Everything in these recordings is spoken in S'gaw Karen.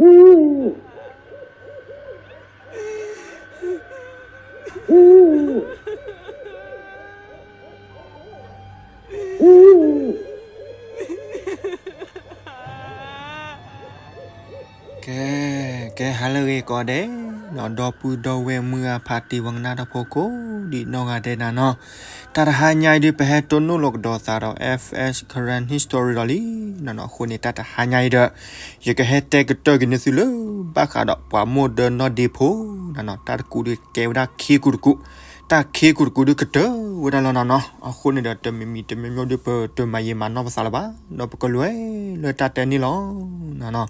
ကဲ, ကဲဟါလၢအဂ့ၤကိးဂၤဒဲး, ဒီပုၢ်ဒီဝဲၢ်မုၢ်ဂၤဖါတံၢ်ဝဲကနၣ်တၢ်ဖိကိးဒံးနီၢ်ဂၤဒဲးနၤနီၤ, တၢ်တဟါညါအံၤဒုး ပဟဲတိၢ်နီၣ်လိာ်ကဒီးသးဒီး F S Karen History ဒီးလံ, နီၤနီၤ, အဃိန့ၣ် တၢ်တဟါညါအံၤဒီး ယကဟဲတဲကတၢၢ်က့ၤန့ၢ်သုလၢ ဘၣ်ဃးဒီးပှၤမိၢ်ဒၢနီၢ်ဒ့ဖိ, နီၤနီၤ, တၢ်တကူးဒုးကဲဝဲဒၣ်ခ့ကူးတကူး, တၢ်ခ့ကူးတကူးဒုးကတၢၢ်ဝဲဒၣ်လီၤနီၤနီၤ, အဃိန့ၣ်ဒီး တမံၤမံၤတမံၤမံၤဒုး ပတမၤယံာ်မၤနီၢ်ပသးလၢၤဘၣ်, ဒီးပကလဲၤလၢတၢ်တဲန့ၣ်လီၤ, နီၤနီၤ.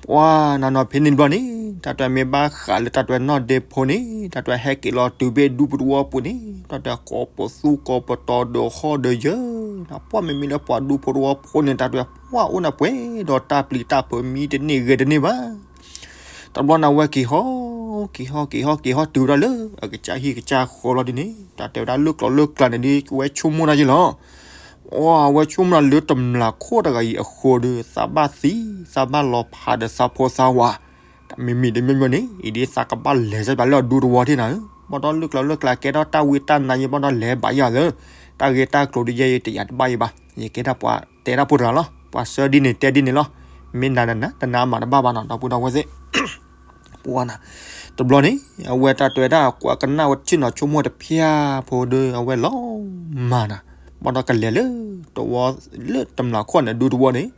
ပှၤနီၤနီၤ ဖဲန့ၣ်တဘျီန့ၣ် တၢ်တမ့ၢ်ဘၣ်ဃးလၢတၢ်တနီၢ်ဒ့ဖိန့ၣ် တၢ်တဟဲက့ၤလီၤတုၤဘ့ၣ်ဒူဖိတဝီပူၤန့ၣ် တၢ်တကိးပသူကိးပတီၤဒီးဟီၣ်ဒီးယၢၤ, ပှၤမ့မ့ၢ်လၢပှၤဒူဖိတဝီဖိန့ၣ် တၢ်တဝဲပှၤအိၣ်နၢ်ပှဲၤဒီးတၢ်ပျံၤတၢ်ဖုးမံတန့ၢ်ဂ့ၤတန့ၢ်ဘၣ်. တဘျီန့ၣ် အဝဲက့ၤဟီၣ်, က့ၤဟီၣ်, က့ၤဟီၣ်, က့ၤဟီၣ်တုၤဝဲဒၣ်လၢ အကစၢ်ဟံၣ်ကစၢ်ဃီလီၤဒ်န့ၣ် တၢ်တဲဝဲဒၣ်လၢကျိၤလၢကျါန့ၣ်ဒုး ဝဲဆိကမိၣ်တၢ်ယ့လီၤ. အဝဲဆိကမိၣ်လၢတမျာ်ခိၣ်တဂၤအံၤအဃိဒီး သးဘၣ်သံ, သးဘၣ်လီၤဖးဒီးသးဖိသးဝၤ, တၢ်မံၤမံၤတမံၤမံၤန့ၣ် အံၤဒ်သးကဘၣ်လဲၤစၢ်ဘၣ်လၢအဒူတဝီတ့ၢ်နၤဧၢ, ဘၣ်ဒီးလၢကျိၤလၢကျါကဲထီၣ်တၢ်ဝံတၢ်နါယံၤ ဘၣ်ဒီးလဲၤဘၣ်ယၤသၢ, တၢ်ဂ့ၢ်တၢ်ကျိၤဒုးယဲအံၤတယာ်တဘၣ်ယံၤဘၣ်, ယကဲဒၣ်ပှၤတဲတၢ်ဖိတဂၤလီၤ, ပှၤဆၢဒ်န့ၣ်တဲဒ်န့ၣ်လီၤ, မ့ၢ်နၤနၤ တနါမၤတဘၣ်ဘၣ်နီၤ ဒီပုၢ်ဒီဝဲၢ်သ့ၣ် ပှၤနၤ, တဘျီန့ၣ် အဝဲတၢ်တဲဝဲဒၣ် ကွၢ်ကနၣ်ဝဲဆ့ၣ်နီၤဆိကမိၣ်တဖၣ်ဖိဒီး အဝဲလီၤမၢ်နၤ, ဘၣ်ဒီးကလဲၤလၢ တဝီ, လၢတမျာ်ခိၣ်န့ၣ်ဒူတဝီန့ၣ်,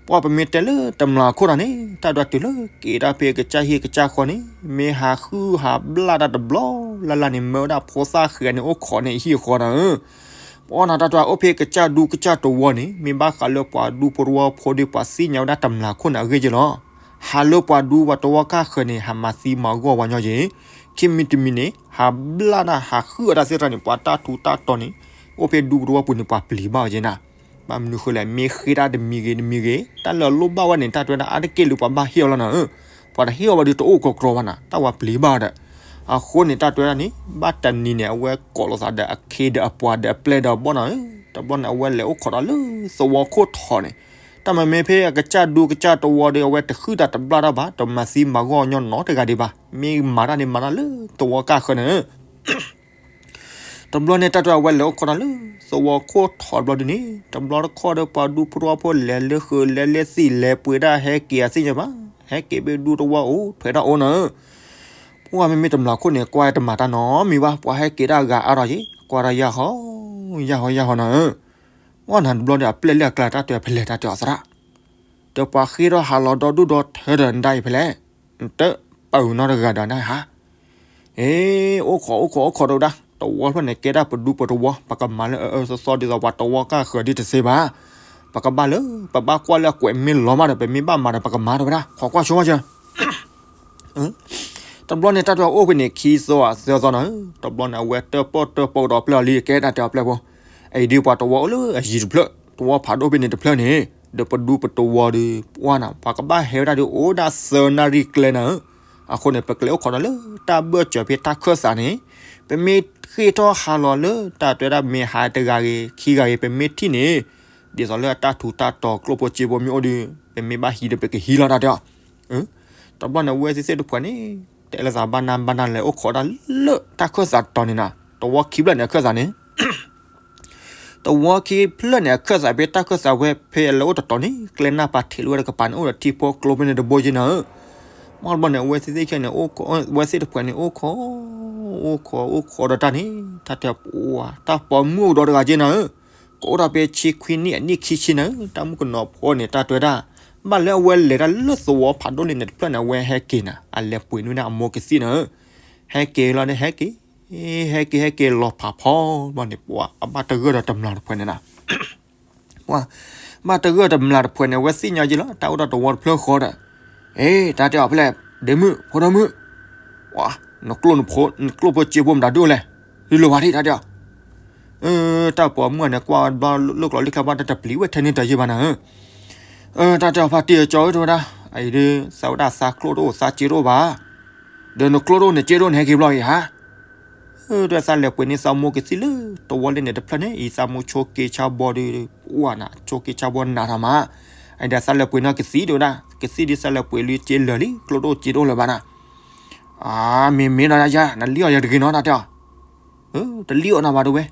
ပှၤပမ့ၢ်တဲလၢတမျာ်ခိၣ်တၢ်န့ၣ် တၢ်ဒွးတုၤလၢက့ၤတၢ်ဖဲကစၢ်ဟံၣ်ကစၢ်ဃီန့ၣ် မ့ၢ်ဟးဃုဟးဘျၣ်တၢ်တဘျီလၢ်လၢ်န့ၣ် မၢဝဲဒၣ်ဖိသၣ်ဃဲၤန့ၣ် အိၣ်ခိးန့ၣ်ဟံၣ်ဃီနၤဧၢ ပှၤနၤ တၢ်တဲအိၣ်ဖဲကစၢ်ဒူကစၢ်တဝီန့ၣ် မ့ၢ်ဘၣ်ဃးလၢပှၤဒူဖိတဝီဖိဒီး ပှၤသ့ၣ်ညါဝဲဒၣ်တမျာ်ခိၣ်န့ၣ်အဂ့ၢ်က့လီၤ. ဟးလၢပှၤဒူပှၤတဝီကၢ်ဃၢၤန့ၣ် ဟးမၤသံမၤဂီၢ်ဝဲညီက့, ခံမံၤတမံၤန့ၣ် ဟးဘျၣ်တၢ်ဟးဃုအီၣ်တၢ်သ့ၣ်တဖၣ်န့ၣ် ပှၤတၢ်ထူးတၢ်တီၤန့ၣ် အိၣ်ဖဲဒူပတဝီပူၤန့ၣ် ပှၤပျံၤဘၣ်အီၤက့နၤ. ဘၣ်မနုၤဃိလဲၣ် မ့ၢ်ဃ့တၢ်တမံၤဂ့ၤတမံၤဂ့ၤ တၢ်လၢအလိၣ်ဘၣ်ဝဲန့ၣ် တၢ်တဲဝဲဒၣ်အါတက့ၢ်လၢပှၤဘၣ်ဟ့ၣ်အီၤလီၤနၤဧၢ, ပှၤတဟ့ၣ်အီၤဘၣ်ဒီးတအိၣ်ကီးကြီဘၣ်နၤ တၢ်ဝဲပျံၤဘၣ်ဒီး အဃိန့ၣ် တၢ်တဲဝဲဒၣ်န့ၣ် ဘၣ်တနံၤန့ၣ် အဝဲကိးလိာ်သးဒီးအခ့ဒီးအပှၤဒီးအပျဲၢ်ဒီးအဘီၣ်နၤဧၢ, တဘျီန့ၣ် အဝဲလဲၤအိၣ်ခိးဒီးလၢသဝီခိၣ်ထီးန့ၣ်, တၢ်မ့မ့ၢ်ဖဲအကစၢ်ဒူကစၢ်တဝီဒီး အဝဲတဃုတၢ်တဘျၣ်တၢ်ဘၣ် တမၤသံမၤဂီၢ်ညီနီတဂၤဒံးဘၣ်, မ့ၢ်မၤတၢ်န့ၣ်မၤတၢ်လၢသဝီကၢ်ဃၢၤန့ၣ် တဘျီန့ၣ် တၢ်တဲဝဲလဲၤအိၣ်ခိးတၢ်လၢသဝီခိၣ်ထီးတဘျီဒ်န့ၣ် တဘျီတခီၣ်ဒီးပှၤဒူဖိတဝီဖိလဲၤလၢဃုာ်လဲၤလၢသံၣ်လဲၤပှ့ၤဒၣ်ဟဲက့ၤအသ့ၣ်ညါဘၣ်, ဟဲက့ၤဘ့ၣ်ဒူတဝီအိၣ်ထွဲဒၣ်အိၣ်နၤဧၢ, ပှၤမ့မ့ၢ်တမျာ်ခိၣ်န့ၣ် ကွၢ်တမၤတၢ်နီတမံၤဘၣ် ပှၤဟဲက့ၤဒၣ်အဂၤအါထီၣ်က့ ကွၢ်တၢ်ယၢ်ဟီ, ယၢ်ဟီယၢ်ဟီနၤဧၢ, ပှၤနၤတဘျီဒီးအပျဲၢ်လၢအကျါတၢ်တဲဖဲလဲၣ်တၢ်တဲအီၤသရၣ် ဒီးပှၤဃ့ထီၣ်ဟးလီၤဒီဒူၣ်ဒီထၢဒီးနဒၣ်အံၤဖဲလဲၣ်, နတပာ်ဂုာ်နီတဂၤဒီးနဟါ, အ့ အိၣ်ခိးအိၣ်ခိးအိၣ်ခိးဒီးဝဲဒၣ် တဝီဖျၢၣ်န့ၣ် ကဲဒၣ်ပဒူပတဝီ ပကမၤလၢအအၢသီသီဒ်သိးပှၤတဝီကၢ်ဃၢၤဒ်တသ့ဘၣ်, ပကဘၣ်လၢ ပဘၣ်ကွၢ်လၢအကွဲးမ့ၢ်လီၤမးဒီး ပမ့ၢ်ဘၣ်မၤဒီး ပကမၤဒီးဝဲဒၣ် ခိးကွၢ်ဆိဝဲစၢၤ တဘျီန့ၣ် တၢ်တဲအီၤအိၣ်ဖဲန့ၣ် ခံသီသၢသီနၤဧၢ, တဘျီန့ၣ် အဝဲတၢၣ်ပီၣ်တၢၣ်ပီၣ်ဒီးပျဲၢ်အီၤလံ ကဲတၢ်တဲအီၤပျဲၢ်ဖိ, အံၤဒုးပှၤတဝီအိၣ်လၢအယံၤတဖျၢၣ် တဝီဖးဒိၣ်ဖဲန့ၣ်တဖျၢၣ်န့ၣ် ဒီးပဒူပတဝီဒီး ပှၤနၤပှၤကဘၣ်ဟဲဝဲဒၣ်ဒီးအိၣ်ဒၣ်သၢနၣ်ရံၣ်ကျဲနၤဧၢ, အဃိန့ၣ် ပကလဲၤအိၣ်ခိးဒီးလၢတၢ်ဘၢၣ်စၢၤဖဲတၢ်ခၢၣ်သးန့ၣ်, ပမ့ၢ်ဃ့ထီၣ်ဟးလီၤလၢတၢ်တဲဝဲဒၣ်မ့ၢ်ဟးတဂၤဂ့ၤ ခံဂၤဂ့ၤ ပမ့ၢ်ထံၣ်န့ၣ် ဒ်သိးလၢအတၢ်ထူးတၢ်တီၤကျိၣ်ဖိစ့ဖိမ့ၢ်အိၣ်ဒီး ပမ့ၢ်ဘၣ်ဟံးဒီးပကဟံးလီၤတၢ်တဲအီၤ, တဘျီန့ၣ် အဝဲသ့ၣ်သ့ၣ်တဖှဲးန့ၣ် တဲလိာ်သးဘၣ်နၢ်ဘၣ်နၢ်လဲၤအိၣ်ခိးတၢ်လၢတၢ်ခၢၣ်သးတီၤန့ၣ်နၤ, တဝီခံဖျၢၣ်န့ၣ်အခၢၣ်သးန့ၣ် တဝီခံဖျၢၣ်န့ၣ် အခၢၣ်သးဖဲတၢ်ခၢၣ်သးဝဲဖဲအလဲၤအိၣ်တတီၤန့ၣ် ကျဲနၢ်ပၤထံးလၢဝဲတကပၤန့ၣ် အိၣ်ဒီးထံဖိကျိဖဲန့ၣ်တဘိက့နၤဧၢ, မ့ၢ်တဘျီန့ၣ် အဝဲသ့ၣ်သ့ၣ်ခဲန့ၣ် အဝဲသ့ၣ်တဖှဲးန့ၣ် အိၣ်ခိး, အိၣ်ခိး အိၣ်ခိးဒီးတၢ်န့ၣ် တၢ်တဲပှၤ တၢ်ပိာ်မုၣ်အိၣ်ဒီးတဂၤက့နၤဧၢ, ကအိၣ်ဒၣ်ဖဲဆံခွံနံၣ်အနံၣ်ခံဆံနၤဧၢ, တၢ်မုၣ်ကနီၤဖိန့ၣ် တၢ်တဲဝဲဒၣ် ဘၣ်လၢအဝဲလဲၤတၢ်လၢသဝီဖးဒိၣ်လံန့ၣ်တဖျၢၣ်န့ၣ် အဝဲဟဲက့ၤနၤ အလဲၤပှ့ၤန့ၢ်ဝဲဒၣ်အမိၢ်ကသံၣ်နၤဧၢ, ဟဲက့ၤလီၤဒီးဟဲက့ၤ ဟဲက့ၤ ဟဲက့ၤလီၤဖးဖီဘျီန့ၣ် ပှၤအဘၣ်တဂၢၢ်ဒီးတမျာ်တဖှဲးန့ၣ်နၤ ပှၤ ဘၣ်တဂၢၢ်တမျာ်တဖှဲးန့ၣ် အဝဲသ့ၣ်ညါက့လီၤ တၢ်အိၣ်ဒီးတဝီတဖျၢၣ်ဃီဒီး, အ့ တၢ်တဲအီၤဖဲလဲၣ် ဒ့မုၣ် ဖိဒိၣ်မုၣ်, ပှၤ နကျိၣ်နဖိ နကျိၣ်ဖိစ့ဖိမတၤဒိၣ်လဲၣ်, လုၢ်လီၤဝဲဒၣ် တၢ်တဲအီၤ, တၢ်ပိာ်မုၣ်န့ၣ် ကွၢ်ဘျီလၢကျိၤလံၤခါဘၣ်တတပျံၤဝဲထဲန့ၣ်တယံာ်ဘၣ်နၤဧၢ, တၢ်တဲအီၤဖါတံၢ်အကၠီဧၢ တဲဝဲဒၣ်, အံၤဒုး သးဝဲဒၣ်သးကျိၣ်တအိၣ်သးစ့တအိၣ်ဘၣ်, ဒီးနကျိၣ်တအိၣ်နစ့တအိၣ်နဟဲက့ၤဘျီအံၤဧါ ဒီးသးလဲၤပှ့ၤန့ၢ်သးမိၢ်ကသံၣ်လၢတဝီလံန့ၣ်တဖျၢၣ်န့ၣ် အံၤသးမိၢ်ဆိးက့ဆါဘီဒီး ပှၤနၤ ဆိးက့ဆါဘီနးထီၣ်မး, အဒၣ်သးလဲၤပှ့ၤနီၢ်ကသံၣ်တဲဝဲဒၣ်, ကသံၣ်ဒ်သးလဲၤပှ့ၤလံစ့လၢာ်လံ ကျိတအိၣ်စ့တအိၣ်လၢၤဘၣ်နၤ. အမ့ၢ်မ့ၢ်နီၤယၤ နလံၣ်အီၣ်ယၤတဂ့ၤနီၤ တၢ်တဲအီၤ. တလံၣ်အီၣ်နၤဘၣ်တဲဝဲ.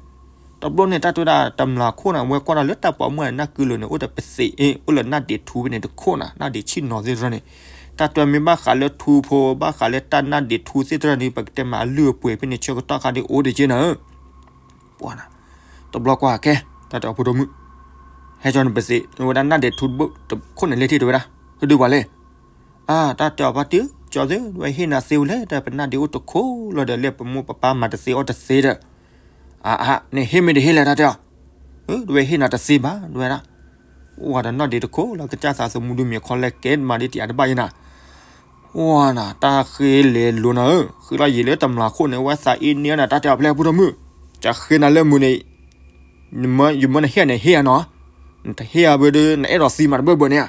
တဘျီန့ၣ် တၢ်တဲဝဲဒၣ်တမျၢ်ခိၣ်န့ၣ် အဝဲကွၢ်ဒီးလၢတၢ်ပိာ်မုၣ်န့ၣ် နၢ်ကုလၢာ်န့ၣ် အိၣ်တပသ့ၣ်အ့ၣ် အိၣ်လၢနၢ်ဒံးထူဖဲန့ၣ်တခိၣ်နၤ နၢ်ဒံးဆံၣ်နီၤသ့ၣ်တဖၣ်န့ၣ်, တၢ်တဲဝဲမ့ၢ်ဘၣ်ဃးလၢထူဖိ ဘၣ်ဃးလၢတၢ်နၢ်ဒံးထူသ့ၣ်တဖၣ်န့ၣ် ပကတဲမ့ၢ်အလုၢ်အပှ့ၤဖဲန့ၣ် ဆၢကတီၢ်ခါဒ်အိၣ်ဒံးက့နၤဧၢ ပှၤနၤ, တဘျီကွၢ်ကဲ, တၢ်တဲအီၤဖိဒိၣ်မုၣ်, ဟဲကၠီနပသ့ၣ် ဝဲဒၣ်နၢ်ဒံးထူတခိၣ်န့ၣ်လဲၣ်ထံၣ်တဲဝဲဒၣ်, ဟဲဒုးပှၤလဲၣ်. အါ တၢ်တဲအီၤဖါတံၢ် ကၠီသ့ၣ် ဝဲဟ့ၣ်နၤသ့ဝဲလဲၣ် တၢ်ပနၢ်ဒံးအိၣ်တခိၣ်လီၤဒီး လၢပမိၢ်ပပၢ်မၤတသ့အီၣ်တသ့ဒီး, အါအါ နဟ့ၣ်မ့ၢ်တဟ့ၣ်လဲၣ် တၢ်တဲအီၤ, ဝဲဟ့ၣ်နၤတသ့ဘၣ် ဒဝဲဒၣ်, အိၣ်ဝဲဒီးနၢ်ဒံးတခိၣ်လီၤ ကစၢ်သးသမူဒုးမ့ၢ်ခီလဲၣ်ကဲမၤဒ်တယၤတဘၣ်ယဲနၤ ဝါနၤ တၢ်ဃ့လဲၤလိၤနၤဧၢ, ဃ့လီၤယံာ်လၢတမျၢ်ခိၣ်န့ၣ် ဝဲသးအ့န့နၤ တၢ်တဲအီၤဖဲဖိဒိၣ်မုၣ်, ကဃ့နၤလၢမုၢ်န့ၣ်, ယမၢနဟ့ၣ်န့ၣ်ဟ့ၣ်ဧါနီၤ, နတဟ့ၣ်ဧါဘၣ်ဒီး နအဲၣ်ဒိးသံမးတဘၢၣ်ဘၢၣ်န့ၣ်ဧါ.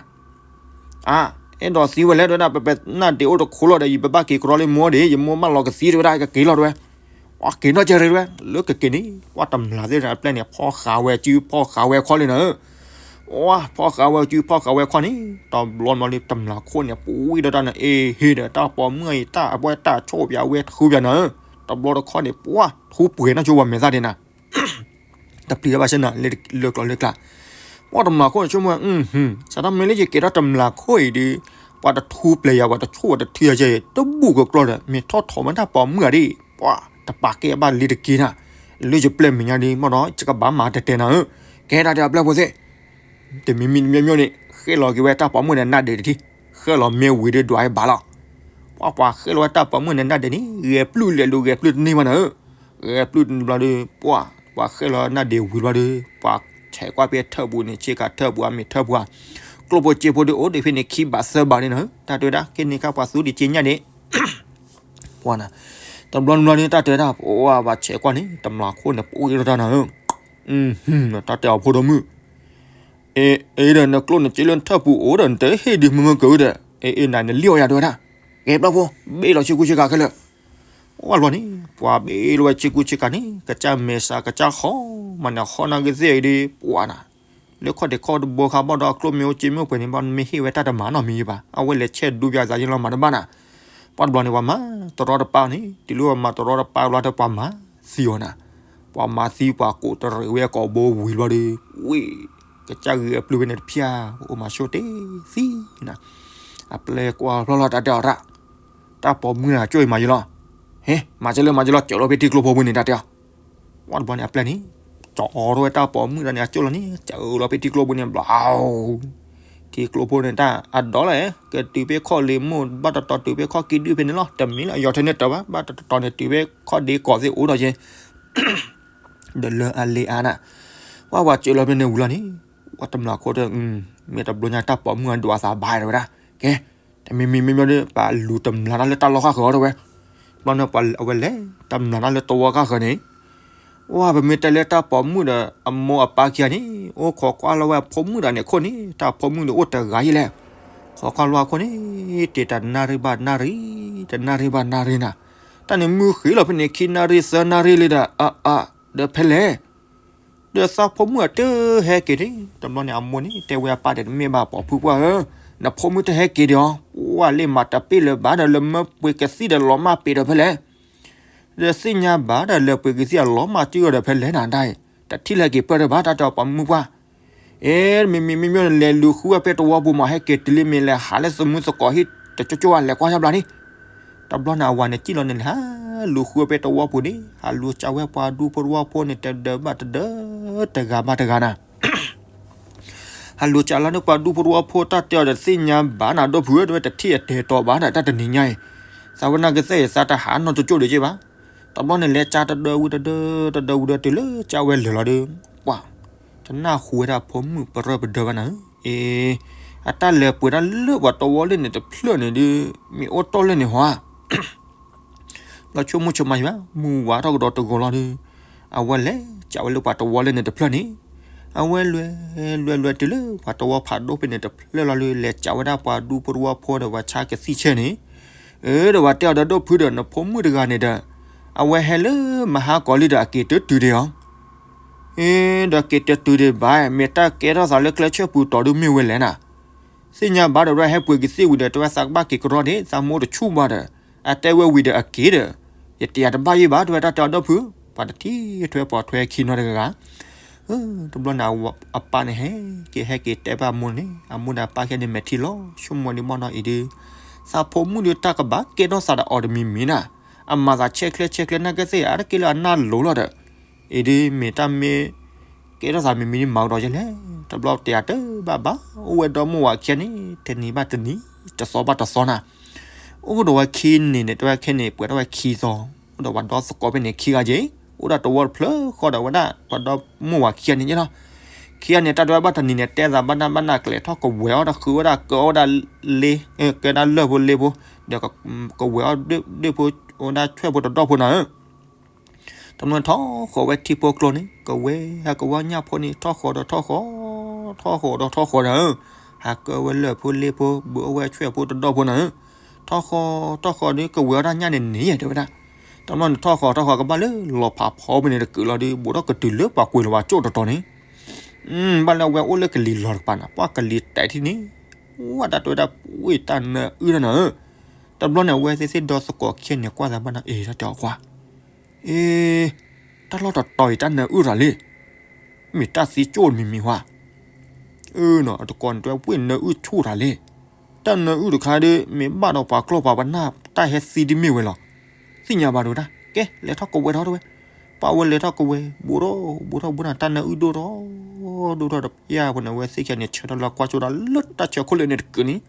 အါ, အဲၣ်ဒိးသံဝဲလဲၣ် ဒဝဲဒၣ် ပပနၢ်ဒံးအိၣ်တခိၣ်လီၤဒီး ယပဘၣ်က့ၤကရီလၢမိၢ်ဒီး ယမိၢ်မၢလီၤကသံတဝဲဒၣ် ကက့ၤလီၤတဝဲ ပှၤက့ၤနီၢ်ကဲရ့တဝဲ လၢကက့ၤန့ၣ် ပှၤတမျၢ်သ့ၣ်တဖၣ်အပျဲၢ်န့ၣ် ဖီၣ်ဃာ်ဝဲစု ဖီၣ်ဃာ်ဝဲခီလံနၤဧၢ, ပှၤဖီၣ်ဃာ်ဝဲစု ဖီၣ်ဃာ်ဝဲခီန့ၣ် တဘျီဘျီလံ တမျၢ်ခိၣ်န့ၣ် ပဝံၣ်ဒီးတၢ်န့ၣ် အ့ဟ့ၣ်ဒီး တၢ်ပိာ်မုၣ်အံၤ တၢ်အဝဲတၢ်ဆိၣ်ပၠးဝဲထူပၠးနၤဧၢ, တဘျီတခီန့ၣ် ပှၤထူပှဲၤနီၢ်ကၠိဝဲမဲာ်သၣ်ဒံးနၤ တပျံၤတၢ်ဘၣ်ဆၣ်နၤ လၢကျီလၢကျါ, ပှၤတမျၢ်ခိၣ်န့ၣ်ဆိကမိၣ်ဝဲ, စးထီၣ်မ့ၢ်လၢယကဲထီၣ်တမျၢ်ခိၣ်အံၤဒီး ပှၤတထူပျဲၤယၤ ပှၤတဆိၣ်ပှၤတထုယၤကဲ တဘူၣ်ကကျီဒီး မ့ၢ်ထီၣ်ထီၣ်မ့ၢ်တၢ်ပိာ်မုၣ်ဧါဒံး ပှၤတပာ်ကဲဘၣ်လံတက့ၢ်နၤ, လၢယပျဲၢ်မဲာ်ညါဒံး မ့ၢ်ဒီး ယကဘၣ်မၤတတဲနၤဧၢ, ကဲဒၣ်ဒီးအပျဲၢ်ဖိသ့ၣ် တမံၤမံၤတမံၤမံၤန့ၣ် ဃ့လီၤက့ၤဝဲတၢ်ပိာ်မုၣ်န့ၣ် နၢ်ဒံးတထံၣ်, ဃ့လီၤမ့ၢ်ဝံၤဒီးဒွးဝဲဘၣ်လီၤ. ပှၤပှၤဃ့လီၤဝဲတၢ်ပိာ်မုၣ်န့ၣ် နၢ်ဒံးန့ၣ် ဂဲၤပျုၢ်လဲၤလူၤ ဂဲၤပျုၢ်တန့ၢ်ဘၣ်နၤဧၢ, ဂဲၤပျုၢ်တန့ၢ်ဘျီဒီး ပှၤ ပှၤဃ့လီၤနၢ်ဒံးဝံၤဘျီဒီး ပှၤဆဲးကွၢ်ဖဲထၢၣ်ပူၤန့ၣ် ဆ့ကၤထၢၣ်ပူၤ အမ့ၢ်ထၢၣ်ပူၤဧါ, ကျိၣ်ဖိစ့ဖိဒီးအိၣ်ဒံးဖဲန့ၣ် ခံဘးသၢဘးန့ၣ်နၤဧၢ, တၢ်တဲဝဲဒၣ် ကဲန့ၣ်ခါပှၤသူဒံးက့ညၣ်န့ၣ် ပှၤနၤ, တဘျီတဘျီန့ၣ် တၢ်တဲဝဲဒၣ် ပှၤပှၤဆဲးကွၢ်န့ၣ် တမျၢ်ခိၣ်န့ၣ် ပအိၣ်အံၤဒီးတၢ်နၤဧၢ, တၢ်တဲအီၤဖိဒိၣ်မုၣ် အ့ အ့ဒီး နကျိၣ်နစ့လၢနထၢၣ်ပူၤအိၣ်ဒီး နတဟ့ၣ်ဒုးမုာ်မုာ်ကၢၤဒီး အ့ အ့ နၤနလံၣ်အီၣ်ယၤတဲဝဲဒၣ်, ကဲဘျီဖိ ဘ့ၣ်လီၤဆ့ကူဆ့ကၤခဲလၢာ်, ဝဲဘျီန့ၣ် ပှၤဘ့ၣ်လီၤဝဲဆ့ကူဆ့ကၤန့ၣ် ကစၢ်မဲာ်ဆှး ကစၢ်ဃီမးန့ၣ် ဃီနၢ်ကသ့ၣ်အံၤဒီး ပှၤနၤ လၢခီၣ်ဒ့ၣ်ခီၣ်တဘိခါဘၣ်ဒီး အကျိၣ်မ့ၢ်အိၣ်စ့မ့ၢ်အိၣ်ပှဲၤန့ၣ် ဘၣ်မ့ၢ်ဟ့ၣ်ဝဲတၢ်တမၤနီတမံၤဘၣ်, အဝဲလဲၤဆဲးဒူပၠးသးယလီၤမၤတဘၣ်နၤ, ပှၤတဘျီန့ၣ် ပှၤမၤတရီတပါန့ၣ် တုၤလၢပှၤမၤတရီတပါဘျီဒီး ပှၤမၤသံအီၤနၤ, ပှၤမၤသံပှၤကိးတရံးဝဲကိာ်ဘိဝံၤဘျီဒီး ဝ့ၢ် ကစၢ်ဂ့ၤအပျုၢ်ဖဲန့ၣ်တဖျၢၣ် အိၣ်မၤဆိတ့ၢ်သံနၤ, အပျဲၢ်ကွၢ်ဖျီၣ်လီၤ တၢ်တဲအီၤတၢ်, တၢ်ပိာ်မုၣ်န့ၣ် အကၠိၣ်အံၤမၤယလီၤ, ဟ့ မၤစၢၤလၢမၤယလီၤ စၢၤလီၤဖဲထံကျိဖိပူၤန့ၣ် တၢ်တဲအီၤ ဝဲတဘျီန့ၣ် အပျဲၢ်န့ၣ် ကၠီအီၤထီၣ်ဝဲတၢ်ပိာ်မုၣ်တၢ်န့ၣ် အကၠိၣ်လီၤန့ၣ် စၢၤလီၤဖဲထံကျိပူၤန့ၣ် ဘျီ ထံကျိဖိန့ၣ် တၢ်အဒီလၢ ကတုၤဖဲခီၣ်လ့ၤမိၢ် ဘၣ်တတီၤတုၤဖဲခီၣ်ကံၢ်ဒုၣ်ဖဲန့ၣ်လီၤ. တမံၤလၢအယီၤထဲန့ၣ်တၢ်ဘၣ် ဘၣ်တတီၤန့ၣ်တုၤဖဲခီၣ်ဒ့ကိးသ့ၣ်အိၣ်ဒီးယဲ ဒီးလၢအလ့အါနၤ ပှၤပှၤစၢၤလီၤဖဲန့ၣ်ဝံၤလီၤန့ၣ် ပှၤတမျၢ်ခိၣ်ဒီး မ့ၢ်တဘျီညါတၢ်ပိာ်မုၣ်အဒွးသးဘၣ်တဲဝဲဒၣ် ကဲ တမံၤမံၤမ့မ့ၢ်ဒီး ပလူၤတမျၢ်တၢ်လၢတၢ်လီၢ်ဃၣ်ဃၢၤအီၤတဲဝဲ ဘျီန့ၣ်ပှၤအဝဲလဲၤ တမျၢ်တၢ်လၢတဝီဃၣ်ဃၢၤန့ၣ် ဝဲပမ့ၢ်တဲလၢတၢ်ပိာ်မုၣ်ဒီး အမိၢ်အပၢ်ခံဂၤန့ၣ် အိၣ်ခိးကွၢ်လီၤဝဲအဖိမုၣ်တၢ်န့ၣ်အခိၣ်န့ၣ် တၢ်ဖိမုၣ်န့ၣ်အိၣ်တဂၤယဲလဲၣ် ခိးကွၢ်လီၤအခိၣ်န့ၣ် တ့ၢ်တၢ်နၣ်ရံၣ်ဘၣ်နၣ်ရံၣ် တနၣ်ရံၣ်ဘၣ်နၣ်ရံၣ်နၤ တၢ်န့ၣ်မုၢ်ဃ့လီၤဖဲန့ၣ် ခံနၣ်ရံၣ်သၢနၣ်ရံၣ်လံဒီး အအ ဒီးဖဲလဲၣ် ဒီးသးဖိမုၣ်အတဟဲက့ၤန့ၣ် တဘျီန့ၣ်အမိၢ်န့ၣ် တဲဝဲအပၢ်ဒီး တမ့ၢ်ဘၣ်ပိာ်ဖုပှၢ်ဧၢ, နဖိမုၣ်တဟဲက့ၤဒီးအီၤ ပှၤလ့ၢ်မၤတပ့ၢ်လၢၤဘၣ်ဒီး လၢမၢပှ့ၤကသံၣ်ဒီးလီၤမၢ်ပ့ၤဒီးဖဲလဲၣ်, ဒီးသ့ၣ်ညါဘၣ်ဒီး လၢပှ့ၤကသံၣ်အလီၤမၢ်စုဒီးဖဲလဲၣ်နၤဒၣ်အံၤ တထံၣ်လၢက့ၤပၢၢ်ဒီးဘၣ် တၢ်တဲအီၤပိာ်မုၣ်ပှၢ် အ့ မ့မ့မ့မ့ၢ်န့ၣ် လဲၤလူၤဃုဝဲဖဲတဝီပူၤမး ဟဲက့ၤတုၤလံမ့ၢ်လဲၤဟးလၢသမူသကိးဟံၣ်တကၠိကၠိဧါ လဲၤကွၢ်ယါဘျါန့ၣ်, တဘျီန့ၣ် အဝၤန့ၣ်စံၣ်လီၤန့ၣ် လဲၤဟးလူၤဃုဝဲဖဲတဝီပူၤန့ၣ် ဟးလူၤစးဝဲပှၤဒူဖိတဝီဖိန့ၣ် တဒၢးဘၣ်တဒၢး တဂၤဘၣ်တဂၤနၤ ဟးလူၤစးလီၤန့ၣ် ပှၤဒူဖိတဝီဖိ တၢ်တဲအီၤဒီးသ့ၣ်ညါဘၣ်နၤ ဒိၣ်ဖုဧၢ တဝဲတထံၣ်အတဲာ်တီၤဘၣ်ဒီး တၢ်တနံၤညါအံၤ သးဝဲနၢ်ကသ့ၣ်အံၤ သးတဟးနီၢ်ကၠိကၠိဒံးက့ဘၣ်, တဘျီန့ၣ် လဲၤစးတဒၢးဝံၤတဒၢး တဒၢးဝံၤဒီးတုၤလၢစးဝဲလၢာ်လီၤဒီး ပှၤ တနၢ်ဟူဝဲဒၣ်ဖိမုၣ်ပရၢပဒၢးဘၣ်နၤဧၢ, အ့ အတၢ်လဲၤပှ့ၤတၢ်လၢပှၤတဝီလၢန့ၣ်တဖျၢၣ်န့ၣ်ဒီး မ့ၢ်အိၣ်တီၢ်လၢန့ၣ်ဟီဧါ ဘျီဆိကမိၣ်ဆိကမးယံၤဘၣ် မုၢ်ဝါထီၣ်ကဒီးတဂီၤလီၤဒီး အဝဲလဲၤစးဝဲလၢပှၤတဝီလၢန့ၣ်တဖျၢၣ်န့ၣ်, အဝဲလဲၤလဲၤလဲၤတုၤလၢပှၤတဝီဖးဒိၣ်ဖဲန့ၣ်တဖျၢၣ်လီၤလၢ လဲၤစးဝဲဒၣ်ပှၤဒူဖိတဝီဖိဒီးပှၤဆါကသံၣ်ဆဲန့ၣ်, အၢ ဒီးပှၤတဲအီၤဒီးဒိၣ်ဖုဒီး နဖိမုၣ်တဂၤန့ၣ်ဒီး အဝဲဟဲလၢမဟါကီၤလံဒီးအက့ၤတတုၤဒံးအီၤ အ့ ဒီးက့ၤတတုၤဒံးဘၣ် မ့ၢ်တၢ်ကဲထီၣ်သးလၢကျဲဆၢပူၤတီၤဒုးမ့ၢ်ဝဲလဲၣ်နၤ, သ့ၣ်ညါဘၣ်ဒီး ဝဲဟဲပှ့ၤကသ့ၣ်ဝံၤဒီး တဲဝဲသးကဘၣ်က့ၤကရီန့ၣ် သးမိၢ်တဆူၣ်ဘၣ်ဒီး အတဲဝဲဝံၤဒီးအက့ၤဒီး ယတဲယၤတဘၣ်ယံၤဘၣ် တဲဝဲတၢ်တဲအီၤဒီဖု, ပှၤတထံၣ်ထွဲပှၤထွဲခံနီတဂၤဂၤ တဘျီန့ၣ် အပၢ်န့ၣ်ဟဲက့ၤ ဟဲက့ၤတဲဘၣ်အမိၢ်န့ၣ် အမိၢ်ဒီးအပၢ်ခဲန့ၣ် မဲာ်ထံလီၤ ဆိကမိၣ်ဒံးဘၣ်နီၤအံၤဒုး သးဖိမုၣ်ဒုးတၢ်ကဘၣ်ကဲထီၣ်သးဒီးအီၤတမံၤမံၤနၤ, အမၤသးဆဲးချဲဆဲးချဲနာ်က့သ့ၣ် အါတက့ၢ်လၢအနၢ်လိၤလီၤဒီး အံၤဒုးမ့ၢ်တၢ်မ့ၢ်ကဲထီၣ်သးမံၤမံၤန့ၣ် မၤကဒီးယဲလဲၣ်, တဘျီတဲအတဘၣ်ဘၣ် အိၣ်ဝဲဒီမိၢ်ဝၤခံဂၤန့ၣ် တနံၤဘၣ်တနံၤ တသီဘၣ်တသီနၤ အိၣ်ကဒီးဝဲခံန့ၣ်န့ၣ် တဲဝဲခဲန့ၣ် ပှဲၤထီၣ်ဝဲခံသီ, အိၣ်ဒီးပှၤဒီသကိးဖဲန့ၣ်ခံဂၤက့ၤ, အိၣ်ဒၣ်တဝီတဖျၢၣ်ဃီဒီးဝဲဒၣ် ပှၤဒီမိၢ်ဝၤခံဂၤန့ၣ်လီၤ. ခံဂၤန့ၣ် တၢ်တဲဝဲဘၣ်တနံၤန့ၣ် တဲသးဘၣ်နၢ်ဘၣ်နၢ် ကလဲၤထီၣ်ကဝဲၤအီၣ်တၢ်ဃုဝဲဒၣ် ကၢအီၣ်ဝဲဒၣ်လ့ ကဲဒၣ်လၢၢ်ဖိလ့ဖိ, ဒီးကဝဲၤအီၣ်ဒၣ်ဖိ အိၣ်ဝဲဒၣ်ဆွဲၣ်ဖိတဒီၣ်ဖိနၤဧၢ တဘျီန့ၣ်ထီၣ်ဃီၤဝဲထံဖိကျိန့ၣ် ကဝဲၤဟးကဝီၤညၣ်ဖိန့ၣ် ထီၣ်ဃီၤဒီးထီၣ်ဃီၤ, ထီၣ်ဃီၤဒီးထီၣ်ဃီၤနၤဧၢ, ဟးကၢဝဲလၢၢ်ဖိလ့ဖိ ဘုးအီၣ်ဝဲဆွဲၣ်ဖိတဒီၣ်ဖိနၤဧၢ, ထီၣ်ဃီၤထီၣ်ဃီၤဒီး ကဝဲၤအီၣ်တၢ်ညၣ်န့ၣ်န့ၣ်ယဲတဲဝဲဒၣ်. တဘျီန့ၣ်ထီၣ်ဃီၤထီၣ်ဃီၤကဘၣ်လၢလီၤဖးဖီဖဲန့ၣ်တကုာ်လီၤဒီး ဘူးထီၣ်ကတုၤလၢပှၤကွံာ်လီၤဝဲကၠိၣ်တတီၤန့ၣ် ဘၣ်လၢအဝဲအိၣ်လၢကလံၤလီၤတကပၤနၤ ပှၢ်ကလံၤတဲာ်ထံၣ်န့ၣ် ဝဲတၢ်တဲဝဲဒၣ် ဝ့ၢ်တၢ်နၢအုၣ်တၢ်နၤဧၢ, တဘျီန့ၣ် အဝဲသ့ၣ်သ့ၣ်ဒီသကိးခံဂၤန့ၣ် ကွၢ်သးဘၣ်နၤ အ့ၣ် တၢ်တဲအီၤကွၢ် အ့ တၢ်လီၢ်တတီၤအံၤ တၢ်နၢအုၣ်တၢ်လံ, မ့ၢ်တၢ်သံကၠိၣ်မံၤမံၤဟါ, အၢနီၤ အတကိးန့ၣ် တဲဝဲပှ့ၢ်နၢအုၣ်ဆူၣ်တၢ်လံ, တၢ်နၢအုၣ်တခါဒီး မ့ၢ်ဘၣ်ဒီးပှၤကျီၢ်ပှၤပနၢ် တၢ်ဟဲသံတမ့ၢ်ဝဲလီၤ, သ့ၣ်ညါဘၣ်တဲဝဲဒၣ် ကဲ လဲၤထီၣ်ကဝဲၤထီၣ်တဲဝဲ, ပှၢ်ဝဲလဲၤထီၣ်ကဝဲၤ ဘူးထီၣ် ဘူးထီၣ်ဘူးထီၣ် တၢ်နၢအုၣ်ဒိၣ်ထီၣ် ဒိၣ်ထီၣ်ဒီး ပှၢ်ဖိန့ၣ် အဝဲသ့ၣ်ခံဂၤန့ၣ် ဆၢထၢၣ်လီၤကွၢ်ကၠိဒၣ်လၢတၢ်ဆၢခိၣ်လၢန့ၣ်တကုာ်န့ၣ်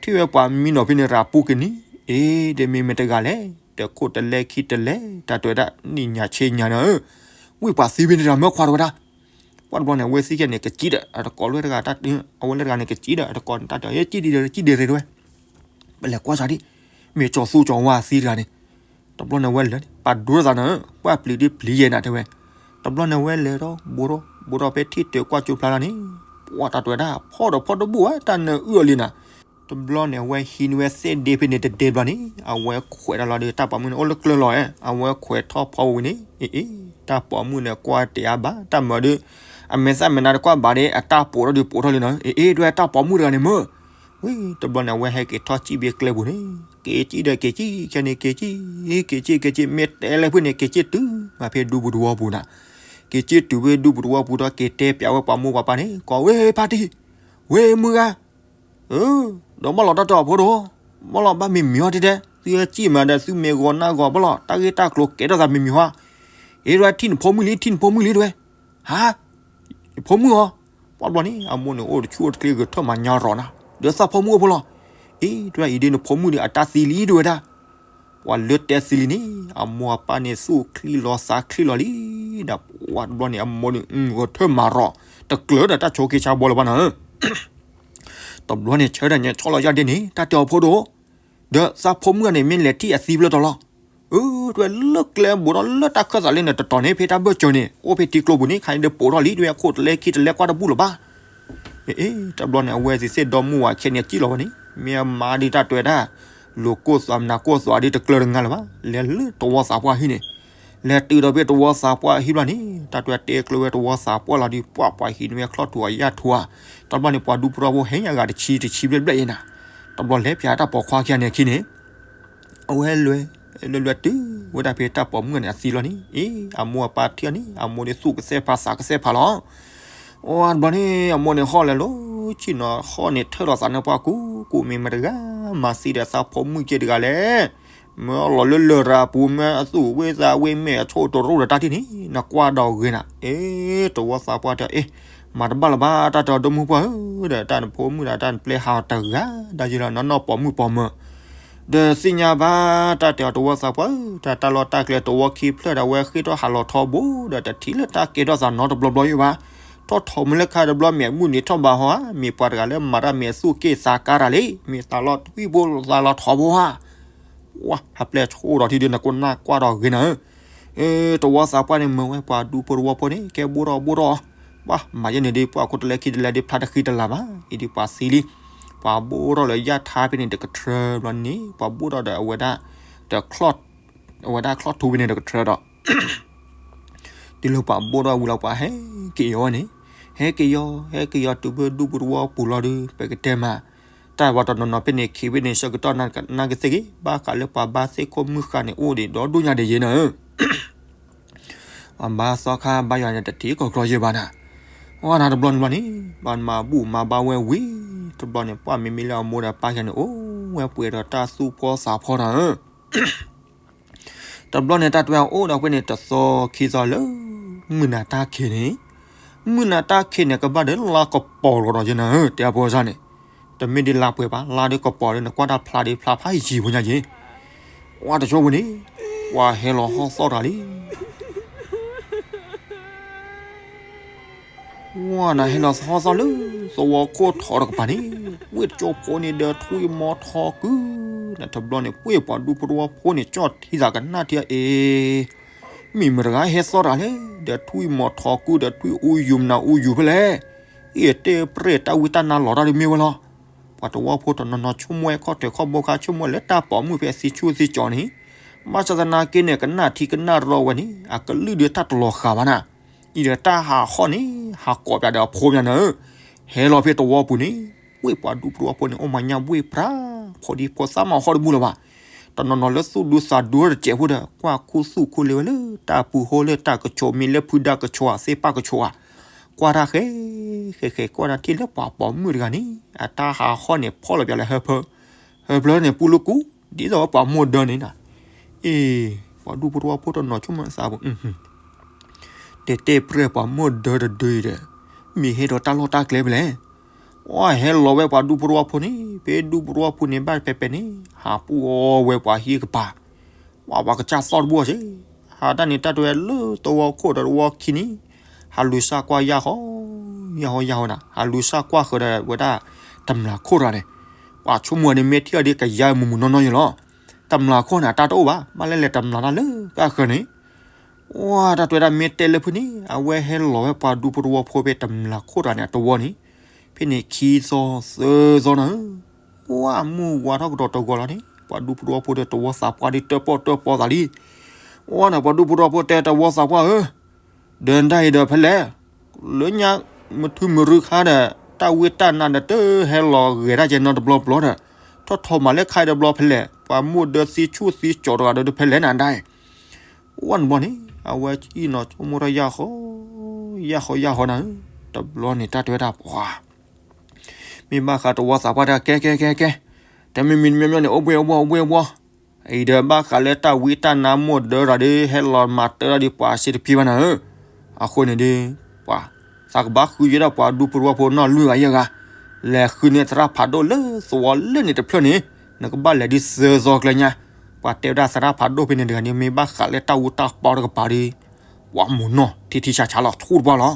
ထံၣ်ဝဲပှၤမံနီၤဖဲန့ၣ် ရၤပူက့ၤန့ၣ်, အ့ ဒီးမ့ၢ်မတဂၤလဲၣ်, ဒီးခိၣ်တလဲခံတလဲ တၢ်တဲဝဲဒၣ် နံၣ်ညါဆ့ညါနၤဧၢ, ဝံၢ်ပှၤသံဖဲန့ၣ်တၢ်မၢခွါတဲဝဲဒၣ်, ပှၢ်တဘျီန့ၣ် အဝဲသ့ၣ်ခံဂၤန့ၣ် ကစံၣ်ဒီး အတကိးလၢတဂၤ, အဝဲလၢတဂၤန့ၣ်ကစံၣ်ဒီး အတကိးန့ၣ် တၢ်တဲ ဟဲစံၣ်ဒံးဒီး စံၣ်ဒံးရ့တဲဝဲ, ပလဲၤကွၢ်စၢ်ဒံး, မ့ၢ်ကၠီၤသူကၠီၤဝါသံတဂၤန့ၣ် တဘျီန့ၣ်ဝဲလဲၤ ပာ်ဒိတၢ်သးနၤဧၢ, ပှၢ်ပျံၤဒ်ပျံၤယဲနၤတဲဝဲ, တဘျီန့ၣ်ဝဲလဲၤထီၣ် ဘူးထီၣ် ဘူးထီၣ်ဖဲထံၣ်တုၤကွၢ်ကၠိဖျါလီၤန့ၣ်, ပှၢ်တၢ်တဲဝဲဒၣ် ဖီၣ်ဒီးဖီၣ်တဘူၣ်ဧါ တၢ်နၢအုၣ်အီၤလံနၤ, တဘျီန့ၣ် အဝဲဟံးန့ၢ်ဝဲသ့ၣ်ဒ့ဖဲန့ၣ်တဒ့ဘျီန့ၣ် အဝဲခွဲးတၢ်လီၤဒီး တၢ်ပိာ်မုၣ်န့ၣ် အိၣ်လၢကျၢၢ်လီၤဧါ, အဝဲခွဲးထီၣ်ဖီဝံၤန့ၣ် အ့ အ့ တၢ်ပိာ်မုၣ်န့ၣ် ကွၢ်တ့ၢ်အါဘၣ် တၢ်မၤဒီး အမဲာ်သၣ်မဲာ်နါတကွၢ်ဘၣ်ဒီး အတၢ်ပိာ်ထီၣ်ဒီးပိာ်ထီၣ်လံနၤ, အ့ အ့ ဒွဲတၢ်ပိာ်မုၣ်တဂၤန့ၣ်မၢ ဝံၤတဘျီန့ၣ် အဝဲဟဲက့ၤထီၣ်စံၣ်ဘ့ၣ်ကျဲပူၤန့ၣ် က့ၤစံၣ်ဒီးက့ၤစံၣ် ခဲန့ၣ်က့ၤစံၣ် က့ၤစံၣ်က့ၤစံၣ် မ့ၢ်တဲလၢဖုန့ၣ် က့ၤစံၣ်တုၤမးဖဲဒူပူၤတဝီပူၤနၤ, က့ၤစံၣ်တုၤဖဲဒူပူၤတဝီပူၤဒီး က့ၤတဲပျးဝဲပှၤမိၢ်ပှၤပၢ်န့ၣ် ကွၢ်ဝဲဖါတံၢ်, ဝဲမုၢ်ဂၤ အၢ ဒီးဘၣ်လီၤတၢ်တဲအီၤဖိတအိၣ်, ဘၣ်လီၤဘၣ်မံမံၤအီၤတဲတဲ, သုဟဲစံၣ်မးဒီး သုမ့ၢ်ဂီၤနၢ်ဂီၤဘၣ်လီၤ တၢ်ဂ့ၢ်တၢ်ကျိၤကဲထီၣ်သးမံမံၤဟါ, အ့ ဒွဲထံၣ်နဖိမုၣ်လံ ထံၣ်နဖိမုၣ်လံဒွဲ, ဟါ ယဖိမုၣ်အီၤ, ပှၢ်တဘျီန့ၣ် အမိၢ်န့ၣ် အိၣ်တဆူၣ်အိၣ်တချ့ဂဲၤထၢၣ်မၤညါရီၤနၤ, ဒီးသးဖိမုၣ်အိၣ်ဖိလီၤ, အ့ ဒွဲအံၤဒ်နဖိမုၣ်ဒီးအတၢ်သံလံဒွဲဒၣ် ပှၤလၢတဲသံလံန့ၣ် အမိၢ်အပၢ်န့ၣ် သူၣ်ချံလီၤသးချံလီၤလံ, ဒီးပှၢ်တဘျီန့ၣ် အမိၢ်န့ၣ် ဂဲၤထၢၣ်မၤရီၤ တကျၢၤဒီးတၢ်ဆိးက့ဆါဘီလၢၤဘၣ်နၤဧၢ တဘျီန့ၣ် ဆၢထၢၣ်ညါဆီလီၤယၢ်ဒ့န့ၣ် တၢ်တဲအီၤဖိတအိၣ်, ဒီးသးဖိမုၣ်ဂၤန့ၣ် မ့ၢ်လဲၤထံၣ်အသံဖျၢၣ်တီၤလီၤ, အၢ ဒွဲလၢကျဲဘူးထီၣ်လၢတၢ်ခၢၣ်သးလၢန့ၣ်တတီၤန့ၣ် ဖဲတၢ်ဘၢၣ်စၢၤန့ၣ် အိၣ်ဖဲထံကျိပူၤန့ၣ် ခါန့ၣ်ဒီးပိာ်ထီၣ်လံ ဒွဲခိၣ်တလဲခံတလဲကွၢ်တဘူၣ်လၢၤဘၣ် အ့ တဘျီန့ၣ် အဝဲသ့ၣ်သ့ၣ်ဒီမိၢ်ဝၤခံဂၤန့ၣ် စံၣ်လီၤဝဲန့ၣ် မ့ၢ်အမါဒ်တၢ်တဲဝဲဒၣ် လူၤကိၢ်သွးမနၤကိၢ်သွးဒ်တကျၢၤတငါလၢၤဘၣ် လဲၤလၢတဝီသးပှၢ်ဟံၣ်န့ၣ်, လဲၤတုၤဒီးဖဲတဝီသးပှၢ်ဟံၣ်ဘျီန့ၣ် တၢ်တဲကျၢၤဝဲတဝီသးပှၢ်လီၤဒီး ပှၢ်ပှၤဟံးန့ၢ်ဝဲချီၣ်ထူအယၢ်ထူဧါ, တဘျီန့ၣ် ပှၤဒူဖိတဝီဖိဟဲညါဂၤတဆံတဆံဘျဲၣ်ဘျဲၣ်အံၤနၤ, တဘျီလဲၤပၠးတၢ်ပိာ်ခွါခံဂၤန့ၣ်အခံန့ၣ် အဝဲလဲၤ လဲၤလဲၤတုၤဝဲဒၣ်ဖဲတၢ်ပိာ်မုၣ်န့ၣ်အသံလီၤန့ၣ် အ့ အမိၢ်အပၢ်ထံၣ်န့ၣ် အမိၢ်န့ၣ်သူၣ်ကသဲၣ်ဖးသးကသဲၣ်ဖးလီၤ, အတဘျီန့ၣ် အမိၢ်န့ၣ်ဟီၣ်လဲၤလီၤ ဆ့ၣ်နီၤဟီၣ်န့ၣ်ထၢၣ်လီၤသးန့ၣ်ပှၤကူကူမ့ၢ်မတဂၤ မၤသံဒီးသးဖိမုၣ်က့တဂၤလဲၣ်, မ့ၢ်အလီၤလၢလရာ်ပူၤ မ့ၢ်အသူၣ်ဝ့ၢ်သးဝ့ၢ်မ့ၢ်အဆိၣ်တရိၣ်ဒီးတၢ်ထံၣ်န့ၣ် နကွၢ်ဒီးဂ့ၤနၤ, အ့ တဝီသးပှၢ်တဲ အ့ မၤတဘၣ်လၢၤဘၣ် တၢ်တဲအီၤဒီမုၢ်ပှၢ်ဧၢ, ဒီးတၢ်နဖိမုၣ်ဒီးတၢ်နပျဲဟးအီၤတဂၤ ဒ်ယံၤလီၤ နီၢ်နီၢ်ပိာ်မုၣ်ပိာ်မၢၤ, ဒီးသ့ၣ်ညါဘၣ်တၢ်တဲအီၤတဝီသးပှၢ်ဧၢ, တၢ်တၢ်လီၢ်တၢ်ကျဲတဝီခံဖျၢၣ်ဒီး အဝဲဃ့ၢ်ထီၣ်ဟးလီၤထီဘိ ဒီးတထံၣ်လၢတၢ်ကဲထီၣ်သးနီတဘျီဘျီယံၤဘၣ်, ထီၣ်ထီမ့ၢ်လၢခါတဘျီ မ့ၢ်အမုၢ်နံၤထီၣ်ဘးဟီဧါ, မ့ၢ်ပှၤတဂၤလၢမၤတၢ်မ့ၢ်အသူၣ်က့ၣ်သးကါတၢ်လံ, မ့ၢ်သးလီၤထွံၣ်ဘိသးလီၤထီဘိဧါ ဝါ ဟးပျဲၢ်ဆိၣ်ဒီးထံဒုး နကွၢ်နၢ်ကွၢ်ဒီးဂ့ၤနၤဧၢ, အ့ တဝီသးပှၢ်န့ၣ် မၢဝဲပှၤဒူဖိတဝီဖိန့ၣ် ကဲဘိၣ်ထီၣ်ဘိၣ်ထီၣ်, ပှၤမၤယဲန့ၣ်ဒ် ပှၤခိၣ်တလဲခံတလဲဒ်ဖျါတဃံတလၤဘၣ်, အံၤဒ်ပှၤသံလံ, ပှၤဘိၣ်ထီၣ်လၢယၢ်ထါဖဲန့ၣ်တကထြၢဘျီန့ၣ် ပှၤဘိၣ်ထီၣ်ဒီးအဝဲဒၣ် တချီၣ် အဝဲဒၣ်ချီၣ်ထူဖဲန့ၣ်တကထြၢဒီး တုၤလၢပှၤဘိၣ်ထီၣ်ဝံၤလီၤ ပှၤဟဲက့ၤအီၤဝဲန့ၣ်, ဟဲက့ၤယီၤ ဟဲက့ၤယီၤတုၤဖဲဒူပူၤတဝီပူၤလီၤဒီး ပကတဲမး တၢ်ဝဲတနီၤနီၤဖဲန့ၣ် ခံဖဲန့ၣ် ဆၢကတီၢ်နၢ်ကသ့ၣ်ဂ့ၤ ဘၣ်ဃးလၢပှၤဘါသ့ၣ်ခိၣ်မုၢ်ဃာ်န့ၣ် အိၣ်ဒံးဒီဒူၣ်ညါဒံးယဲနၤဧၢ အဘါသီခါဘါယွၤန့ၣ် တထံၣ်ကီၢ်ကျီယဲဘၣ်နၤ, ဝဲနၤတဘျီန့ၣ်ဘျီန့ၣ် ဘၣ်မၤဘူၣ်မၤဘါဝဲဝံၤ တဘျီန့ၣ် ပှၢ်မ့မ့ၢ်လၢအမိၢ်ဒီးပၢ်ယၤန့ၣ် အိၣ်ဝဲပှဲၤဒီးတၢ်သူၣ်ဖှီသးဖှီနၤဧၢ တဘျီန့ၣ် တၢ်တဲဝဲအိၣ်ဒီးဖဲန့ၣ် တသီခံသီလၢ မုၢ်နၤတၢ်ခံးန့ၣ်, မုၢ်နၤတၢ်ခံးန့ၣ် ကဘၣ်ဒီးလါကပီၤလီၤဒီးယဲနၤဧၢ တဲအဖိစၢ်န့ၣ်, တမ့ၢ်ဒ်လါပှဲၤဘၣ် လါဒီးကပီၤဒီး နကွၢ်တၢ်ဖျါဒ်ဖျါဖးယံာ်ဖိညါယဲ ဝါတဆိဝဲန့ၣ်, ပှၤဟဲလီၤဟီၣ်သီၣ်တဂၤလံ ဝဲနၤဟဲလီၤဟီၣ်သီၣ်လၢ သဝီခိၣ်ထီတကပၤန့ၣ်, ဝ့ၢ်တကၠိဖိန့ၣ်ဒီးထွံၣ်မီၤထီကုၢ်, နတဘျီန့ၣ် ပှ့ၢ်ပှၤဒူဖိတဝီဖိန့ၣ် ကၠီၣ်ထံသးကနၣ်ထံအီၤအ့ မ့ၢ်မတၤတဂၤဟဲသီၣ်တၢ်လဲၣ်, ဒီးထွံၣ်မီၤထီကုၢ် ဒီးထွံၣ်အူယူၤမနုၤအူယူၤဖဲလဲၣ်, အ့ၣ်တဲပြဲၢ်တၢ်ဝံတၢ်နါလီၤတၢ်ဒ်မ့ၢ်ဝဲလီၤ. ပှၤတဝီဖိတနီၤနီၤဆိကမိၣ်ဝဲခီၣ်ထံးခီၣ်ဘိခါ ဆိကမိၣ်လၢတၢ်ပိာ်မုၣ်ဖဲသံဆူၣ်သံကၠီန့ၣ်, ဘၣ်ဆၣ်သနာ်က့န့ၣ် ကနၣ်ထံကနၣ်ရီဝဲန့ၣ် အကလုၢ်ဒီးတၢ်တလီၤဃာ်ဘၣ်နၤ, အံၤဒီးတၢ်ဟးဟီၣ်န့ၣ် ဟးကိးပၠးဒီးအဖိမနၤဧၢ, ဟဲလီၤဖဲတဝီပူၤန့ၣ်, ဝ့ၢ်ပှၤဒူဖိတဝီဖိန့ၣ် အိၣ်မၤညၣ်ဘှ့ၣ်ပြၢ်, ဖိဒံဖိသၣ်မၤဟီၣ်တဘူၣ်လၢၤဘၣ်, တနီၤနီၤလၢသူၣ်ဒူသးဒူတစဲးဖိဒီး ကွၢ်ခူသူၣ်ခူလ့ဝဲလၢတၢ်ပူၤဟိလၢတၢ်ကဆိးမ့ၢ်လၢဖုဒါကဆိးဧါသ့ၣ်ပၢ်ကဆိးဧါ, ကွၢ်တၢ်ဃဲ ဃဲဃဲကွၢ်တၢ်ထံၣ်လၢပှၤပိာ်မုၣ်တဂၤန့ၣ် အတၢ်ဟးဟီၣ်န့ၣ်ဖီၣ်လီၤပၠးလၢဟၢဖၢ, ဟၢဖၢန့ၣ်ပူၤလၢကူ, ဒ်သိးဝဲပှၤမိၢ်ဒၢန့ၣ်နၤ, အ့ၣ်, ပှၤဒူဖိတဝီဖိတနီၤဆိကမိၣ်သးပူၤ တဲတဲပြဲၢ်ပှၤမိၢ်ဒၢတဒုအံၤဒီး, မ့ၢ်ဟဲဒီးတၢ်လီၢ်တၢ်ကျဲဖဲလဲၣ်, အဟဲလီၤဝဲပှၤဒူဖိတဝီဖိန့ၣ် ဖဲဒူဖိတဝီဖိန့ၣ် ဘၣ်ဖဲဖဲန့ၣ် ဟးပူၤအီၤဝဲပှၤဟံၣ်ကပၤ, ပှၤပှၤကစၢ်သီၣ်တဘူၣ်အီၤစ့ၢ်, ဟးတၢ်န့ၣ်တၢ်တဲဝဲလၢသဝီခိၣ်ဒီးသဝီခံန့ၣ်, ဟးလူၤစၢ်ကွၢ်ယၢ်ဃီ, ယၢ်ဃီယၢ်ဃီနၤ ဟးလူၤစၢ်ကွၢ်ဃုာ်ဒီးဝဲဒၣ်, တမျာ်ခိၣ်တဂၤန့ၣ်, ပှၤဆိကမိၣ်န့ၣ်မ့ၢ်ထံၣ်အီၤဒ်ကယၤမုၢ်မုၢ်နီၢ်နီၢ်ယဲလီၤ, တမျာ်ခိၣ်န့ၣ် အတၢ်တအိၣ်ဘၣ် ဘၣ်လဲၣ်လဲၣ်တမျာ်တၢ်လၢကဃၢၤန့ၣ် ဝဲတၢ်တဲဝဲဒၣ်မ့ၢ်တဲလၢဖုန့ၣ် အဝဲဟဲလီၤဝဲပှၤဒူဖိတဝီဖိဖဲတမျာ်ခိၣ်တဂၤန့ၣ်အတဝီန့ၣ်, ဖဲန့ၣ်ခံသီသၢသီနၤဧၢ, ပှၢ်မုၢ်ဝါထီၣ်ကဒီးတဂီၤလီၤန့ၣ် ပှၤဒူဖိတဝီဖိဒီးတဝီသးပှၢ်ဒ်တၢၣ်ပီၣ်တၢၣ်ပီသးလံ, ဝဲန့ၣ် ပှၤဒူဖိတဝီဖိတဲတဝီသးပှၢ်ဧၢ, ဒီးနဒၣ်အံၤဒီးဖဲလဲၣ်, လၢညါမုၢ်ထူမုၢ်ရူခါဒီး တၢ်ဝံတၢ်နါဒီးတဟဲလီၤဂဲၤတၢ်ကဲနီတဘျီဘျီဒီး, ထီၣ်ထီၣ်မးလၢခါအံၤတဘျီဖဲလဲၣ် ပှၤမိၢ်ဒၢသံဆူၣ်သံကၠီတဂၤဒီးဖဲလဲၣ်နဒၣ်အံၤ ဝဲနဘျီန့ၣ် အဝဲအံၤနီၤဆိကမိၣ်တၢ်ယၢ်ဃီ, ယၢ်ဃီယၢ်ဃီနၤဧၢ, တဘျီန့ၣ်တၢ်တဲဝဲဒၣ်ပှၤ, မ့ၢ်ဘၣ်ဃးတဝီသးပှၢ်တၢ်ကဲကဲကဲကဲ, တမံၤမံၤတမံၤမံၤန့ၣ် အိၣ်ဘှ့ၣ်အိၣ်ဘှီၣ်အိၣ်ဘှ့ၣ်အိၣ်ဘှီၣ်, အံၤဒီးဘၣ်ဃးလၢတၢ်ဝံတၢ်နါမိၢ်ဒၢတဂၤဒီး ဟဲလီၤမၤတၢ်တၢ်ဒ်ပှၤစ့တဖံဘၣ်နၤဧၢ, အဃိန့ၣ်ဒီး, ပှၤ, သးကဘၣ်ဃုယဲဒၣ်ပှၤဒူဖိတဝီဖိနီၢ်လွံၢ်ဂၤယဲၢ်ဂၤ, လဲၤဃုန့ၢ်သရၣ်ဖးဒိၣ်လၢသဝီလၢန့ၣ်တဖျၢၣ်န့ၣ်, နကဘၣ်လဲၤဒ်သၢသီကျဲညါ, ပှၤတဲဝဲဒၣ်သရၣ်ဖးဒိၣ်ဖဲန့ၣ်တဂၤန့ၣ် မ့ၢ်ဘၣ်ဃးလၢတၢ်အူတၢ်ပီတကပၤဒီး ပှၤမိၢ်နီၢ်ထံထံဆးဆးလီၤထူတပှၢ်လီၤ,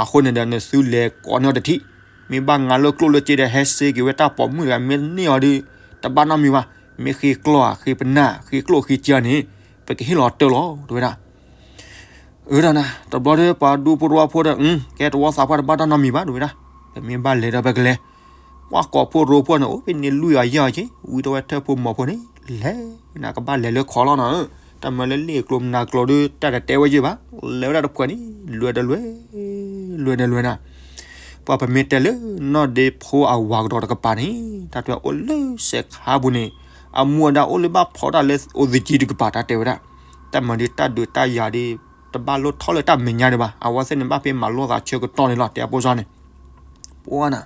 အဃိန့ၣ်ဒီးနသုလဲၤကိးန့ၢ်အီၤတထံၣ်, မ့ၢ်ဘၣ်ငါလၢကျိၣ်လၢစ့ဒီး ဟဲစ့က့ၤဝဲတၢ်ပိာ်မုၣ်တဂၤ မ့ၢ်န့ၢ်အီၤဒီး, တဘၣ်နီတမံၤဘၣ်, မ့ၢ်ဃ့ကျိၣ်ဧါ ဃ့ပနၢ် ဃ့ကျိၣ်ဃ့စ့န့ၣ်, ပကဟ့ၣ်လီၤတၢ်လီၤ တဲဝဲဒၣ် အၢဒၣ်နၤ တဘျီဒီးပှၤဒူဖိတဝီဖိဒီး ကဲတဝီသးပှၢ်တဘၣ်တၢ်နီတမံၤဘၣ် တဲဝဲဒၣ်, ပမ့ၢ်ဘၣ်လဲၤဒီးပကလဲၤ, ကွၢ်ကိးဖိရိဖိန့ၣ် အိၣ်ဖဲန့ၣ်လွံၢ်ဂၤယဲၢ်ဂၤက့, ဝံၤတဝဲထၢၣ်ဖိမီၤဖိန့ၣ်, လဲၤနၤကဘၣ်လဲၤလၢခီလီၤနၤဧၢ, တၢ်မၤလၢလ့ၣ်ကျိၤမနၤကျိၤဒီး တၢ်တတဲဝဲယဲၢ်ဘၣ်, လဲၤဝဲဒၣ်တဖှဲးန့ၣ် လွဲၢ်တလွဲၢ်, လွဲၢ်တလွဲၢ်နၤ ပှၤပမ့ၢ်တဲလၢနီၢ်ဒ့ဖိအဝၤကဒီးတကပၤန့ၣ် တၢ်တဲအိၣ်လၢစဲးခါပူၤန့ၣ်, အမူအဒါအိၣ်လၢဘၣ်ဖီတၢ်လၢအိၣ်သကံတကပၤ တၢ်တဲဝဲဒၣ်, တၢ်မၤဒ်တၢ်ဒုးတၢ်ယၤဒီး, တဘၣ်လိၣ်ထီၣ်လၢတၢ်မဲာ်ညါဒံးဘၣ်, အဝဲသ့ၣ်န့ၣ်ဘၣ်ဖဲမၤလိာ်သးဆၢကတီၢ်န့ၣ်လီၤ တဲအပိစၢ်န့ၣ် ပှၤနၤ,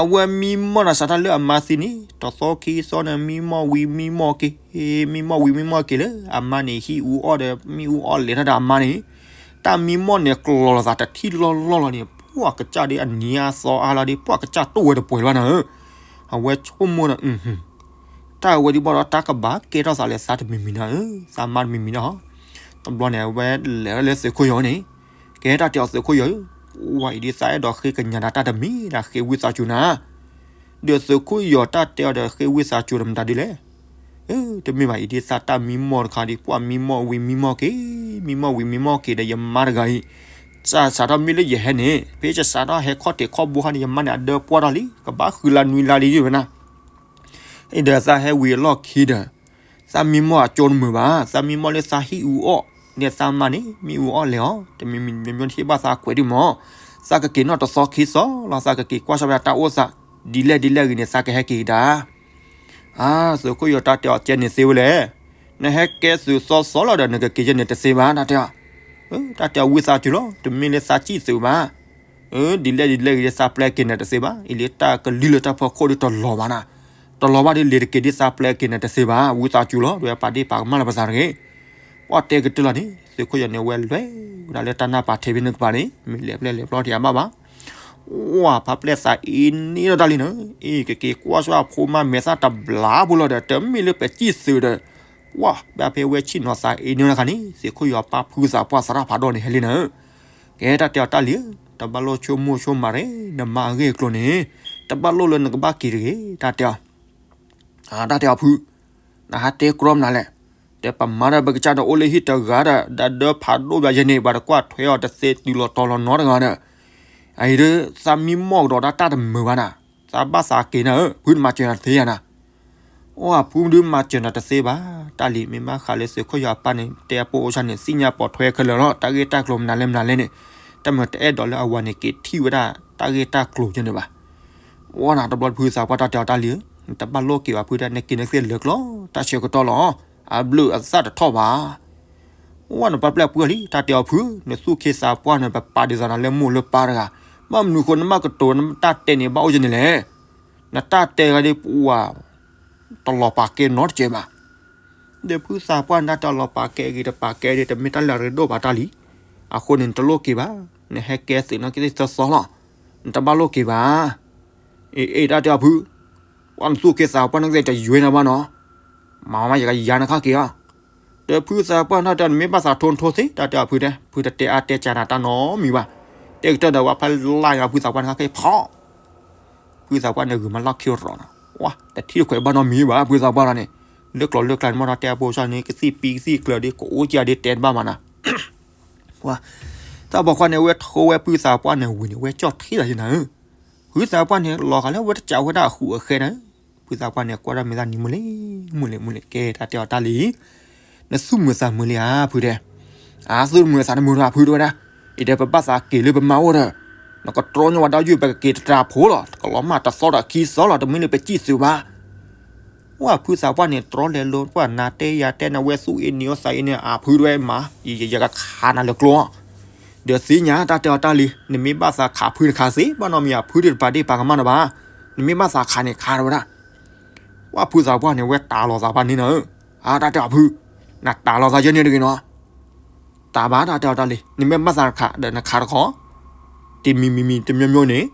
အဝဲမံမီၢ်နၤစးထီၣ်လၢအမါသံန့ၣ် တသီခံသီန့ၣ် မံမီၢ်ဝံၤမံမီၢ်က့ၤ, မံမီၢ်ဝံၤမံမီၢ်က့ၤလၢ အမါန့ၣ်ဟံၣ်အူအီၣ်ဒီး မံအူအီၣ်လဲၤထီၣ်ဒီးအမါန့ၣ်, တၢ်မံမီၢ်န့ၣ်ကျီၤလိာ်သးတထံၣ်လီၢ်လီၢ်လီၤန့ၣ် ပှၤကစၢ်ဒ်အနံၤအသီအါလီၤဒီး ပှၤကစၢ်တိၢ်ဝဲတပှဲၤလီၤနၤဧၢ, အဝဲဆိကမိၣ်ဒီး တၢ်ဝဲဒ်ဘၣ်ဒီးတၢ်ကဘၣ်ကဲထီၣ်သးလၢသးတမံၤမံၤနၤဧၢ, သးမါတမံၤမံၤနၤဧၢ, တဘျီန့ၣ် အဝဲလဲၤလၢသုးခိၣ်ယီၤန့ၣ်, ကဲတၢ်တဲအီၤသုးခိၣ်ယီၤဧၢ, ဝဲအံၤဒ်သးအဲၣ်ဒိးဃ့ကညးနၤတၢ်တမံၤဒီးဃ့ဝံသးစူၤနၤ, ဒီးသုးခိၣ်ယီၤတၢ်တဲအီၤဒီးဃ့ဝံသးစူၤဒီးမတၤဒ်လဲၣ်, တမ့ၢ်ဘၣ်အံၤဒ်သးတၢ်မံမီၢ်တခါဒီး ပှၤမံမီၢ်ဝံၤမံမီၢ်က့ၤ, မံမီၢ်ဝံၤမံမီၢ်က့ၤဒီးယမါတဂၤအံၤ, စးစးထီၣ်မ့ၢ်လၢယဟဲန့ၣ် ဖဲယစးထီၣ်ဟဲခီၣ်ထံးခီၣ်ဘိခါန့ၣ် ယမါန့ၣ်အဒၢပှၢ်ထီၣ်လံ ကဘၣ်ဃုလါနွံလါလံဝဲနၤ အံၤဒီးသးဟဲဝံၤအလီၢ်ခံဒီး, သးမံမီၢ်အကၠိတမုာ်ဘၣ်, သးမံမီၢ်လၢသးဟံၣ်အူအီၣ်, ဒီးသးမါန့ၣ် မံအူအီၣ်လဲၤအီၤ, တမံၤမံၤမံၤမံၤထံၣ်ဘၣ်သးကွဲးဒံးမီၢ်, သးကက့ၤနီၣ်တသီခံသီလီၤ, သးကက့ၤကွၢ်ဆၢၣ်ဝဲဒၣ်တၢ်အိၣ်သး, ဒ်လဲၣ်ဒ်လဲၣ်ဂ့ၤန့ၣ် သးကဟဲက့ၤကဒါ. အါ, သုးခိၣ်ယီၤတၢ်တဲအီၤကဲန့ၣ်သ့ဝဲလဲၣ်. နဟဲကဲသုးသီသီလီၤဒီး နကက့ၤယဲန့ၣ်တသ့ဘၣ် တၢ်တဲအီၤ. တၢ်တဲအီၤဝံသးစူၤလီၤ, တမ့ၢ်လၢသးစံၣ်သုးဘၣ်. ဒ်လဲၣ်ဒ်လဲၣ်ဂ့ၤ သးပျဲက့ၤန့ၣ်တသ့ဘၣ်. အံၤလၢတၢ်ကလုၢ်လၢတၢ်ဖီခိၣ်ဒ်တလီၤဘၣ်နၤ, တလီၤဘၣ်ဒ်လဲၣ်တက့ၤဒ်သးပျဲက့ၤန့ၣ်တသ့ဘၣ်. ဝံသးစူၤလီၤ, ဒ်ဝဲပာ်ဒ့ၣ်ပာ်ကမၣ်လၢပသးတဂ့ၤ. ပှၤတဲကတၢၢ်လီၤန့ၣ် သုးခိၣ်ယီၤန့ၣ် ဝဲလဲၤဝဲဒၣ်လၢတၢ်နၢ်ပာ်ထဲဖဲန့ၣ်ကပၤန့ၣ် မ့ၢ်လဲၤပျဲလဲၤပျီထံအဘၣ်ဘၣ်. ဝဲဖးပျဲၢ်သးအ့န့ၢ်ဒီးတၢ်လံန့ၣ်, အ့ ကက့ၤကွၢ်ဆၢၣ်ဖိမး မဲာ်သၣ်တဘျါဖိလီၤဒီး တမ့ၢ်လၢပစံၣ်သုးဒီး, ပှၤဘၣ်ဖဲဝဲဆ့ၣ်နီၤသးအ့န့ၢ်တခါန့ၣ် သုးခိၣ်ယီၤပၢ်ဖုသးပှၢ်သရၣ်ဖးဒိၣ်န့ၣ်ဟဲလံန့ၣ်. ကဲတၢ်တဲအီၤတၢ်လံဧၢ, တဘၣ်လိၣ်ဆိကမိၣ်ဆိကမးတဂ့ၤ, နမါအဂ့ၢ်အကျိၤန့ၣ် တဘၣ်လိၣ်လၢနကဘၣ်က့ၤတဂ့ၤ, တၢ်တဲအီၤ. တၢ်တဲအီၤဖု, နဟးတဲကြီမနုၤလဲၣ်. တဲပမါဒီးပကစၢ်ဒီးအိၣ်လၢဟံၣ်တဂၤဒီး ဒၣ်ဒၢဖးဒိၣ်ဘၣ်ယဲန့ၣ် ပှၤတကွၢ်ထွဲအီၤတသ့တုၤလီၤတီၤလီၤနီတဂၤဒီး, အအံၤဒီး သးမံမီၢ်ကဒီးဒၣ်တၢ်တမုာ်ဘၣ်နၤ, သးဘၣ်သးက့ၤနၤဧၢ, ဖုနမၤစၢၤနၤတသ့ဧါနၤ. အိၣ် အဖုဒုးမၤစၢၤနၤတသ့ဘၣ်, တၢ်လံၤ မ့ၢ်ဘၣ်ဃးလၢသုးခိၣ်ယီၤအပၢ်န့ၣ် တဲအပိအိၣ်ဆၣ်န့ၣ် သ့ၣ်ညါပိာ်ထွဲခဲလၢာ်လီၤ, တၢ်ဂ့ၢ်တၢ်ကျိၤမနုၤလဲၣ်မနုၤလဲၣ်န့ၣ်, တၢ်မ့ၢ်တအဲၣ်ဒိးလၢအဝၤန့ၣ်က့ၤထံၣ်ဝဲဒၣ်တၢ်ဂ့ၢ်တၢ်ကျိၤယဲန့ၣ်ဘၣ်. ဝဲနၤတဘျီတဖုသးပှၢ်တၢ်တဲအီၤ တၢ်လံၤဧၢ, နတဘၣ်လိၣ်က့ၤဘၣ်ဖုဒၣ် နက့ၤနသ့ၣ်လၢကျိၤ တၢ်ဆၢကတီၢ်လီၤ, အဘျုးအသၣ်တထီၣ်ဘၣ်. ဝဲနပာ်ပျဲၢ်ပှၢ်လံ တၢ်တဲအီၤဖု, နသူၣ်ခ့သးပှၢ်န့ၣ် ပပာ်ဒ်သိးနၤလၢမိၢ်လၢပၢ်တဂၤ, ဘၣ်မနုၤဃိနမ့ၢ်ကတိၤနတၢ်တဲန့ၣ်ဘၣ်အိၣ်ယဲန့ၣ်လဲၣ်. နတၢ်တဲဂၤဒ်ပဝဲ တလီၤပာ်ကဲနီတစဲးဘၣ်. ဒီးဖုသးပှၢ်နတၢ်တဲအီၤလီၤပာ်ကဲဂ့ၤ တပာ်ကဲဒ် တမ့ၢ်တၢ်လၢအရ့ဒိၣ်ဘၣ်တၢ်လံ. အဃိန့ၣ် နတလိၣ်က့ၤဘၣ်, နဟဲကဲသုးနီၣ်က့ၤသ့ၣ်သီသီလီၤ, နတဘၣ်လိၣ်က့ၤဘၣ်. အ့ အ့ တၢ်တဲအီၤဖု, ပှၤနသူၣ်ခ့သးပှၢ်နကသ့ၣ်တယွဲနၤဘၣ်နီၤ, မၤမးယကယၤနခါက့ၤအီၤ. ဒီးဖုသးပှၢ်နတၢ်တဲအီၤ နမ့ၢ်ဘၣ်သးထိနထိသ့ တၢ်တဲအီၤဖုတဲ, ဖုတတဲအါတဲကၢနၤတၢ်နီတမံၤဘၣ်. တဲကတၢၢ်ဒီးဝဲဖဲလၢ်ညါဖုသးပှၢ်နခါက့ၤဖီ ဖုသးပှၢ်န့ၣ်ဂုာ်မၤလီၢ်ခံရီၤနီၤ, ဝဲ တထံၣ်တခွဲးဘၣ်နီတမံၤဘၣ် ဖုသးပှၢ်လီၤန့ၣ်, လၢကျိၤလၢကျဲန့ၣ် မ့ၢ်ဒီးတဲအပိၢ်စၢ်န့ၣ် ကသံၣ်ပံကသံၣ်ကျၢၤဒ် ကအိၣ်ကၢဒ်တဲတဘၣ်မးနၤ. ဝဲ တၢ်ပိာ်ခွါန့ၣ် ဝဲထိဝဲဖုသးပှၢ်န့ၣ်ဝံၤန့ၣ် ဝဲကၠီၣ်ထံလီၤယဲနၤဧၢ, ဖုသးပှၢ်န့ၣ် လီၤဂာ်လၢဝဲတကးဝဲဒၣ်အဃူအဃဲနၤဧၢ, ဖုသးပှၢ်န့ၣ် ကွၢ်တၢ်မဲာ်သၣ်န့ၣ် မုာ်လံ မုာ်လံ မုာ်လံ ကဲတၢ်တဲအီၤတၢ်လံ နသူၣ်မုာ်သးမုာ်လံဧါ ဖုတဲ, အါ သူၣ်တမုာ်သးတမုာ်ဒီးဖုတဲဝဲဒၣ်, အံၤဒီးပဘၣ်သးက့ၤလၢပမါအိၣ်ဒီး, နကတြီညီဝဲဒီးယုၢ် ပကက့ၤတတြၤဖိလီၤ, တကလီၤမၢ်တသီဒီးခံသီလီၤ, တမ့ၢ်လၢပစံၣ်သုးဘၣ်. ဝဲဖုသးပှၢ်န့ၣ် တြီလဲၤလိၤ ပှၤနၤတဲယၤတဲနၤ ဝဲသူၣ်အ့န့ၢ်အီၣ်သးအ့န့ၢ်အဖုတဲဝဲမး, ယယကခးနၤလၢကျိ ဒီးသ့ၣ်ညါတၢ်တဲအီၤတၢ်လံ, နမ့ၢ်ဘၣ်သးခးဖုတခးသ့ ဘၣ်နီတမံၤဧါ ဖုဒုးတပာ်ဒ့ၣ်ပာ်ကမၣ်နၤဘၣ်, နမ့ၢ်ဘၣ်သးခးန့ၣ်ခးတဝဲဒၣ်. ဝဲဖုသးပှၢ်န့ၣ် ဝဲတးလီၤသးဖးန့ၣ်နီၤဧၢ, အါ တၢ်တဲအီၤဖု, နတးလီၤသးယဲန့ၣ်တဂ့ၤနီၤ, တးဘၣ်တၢ်တဲအီၤတၢ်လံ, နမ့ၢ်ဘၣ်သးခးဒီးနခးတခီ, တမံၤမံၤမံၤတမံၤမံၤန့ၣ်,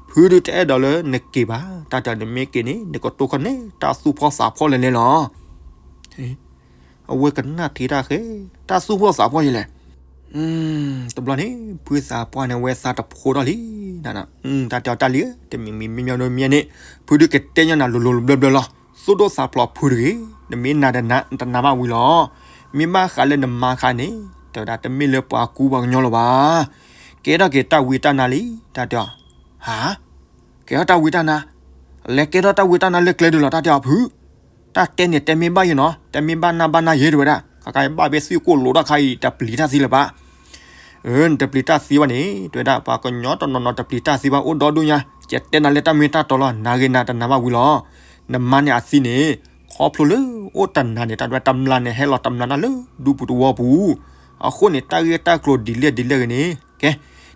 ဖုဒုးတအဲၣ်ဒိးလၢနက့ၤဘၣ်, တၢ်တဲအီၤနမ့ၢ်က့ၤန့ၣ် နကတိၢ်ခီၣ်န့ၢ် တၢ်သူၣ်ဖှီၣ်သးဖှီၣ်လဲၤလဲၤလီၤ. အဝဲကနၣ်ထံတၢ်ဃဲ, တၢ်သူၣ်ဖှီၣ်သးဖှီၣ်ယလဲၣ်. တဘျီန့ၣ် ဖုသးပှၢ်န့ၣ် ဝဲသးတဖိထီၣ်လံ, တၢ်တဲအီၤတၢ်လံဧၢ, တမံၤမံၤမံၤမံၤန့ၣ် ဖုဒုးကတဲညါနၤလိၤလိၤဘျၢဘျၢလီၤ, သိၣ်ဒိၣ်သးဖျိးဖုတဂ့ၤ, နမ့ၢ်နာ်ဒီးနာ် နတနာ်ဘၣ်ဝံၤလီၤ. မ့ၢ်ဘၣ်ဃးလၢနမါခါန့ၣ် တဲဝဲဒၣ် တမ့ၢ်လၢပှၤကူပှၤကညီလၢၤဘၣ်. ကဲထီၣ်က့ၤတၢ်ဝံတၢ်နါလံ, တၢ်တဲအီၤ, ဟါ, ကဲထီၣ်တၢ်ဝံတၢ်နါ, လဲၤကဲထီၣ်တၢ်ဝံတၢ်နါလၢကျဲဒၣ်လီၤ, တၢ်တဲအီၤဖု တၢ်တဲန့ၣ်တဲမ့ၢ်ဘၣ်ယဲနီၤ, တဲမ့ၢ်ဘၣ်နၢ်ဘၣ်နၢ်ယဲတဲဝဲဒၣ်, ခါခါအံၤဘၣ်ဖဲသွံၣ်ကိၣ်လိၤတၢ်ခါအံၤ တပျံၤတၢ်သံလၢၤဘၣ်. အၢ နတပျံၤတၢ်သံဘၣ်န့ၣ် တဲဝဲဒၣ် ပှၤကညီတနီၤနီၤတပျံၤတၢ်သံဘၣ် အိၣ်ဒီဒူၣ်ညါ, ယတဲနၤလၢတၢ်မ့ၢ်တၢ်တီလီၤ, နာ်ဂ့ၤနၤတနာ်ဘၣ်ဝံၤလီၤ. နမါန့ၣ်အသံန့ၣ် ခီဖျိလၢအိၣ်တနၤန့ၣ် တၢ်ဒွဲတမျၢ်န့ၣ် ဟဲလီၤတမျၢ်တၢ်လၢဒူပူၤသဝီပူၤ, အဃိန့ၣ် တၢ်ဂ့ၢ်တၢ်ကျိၤဒ်လဲၣ်ဒ်လဲၣ်ဂ့ၤန့ၣ် ကဲ,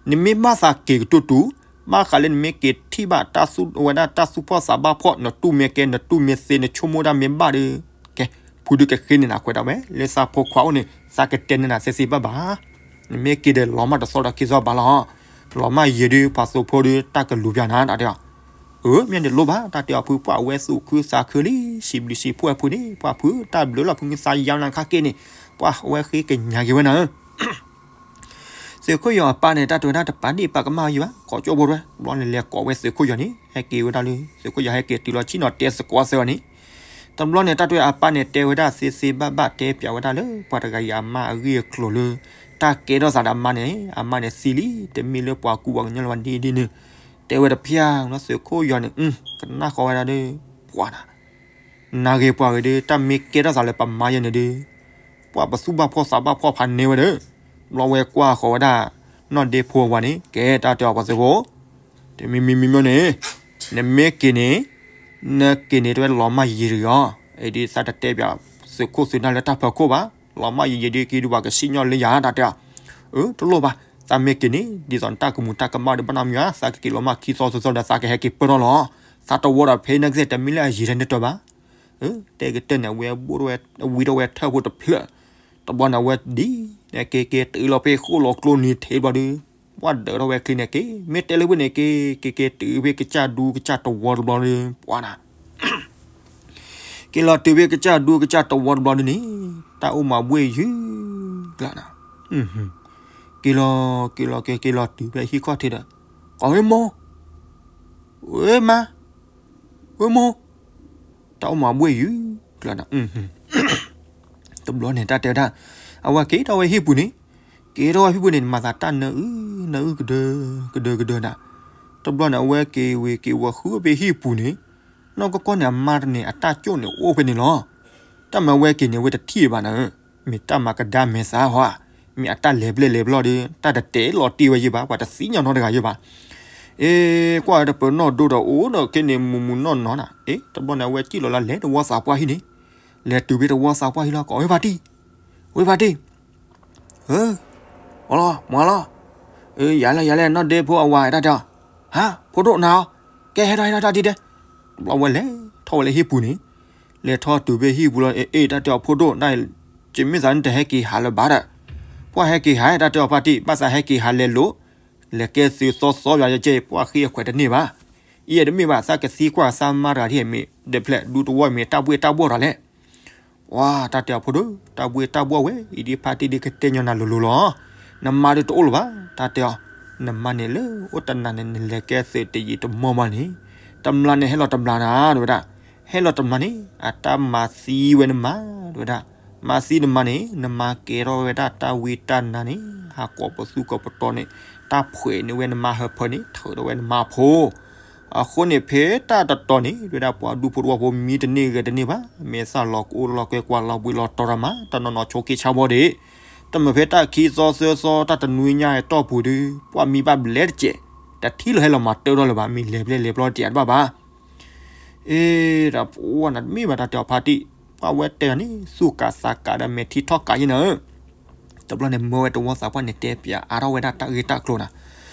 နမ့ၢ်ဘၣ်သးက့ၤကတူၢ်တူၢ်, ဘၣ်ဃးလၢနမ့ၢ်က့ၤထံၣ်ဘၣ်တၢ်သူၣ်ဝဲဒၣ်တၢ်သူၣ်ဖှီၣ်သးဘၣ်ဖှီၣ် နတူၢ်မ့ၢ်ကဲ နတူၢ်မ့ၢ်သ့ နဆိကမိၣ်တၢ်မ့ၢ်ဘၣ်ဒီး, ကဲ, ဖုဒုးကဃ့န့ၢ်နၤခွဲးဒၣ်ဝဲ လၢသးဖိခွါအိၣ်န့ၣ် သးကတဲန့ၢ်နၤသ့သ့ဘၣ်ဘၣ်. နမ့ၢ်က့ၤဒီးလီၤမၢ်တသီဒီးခံသီဘၣ်လီၤ. လီၤမၢ်ယံာ်ဒုး ပှၤသိဖိဒုး တၢ်ကလူၤပျၢ်နၤ တၢ်တဲအီၤ. အၢ မ့ၢ်န့ၣ်လိၣ်ဘၣ် တၢ်တဲအီၤဖု ပှၤဝဲသူၣ်ခုသးခုလံ စံးဘျုးစံးဖှိၣ်ဖုန့ၣ် ပှၤဖု တၢ်ဘျုးလီၤဖု မ့ၢ်သးယါနၤခါက့ၤန့ၣ် ပှၤဝဲဃ့ကညးက့ၤဝဲနၤဧၢ သုးခိၣ်ယီၤအပၢ်န့ၣ် တၢ်တဲဝဲဒၣ်တပာ်ဒ့ၣ်ပာ်ကမၣ်ယံၤဘၣ် ကိးကၠိဖိတဝဲ တဘျီန့ၣ် လဲၤကိးဝဲသုးခိၣ်ယီၤန့ၣ် ဟဲက့ၤဝဲဒၣ်လၢ သုးခိၣ်ယီၤဟဲက့ၤတုၤလီၤဆံၣ်နီၤတဲသကိးသၢဂၤန့ၣ် တဘျီန့ၣ် တၢ်တဲအပၢ်န့ၣ် တဲဝဲဒၣ်သ့သ့ဘၣ်ဘၣ် တဲပျးဝဲဒၣ်လၢ ပှၤတဂၤအံၤအမါအဂ့ၢ်အကျိၤလၢ တၢ်ကဲထီၣ်သးဒီးအမါန့ၣ် အမါန့ၣ်သံလံ တမ့ၢ်လၢပှၤကူပှၤကညီလၢၤဘၣ်ဒ်ဒ်န့ၣ် တဲဝဲတဖၣ် သုးခိၣ်ယီၤန့ၣ် ကနၣ်ဃီဝဲဒၣ်ဒီး ပှၤနၤ နာ်ဂ့ၤပှၤဂ့ၤဒီး တၢ်မ့ၢ်ကဲထီၣ်သးလၢပမါယဲန့ၣ်ဒီး ပှၤပသူၣ်ဘၣ်ဖှီၣ်သးဘၣ်ဖှီၣ်ဖးန့ၢ်ဝဲဒီး ဘျီဝဲကွၢ်ဃီၤဝဲဒၣ် နီၢ်ဒ့ဖိအဝၤန့ၣ် ကဲတၢ်တဲအီၤပှၤသုးဖိ, တမံၤမံၤမံၤမံၤန့ၣ် နမ့ၢ်က့ၤန့ၣ် နက့ၤန့ၣ်တဲဝဲလီၤမၢ်ယံာ်ယံာ်တဂ့ၤအီၤ, အံၤဒ်သးတတဲပၠး သုးခိၣ်သုးနၢ်လၢတၢ်ဖၢခိၣ်ဘၣ်, လီၤမၢ်ယံာ်ယံာ်ဒ်က့ၤဒုးပှၤကစံၣ်ညီၣ်လၢယၤတၢ်တဲအီၤ, အၢ တလိၣ်ဘၣ်, သးမ့ၢ်က့ၤန့ၣ် ဒ်သိးနတၢ်ကမူၤတၢ်ကမၣ်ဒီးဘၣ်နီတမံၤဘၣ်, သးကက့ၤလီၤမၢ်ခံသီသၢသီဒီးသးကဟဲက့ၤပၢၢ်ထီၣ်လီၤ, သးတဝီဒီးဖဲန့ၣ်ကသ့ၣ်တမ့ၢ်လၢအယံာ်ထဲန့ၣ်တၢ်ဘၣ်, တဲကတၢၢ်န့ၣ် အဝဲဘိၣ်ထီၣ်ဝဲ အဝံထီၣ်ဝဲထၢၣ်ဖိတဖျၢၣ်, တဘျီန့ၣ် အဝဲဒ်န့ၣ် က့ၤက့ၤတုၤလီၤဖဲဃိၣ်လီၤကျိနံၤထံးတဘျီဒီး ပှၤဒၢးထီၣ်ဝဲချံန့ၣ်က့ၤ မ့ၢ်တဲလၢဝ့ၢ်န့ၣ်က့ၤ က့ၤက့ၤတုၤဖဲကစၢ်ဒူကစၢ်တဝီတဘျီဒီး ပှၤနၤ က့ၤလီၤတုၤဖဲကစၢ်ဒူကစၢ်တဝီတဘျီဒ်န့ၣ် တၢ်အိၣ်မးဘှ့ၣ်ယုၢ်ကျါနၤ, က့ၤလီၤ က့ၤလီၤက့ၤ က့ၤလီၤတုၤဖဲဟံၣ်ခီၣ်ထံးဒီး ကိးဝဲမိၢ်, ဝဲမါ, ဝဲမိၢ်, တၢ်အိၣ်မးဘှ့ၣ်ယုၢ်ကျါနၤ, တဘျီန့ၣ် တၢ်တဲဝဲဒၣ်, အဝဲက့ၤထီၣ်ဝဲဟံၣ်ပူၤန့ၣ်, က့ၤထီၣ်ဝဲဟံၣ်ပူၤန့ၣ် နမၤသးတၢ်နၢအုၣ် နၢအုၣ်ကဒၢ ကဒၢကဒၢနၤ, တဘျီန့ၣ် အဝဲက့ၤဝ့ၤက့ၤဝီၤဃုဖဲဟံၣ်ပူၤန့ၣ်, နီၢ်ကီၢ်ကီၢ်န့ၣ် အမါတန့ၣ် အတၢ်ကၠိၣ်န့ၣ်အိၣ်ဖဲန့ၣ်လီၤ. တၢ်မၤဝဲက့ၤန့ၣ် အဝဲတထံၣ်ဘၣ်နၤဧၢ, မ့ၢ်တၢ်မၤကဒါမဲာ်သးဟီဧါ, မ့ၢ်အတၢ်လဲၤဘျဲၣ်လဲၤဘျီဒီး တၢ်တတဲလီၤတံၢ်ဝဲယဲၢ်ဘၣ်, ပှၤတသ့ၣ်ညါနီတဂၤယဲၢ်ဘၣ်. အ့ ကွၢ်တပၢၤနီၣ်ဒိဒီးအိၣ်ဒီးခဲန့ၣ် မူးမူးနီၢ်နီၢ်နၤ, အ့ တဘျီန့ၣ် အဝဲစံၣ်လီၤလၢလဲၤတဝီသးပှၢ်ဟံၣ်န့ၣ်, လဲၤတုၤဖဲတဝီသးပှၢ်ဟံၣ်လီၤ ကိးဝဲဖါတံၢ်, ဝဲဖါတံၢ် ဧၢ, အီလီၤ မၤလီၤ, အ့ ယၤလဲၣ်ယၤလဲၣ် နီၢ်ဒ့ဖိအဝၤတၢ်တဲအီၤ, ဟါ ဖိဒိၣ်နၤဧၢ, ကဲဟဲထီၣ်ဟဲထီၣ်တၢ်ဒ်တဲ, တဘျီဝဲလဲၤထီၣ်ဝဲလၢဟံၣ်ပူၤန့ၣ်, လဲၤထီၣ်တုၤဖဲဟံၣ်ပူၤလီၤ အ့ အ့တၢ်တဲအီၤဖိဒိၣ်, ကမ့ၢ်သးနတဟဲက့ၤဟးလၢၤဘၣ်ဒီး, ပှၤဟဲက့ၤဟးတၢ်တဲအီၤဖါတံၢ်, ဘၣ်သးဟဲက့ၤဟးလဲၤလိာ်, လဲၤကဲသုးသီသီယၤယကဲ ပှၤဃ့အခွဲးတန့ၢ်ဘၣ်. အံၤတမ့ၢ်ဘၣ် သးကသံကွၢ်သးမါတဂၤဒ်မ့ၢ် ဒဲးဖျဲးဒူတဝီမ့ၢ်တၢ်ဘှ့ၣ်တၢ်ဘှီၣ်တၢ်လဲၣ် ပှၤတၢ်တဲအီၤဖိဒိၣ် တၢ်ဘှ့ၣ်တၢ်ဘှီၣ်ဝဲ အံၤဒ်ဖါတံၢ်ဒ်ကတဲညီနၤလိၤလိၤလီၤ. နမါဒ်တအိၣ်လၢၤဘၣ် တၢ်တဲအီၤ, နမါန့ၣ်လၢအိၣ်တနၤန့ၣ် နလဲၤကဲသုးတယံာ်တမီၢ်မးန့ၣ်, တမျၢ်န့ၣ်ဟဲလီၤတမျၢ်နၤ တဲဝဲဒၣ်, ဟဲလီၤတမျၢ်န့ၣ် အတၢ်မၤသံဝဲနမါ တဲဝဲဒၣ်, မၤသံနမါန့ၣ် နမါကဲထီၣ်ဝဲဒၣ်တၢ်ဝံတၢ်နါန့ၣ် ဟးကိးပသူကိးပတီၤန့ၣ်, တၢ်ဖှဲးန့ၢ်ဝဲနမါဟၢဖၢန့ၣ် ထုးထီၣ်ဝဲနမါဖိ အဃိန့ၣ် ဖဲတၢ်တတီၤန့ၣ် တဲဝဲဒၣ်ပှၤဒူဖိတဝီဖိမံတန့ၢ်ဂဲၤတန့ၢ်ဘၣ်, မ့ၢ်သၣ်လီၤကအိၣ်လီၤကွဲကွၢ်လီၤဘှံးလီၤတီၤတၢ်မၤ တနီၤနီၤဆိးက့ဆါဘီဒံး, တမ့ၢ်ဖဲတၢ်ခံသီသၢသီ တၢ်တနွံညါအတီၢ်ပူၤဒီး ပှၤမံဘၣ်ဘျဲတစဲး, တထံၣ်လီၤဟဲလီၤမၤတၢထီၣ်လၢၤဘၣ်, မ့ၢ်လဲၤဘျဲလဲၤဘျီတစဲးတဘၣ်ဘၣ်. အ့ တၢ်ပှၤနၤတမ့ၢ်ဘၣ်တၢ်တဲအီၤဖါတံၢ်, ပှၤဝဲတဲအီၤန့ၣ် သူၣ်ကးသးကးဒီးမဲာ်ထံထီၣ်ကးယဲၢ်နၤဧၢ တဘျီန့ၣ် မၢဝဲတဝီသးပှၢ်န့ၣ် တဲပၠးအါထီၣ်ဝဲဒၣ်တၢ်ဂ့ၢ်တၢ်ကျိၤနၤ,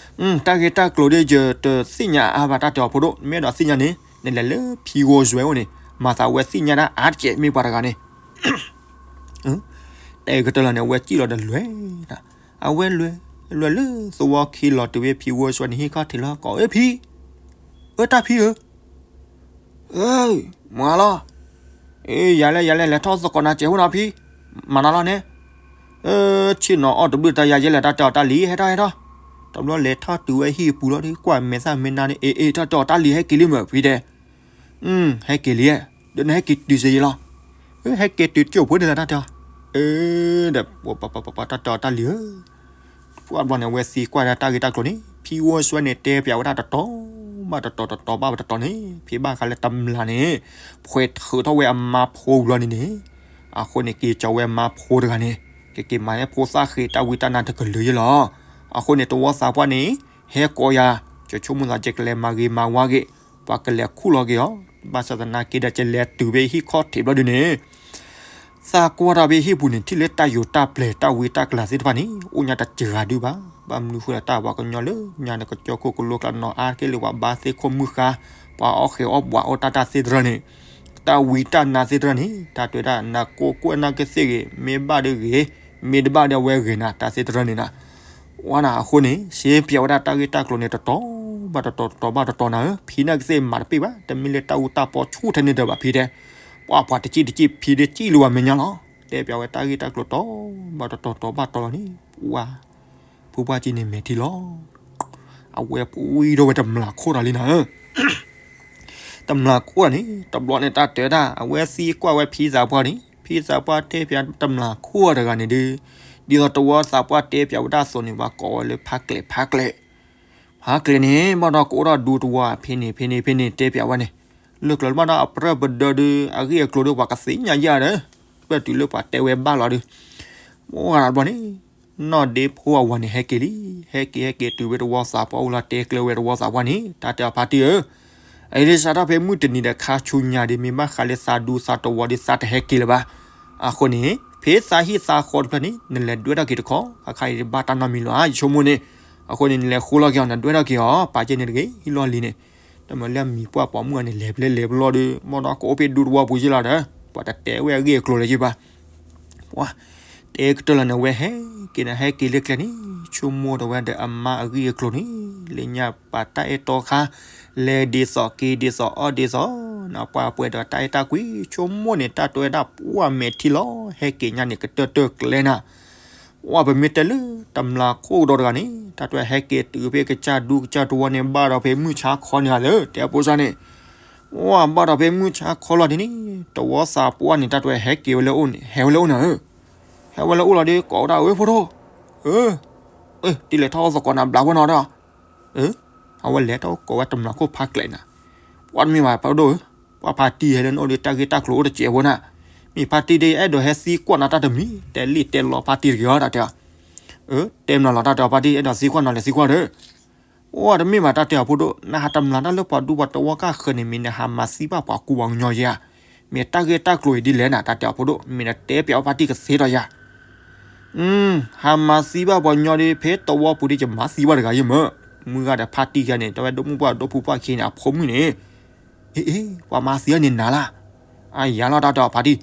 တၢ်ဂ့ၢ်တၢ်ကျိၤဒ်ယတသ့ၣ်ညါအါဘၣ်တၢ်တဲအီၤဖိဒိၣ်, မ့ၢ်အဲၣ်ဒိးသ့ၣ်ညါန့ၣ် နလဲၤလၢဖံဂီၤစွဲအိၣ်န့ၣ် မၤသးဝဲသ့ၣ်ညါဒၣ်အါတစဲးမ့ၢ်ပှၤတဂၤန့ၣ် တဲကတၢၢ်လီၤန့ၣ် အဝဲစံၣ်လီၤဒီးလဲၤနၤ, အဝဲလဲၤ လဲၤလၢသဝီခံလီၤတုၤဝဲဖံဂီၤစွဲန့ၣ်ဟံၣ်ခီၣ်ထံးလီၤ ကိးအၢဖံ, အၢတၢ်ဖံဧၢ အၢ မၤလီၤ, အ့ ယၤလဲၣ်ယၤလဲၣ် လဲၤထီၣ်သကိးနၤစဲးဖိနီၤဖံ, မၤနၤလီၤန့ၣ်, အၢ ဆ့ၣ်နီၤအီၣ်တဘျုးတၢ်ယၤယဲလဲၣ် တၢ်တဲအီၤတၢ်လံၤ ဟဲထီၣ်ဟဲထီၣ်, တဘျီလဲၤထီၣ်တုၤဝဲဟံၣ်ပူၤလီၤဒီး ကွၢ်မဲာ်သၣ်မဲာ်နါန့ၣ် အ့ အ့ တၢ်တဲအီၤတၢ်လံၤဟဲက့ၤလံမ့ၢ်ဖံတဲ ဟဲက့ၤလံ, ဒီးနဟဲက့ၤတုၤစ့ယဲလီၤ, ဟဲက့ၤတုၤကၠိၣ်ဖိန့ၣ်လီၤ တၢ်တဲအီၤ, အၢ ဒီး ပှၤပှၤပှၤပှၤ တၢ်တဲအီၤတၢ်လံၤဧၢ ပှၤဘျီန့ၣ် အဝဲသံကွၢ်ဒၣ်တၢ်ဂ့ၢ်တၢ်ကျိၤန့ၣ် ဖံဂီၤစွဲန့ၣ် တဲပၠးဝဲဒၣ်တတီၤဘၣ်တတီၤ တတီၤဘၣ်တတီၤန့ၣ် ဖံဘၣ်ဃးလၢတမျၢ်န့ၣ် ဖှဲးထုးထီၣ်ဝဲအမါဖိဘျီန့ၣ်န့ၣ်, အဃိန့ၣ် က့ၤကၠီဝဲအမါဖိတဂၤန့ၣ် ကက့ၤမၤဟဲဖိသၣ်ဃ့တၢ်ဝံတၢ်နါတကလုာ်ယဲလီၤ. အဃိန့ၣ် တဝီသးပှၢ်န့ၣ် ဟဲကိးယၤ ကဆိကမိၣ်သးကလဲၤမၤဂ့ၤမၤဝါဂ့ၤ, ပှၤကလဲၤခူၣ်လီၤက့ၤအီၤ, ဘၣ်ဆၣ်သနာ်က့ဒီး ကလဲၤတုၤဖဲဟံၣ်ခီၣ်ထံးဘျီဒုန့ၣ် သးကွၢ်ထီၣ်ဖဲဟံၣ်ပူၤန့ၣ် ထံၣ်လၢတၢ်ယိာ်တၢ်ပျဲၤတၢ်ဝံတၢ်ကလၤသ့ၣ်တဖၣ်န့ၣ် အိၣ်ညါတစှၤဒုဘၣ်. ဘၣ်မနုၤဃိလၢတၢ်ပှၤကညီလၢညါန့ၣ် ကစၢၢ်ခိၣ်ကလိကျါနီၢ်အါတက့ၢ်လၢပှၤဘါသ့ၣ်ခိၣ်မုၢ်ဃါ, ပှၤအီၣ်ဃဲၤအီၣ်ဘှးအိၣ်တၢ်တၢ်သ့ၣ်တဖၣ်န့ၣ်, တၢ်ဝံတၢ်နါသ့ၣ်တဖၣ်န့ၣ် တၢ်တဲဝဲဒၣ် နကိၢ်ကွဲးနၢ်ကသ့ၣ်ဂ့ၤ, မ့ၢ်ဘၣ်ဒီးဂ့ၤ, မ့ၢ်တဘၣ်ဒီးအဝဲဂ့ၤနၤ တၢ်သ့ၣ်တဖၣ်န့ၣ်နၤ ဝဲနၤအဃိန့ၣ် စ့ပၠးဝဲဒၣ်တၢ်ဂ့ၢ်တၢ်ကျိၤန့ၣ် တတီၤဘၣ်တတီၤ တတီၤဘၣ်တတီၤနၤဧၢ, ဖံနာ်ကသ့ၣ်မၤတပ့ၢ်ဘၣ်, တမ့ၢ်လၢတၢ်အူတၢ်ပီဆူၣ်ထဲန့ၣ်ဒီးဘၣ်ဖံတဲ, ပှၤပှၤတစံၣ်တစံၣ်ဖံဒ်စံၣ်လၢၤဘၣ်မဲာ်ညါလီၤ. တဲပၠးဝဲတၢ်ဂ့ၢ်တၢ်ကျိၤတီၤဘၣ်တတီၤ တီၤဘၣ်တီၤလီၤန့ၣ် ပှၤ ဖိပှၢ်ကံန့ၣ်မဲာ်ထံလီၤ. အဝဲပှံထီၣ်ဝဲတမျၢ်ခိၣ်တၢ်လံနၤဧၢ တမျၢ်ခိၣ်တၢ်န့ၣ် တဘျီန့ၣ်တၢ်တဲဝဲဒၣ် အဝဲသံကွၢ်ဝဲဖံသးပှၢ်န့ၣ် ဖံသးပှၢ်တဲပၠးတမျၢ်ခိၣ်တဂၤန့ၣ်ဒီး ဒ်သိးတဝီသးပှၢ်တဲပၠးဝဲဒၣ်အသိးန့ၣ် ပှၤကိးဝဲလၢဖါကျဲး ဖါကျဲး, ဖါကျဲးန့ၣ် ဘၣ်ဒီးကအိၣ်ထီၣ်ဒူတဝီဖဲန့ၣ် ဖဲန့ၣ် ဖဲန့ၣ် တဲပၠးဝဲန့ၣ်, လၢကျၢၤဘၣ်ဒီးအပြၢပဒၢဒီး အဂ့ၢ်အကျိၤဒီးပှၤကသ့ၣ်ညါယၤဒီး ပတုၤလၢပှၤတဲဝဲဘၣ်လီၤဒီး မိၢ်ဂၤတဘျီန့ၣ် နီၢ်ဒ့ဖိအဝၤန့ၣ်ဟဲက့ၤလံ, ဟဲက့ၤဟဲက့ၤတုၤဝဲတဝီသးပှၢ်အိၣ်လီၤ တဲကျၢၤဝဲတဝီသးပှၢ်န့ၣ် တၢ်တဲအီၤဖါတံၢ်ဧၢ, အံၤဒ်စးထီၣ်ဖဲမုၢ်တနံၤဒီးခါဆူညါဒ် မ့ၢ်ဘၣ်ဃးလၢသးဒူသးတဝီဒ်သးတဟဲက့ၤလၢၤဘၣ်. အဃိန့ၣ် ဖဲသးဟံၣ်သးဃီတဖျၢၣ်န့ၣ် နလဲၤဒွဲၣ်ထီၣ်က့ၤတခီ, ခါခါအံၤဘၣ်တၢ်နီတမံၤလီၤဧါ ယဆိကမိၣ်န့ၣ်. အဃိန့ၣ် နလဲၤဃိလီၤက့ၤအီၤ နဒွဲၣ်ထီၣ်က့ၤအီၤ ပာ်ကဲန့ၣ်တဂ့ၤ ဟံၣ်လီၢ်လံၤန့ၣ်. တမ့ၢ်လၢအမံၤပှၢ်ပိာ်မုၣ်အန့ၣ် လဲၤဖဲလဲၣ်လဲၤဖဲလဲၣ်ဒီး မ့ၢ်ဒီးကအိၣ်ဖဲဒူသဝီပူၤယ့ၢ်လီၤဒီး ပှၤတတဲဝဲအဂ့ၢ်အကျိၤလၢၤယ့ၢ်ဘၣ်. ပှၤ တဲကတၢၢ်လီၤန့ၣ် အဝဲဟဲက့ၤန့ၣ် ဟဲက့ၤလၢကျဲန့ၣ် ဆိကမိၣ်ဒီးဝဲဒီးအမါအဂ့ၢ်အကျိၤန့ၣ် လၢညါပာ်တၢ်အဲၣ်တီခါ လဲၤဒ်သိးက့ၤဒ်သိးအီၣ်ဒ်သိး နပှၤပှဲၤဒီးတၢ်အဲၣ်တၢ်ကွံ ဆိကမိၣ်န့ၣ် တၢ်တဲဝဲဒၣ်ပှၢ်မဲာ်ထံလီၤ ဟဲက့ၤညါန့ၣ် ကတၢၢ်တၢၢ်ကျဲနၤ ဝဲပမ့ၢ်တဲလၢတမျးခိၣ်ကဒီးတဂၤန့ၣ် တၢ်တဲဟဲက့ၤတုၤဖဲကစၢ်ဒူကစၢ်တဝီန့ၣ် ဘၣ်ဒီးဖဲမုၢ်ဆါခီန့ၣ်ဧါလၢ တဲအဖိစၢ်န့ၣ်, ဝဲဘၣ်ဒီးဖဲမုၢ်ဆါခီလီၤဒ်န့ၣ် တဝီသးပှၢ်န့ၣ် တၢ်တဲဟဲက့ၤဝဲလၢအိၣ်န့ၣ် ဟဲဝဲလၢအိၣ်နၤဧၢ, ဟဲဝဲလၢအိၣ်လီၤဒီး ကိးဝဲဒၣ် ဧၢ ဖိဒိၣ်, ဧၢ, တံၤလဲၤထီၣ်အိၣ်သကိးနၤဘျးဝဲနီၤဒီး အဝဲလဲၤထီၣ်ကိးဝဲတမျးခိၣ်ဖးကျဲနၤ, ပှၤတမ့ၢ်ဘၣ် ဖိဒိၣ်ဧၢ, ပှၤဖါတံၢ်ဟဲလၢနအိၣ်ဒီး တၢ်ဂ့ၢ်တၢ်ကျိၤအိၣ်တစဲးဖိနၤ, မ့ၢ်ဖါတံၢ်ဒီး အဲၣ်ဒိးဟဲသံကွၢ်နၤတၢ်တမံၤ တဲလံတဲလီၤဖါတံၢ်တဂ့ၤအီၤ တၢ်တဲအီၤ, အၢ တဲမနုၤလီၤ တၢ်တဲအီၤ ဖါတံၢ် အဲၣ်ဒိးသံကွၢ်နၤ လဲၤသံကွၢ်ဒီး, အိၣ်တမ့ၢ်ဘၣ် တၢ်တဲအီၤ ဖိဒိၣ် နဟးတမျးတၢ်လၢပှၤဒူပှၤတဝီကၢ်ဃၢၤန့ၣ် မ့ၢ်နဟးမၤသံဘၣ်ပှၤကူပှၤကညီယဲဧါ, မ့ၢ်တၢ်ဂ့ၢ်တၢ်ကျိၤအံၤဒ်လဲၣ်နၤ တၢ်တဲအီၤ ဖိဒိၣ် မ့ၢ်နတဲပျးဝဲဖါတံၢ်ကသ့ဒီးယၤ ဟးမၤသံဘၣ်ပှၤညီဒီး ဖဲတဝီပူၤဒီး ယမၤသံဘၣ်တဂၤယမ့ၢ်, မုၢ်ဂၤဒီးဖါတံၢ်ယၤန့ၣ် တဝဲဒိၣ်မုၣ်ပှၢ်ဒိၣ်ဖုပှၢ်ခံန့ၣ် အဖိမုၣ်န့ၣ်, အ့ အ့ ပှၤမၤသံအီၤန့ၣ်နၤလၢ်, အယၤလီၤ တၢ်တဲအီၤဖါတံၢ်,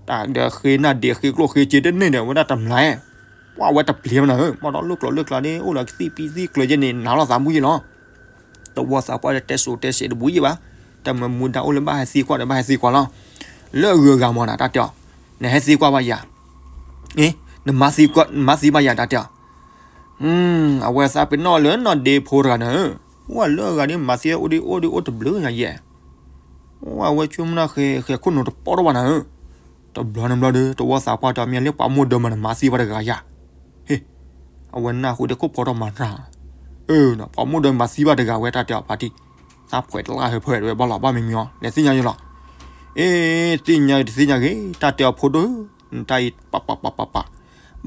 တၢ်ဒီးဃ့နၢ်ဒ့းဃ့ကျိၣ်ဃ့စ့တန့ၢ်ဒီး အဝဲဒၣ်တမျး, ပှၤဝဲတပျံၤမနၤဧၢ, မ့ၢ်ဒီးလၢကျိၤလၢကျါန့ၣ် အိၣ်လီၤကသံၣ်ပံသံၣ်ကျၢၤယဲန့ၣ် နၤလီၤသးမုၢ်ယဲလီၤ တဝီသးပှၢ်ဒီးတဲစိၤတဲဆှံတဘူးယဲဘၣ်, တမ့ၢ်မူဒါအိၣ်လၢဘၣ်ဟဲသံကွၢ်ဒီးဘၣ်ဟဲသံကွၢ်လီၤ, လၢအဂုၤအဂၤမ့ၢ်နၤ တၢ်တဲအီၤ, နဟဲသံကွၢ်ဘၣ်ယၤ, နမၤသံဘၣ်ယၤ တၢ်တဲအီၤ, အဝဲသးပ့ၤနီၣ်လၢနီၢ်ဒ့ဖိတဂၤနၤဧၢ, ဝဲလၢအဂၤဒ်မၤသံအိၣ်ဒ်အိၣ်ဒ်အိၣ်တဘျုးညါယဲ, ဝဲဝဲဆိကမိၣ်နၢ်ဃဲၤဃဲၤခိၣ်နူာ်တပီၢ်ထီၣ်ဘၣ်နၤဧၢ, တဘျီန့ၣ်ဘျီဒီး တဝီသးပှၢ်တဲအီၤ မ့ၢ်လၢပှၤမိၢ်ဒၢမၤနမၤသံဘၣ်တဂၤယၤ, ဟ့ၣ်, အဝဲနၢ်ဟူဒီးခိၣ်ဖီထီၣ်မၤတၢ်, အၢ ပှၤမိၢ်ဒၢမၤသံဘၣ်တဂၤဝဲ တၢ်တဲအီၤဖါတံၢ်, သးဖှဲးတလၢဟၢဖၢးဝဲဘၣ်လီၤ ဘၣ်မံၤမံၤအီၤ လဲၤသ့ၣ်ညါယဲလီၤ, အ့ သ့ၣ်ညါတသ့ၣ်ညါဂ့ၤ တၢ်တဲအီၤဖိဒိၣ်ဧၢ, နတၢ်အံၤပပပပပ,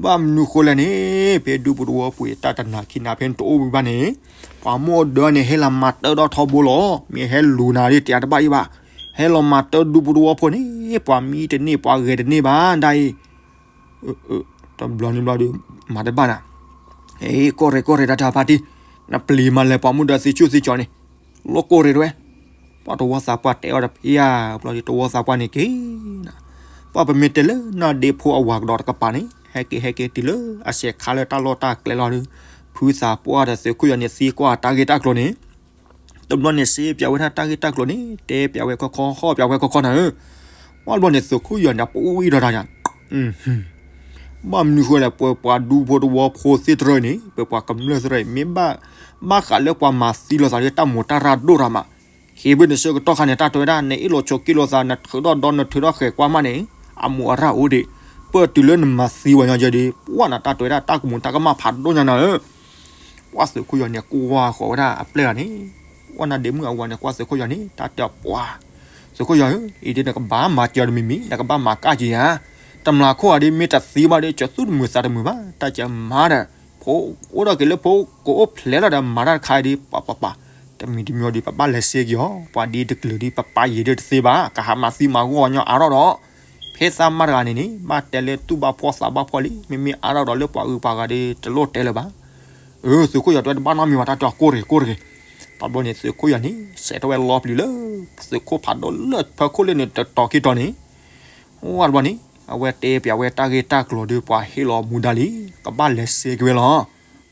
ဘၣ်မနုၤဃိလဲၣ်န့ၣ် ဖဲဒူပူၤတဝီပူၤအံၤ တၢ်တနၤခံနၤဖဲနတအိၣ်ဝံၤဘၣ်န့ၣ်, ပှၤမိၢ်ဒၢန့ၣ် ဟဲလီၤမၤတၢ်ဒီးထီဘိလီၤ, မ့ၢ်ဟဲလူၤနၤဒ်တဲတဘၣ်အံၤဘၣ်, ဟဲလီၤမၤတၢ်ဒူပူၤတဝီဖိန့ၣ် ပှၤမံတန့ၢ်ပှၤဂဲၤတန့ၢ်ဘၣ်ဒ်အံၤ တဘျီန့ၣ်ဘျီဒီး မၤတဘၣ်နၤ, အ့ ကီၢ်ရ့ၣ်ကီၢ်ရ့ၣ် တၢ်တဲအီၤဖါတံၢ်, နပျံၤမၤလဲၤပှၤမိၢ်ဒၢသံဆူၣ်သံကၠီန့ၣ်, လီၤကီၢ်ရ့ၣ်တဝဲ, ပှၤတဝီသးပှၢ်တဲအီၤတဖၣ်ယါ, ဘျီဒီးတဝီသးပှၢ်န့ၣ်က့ၤနၤ, ပှၤပမ့ၢ်တဲလၢနီၢ်ဒ့ဖိအဝၤကဒီးတကပၤန့ၣ် ဟဲက့ၤဟဲက့ၤတုၤလၢအစဲးခါလၢတၢ်လီၢ်တၢ်ကျဲလီၤဒီး, ဖုသးပှၢ်ဒီးသုးခိၣ်ယီၤန့ၣ်သံကွၢ်တၢ်ဂ့ၢ်တၢ်ကျိၤန့ၣ် တဘျီန့ၣ်စ့ပၠးဝဲဒၣ်တၢ်ဂ့ၢ်တၢ်ကျိၤန့ၣ် တဲပၠးဝဲခီခီ ဟီၣ်ပၠးဝဲခီခီနၤဧၢ, ပှၤဘျီန့ၣ်သုးခိၣ်ယီၤန့ၣ် ပအူအံၤဒီးတၢ်ယၤ, ဘၣ်မနုၤဃိလဲၣ် ပပှၤဒူဖိတဝီဖိသ့ၣ်တဖၣ်န့ၣ် ပပှၤကမျၢၢ်သ့ၣ်တဖၣ်အံၤ မ့ၢ်ဘၣ်ဘၣ်ဃးလၢပှၤမၤသံလိာ်သးလၢတၢ်မူးတၢ်ရၢ်ဒိၣ်တၢ်မး, ခံဘ့ၣ်န့ၣ်ဆၢကတီၢ်ခါန့ၣ် တၢ်တဲဝဲဒၣ် နအ့ၣ်လိာ်ဆိးက့လိာ်သး နထုးထီၣ်ဒီနထုးထီၣ်ဃဲၤကွၢ်မးန့ၣ် အမူးအရၣ်အိၣ်ဒံး, ပၢၢ်တုၤလၢနမၤသံဝဲညီယဲဒံး ပှၤနတၢ်တဲဝဲဒၣ်တၢ်ကမူးတၢ်ကမၣ်ဖးဒိၣ်ညါနၤဧၢ ပှၤသုးခိၣ်ယီၤန့ၣ် ကွၢ်ဃီၤဝဲဒၣ်အပျဲၢ်ဂၤန့ၣ်, ပှၤနီၢ်ဒ့မုၣ်အဝၤန့ၣ် ကွၢ်သုးခိၣ်ယီၤန့ၣ် တၢ်တဲအီၤပှၤ, သုးခိၣ်ယီၤဧၢ, အံၤဒ်နကဘၣ်မၤစၢၤတမံၤမံၤ နကဘၣ်မၤကၢ်က့ၤဧါ, တမျးခိၣ်ဧါဒ်မ့ၢ်တသံဘၣ်ဒီး ကၢၤသူၣ်တမုာ်သးတမုာ်ဘၣ် တၢ်ကၢၤမၤဒီး, ဖိအိၣ်ဒီးက့ၤလၢဖိကအိၣ်ဖျဲၣ်လီၤဒီး မၤတၢ်တခါအံၤဒ် ပှၤပှၤပှၤ, တမံၤတမံၤဒီး ပဘၣ်လဲၤစ့က့ၤအီၤ, ပှၤဒ်တကလုာ်ဒ်ပပာ်ယံၤဒ်တသ့ဘၣ်, ကဟးမၤသံမၤဂီၢ်ညီအါထီၣ်ဒီး ဖဲသးမါတဂၤန့ၣ်န့ၣ် ဘၣ်တဲလၢသူၣ်ဘၣ်ဖှီၣ်သးဘၣ်ဖှီၣ်လံ, မ့မ့ၢ်အါထီၣ်ဒီးလၢပှၤအုးပှၤဂၤဒီး တလိၣ်တဲလၢၤဘၣ်. အၢ သုးခိၣ်ယီၤတဲတဘၣ်နီတမံၤဘၣ် တၢ်တဲအီၤကိၢ်တဂ့ၤကိၢ်တဂ့ၤ. ဘၣ်ဘျီန့ၣ် သုးခိၣ်ယီၤန့ၣ် စဲးထီၣ်ဝဲလီၤပျံၤလၢ သုးခိၣ်ဖးဒိၣ်လၢဖၢခိၣ်လၢန့ၣ် တတီၤခံတီၤန့ၣ် ဝဲတဘျီန့ၣ် အဝဲတဲပျးဝဲတၢ်ဂ့ၢ်တၢ်ကျိၤဒီး ပှၤဟ့ၣ်လီၤမူဒါလံ, ကဘၣ်လဲၤစ့က့ၤဝဲလီၤ.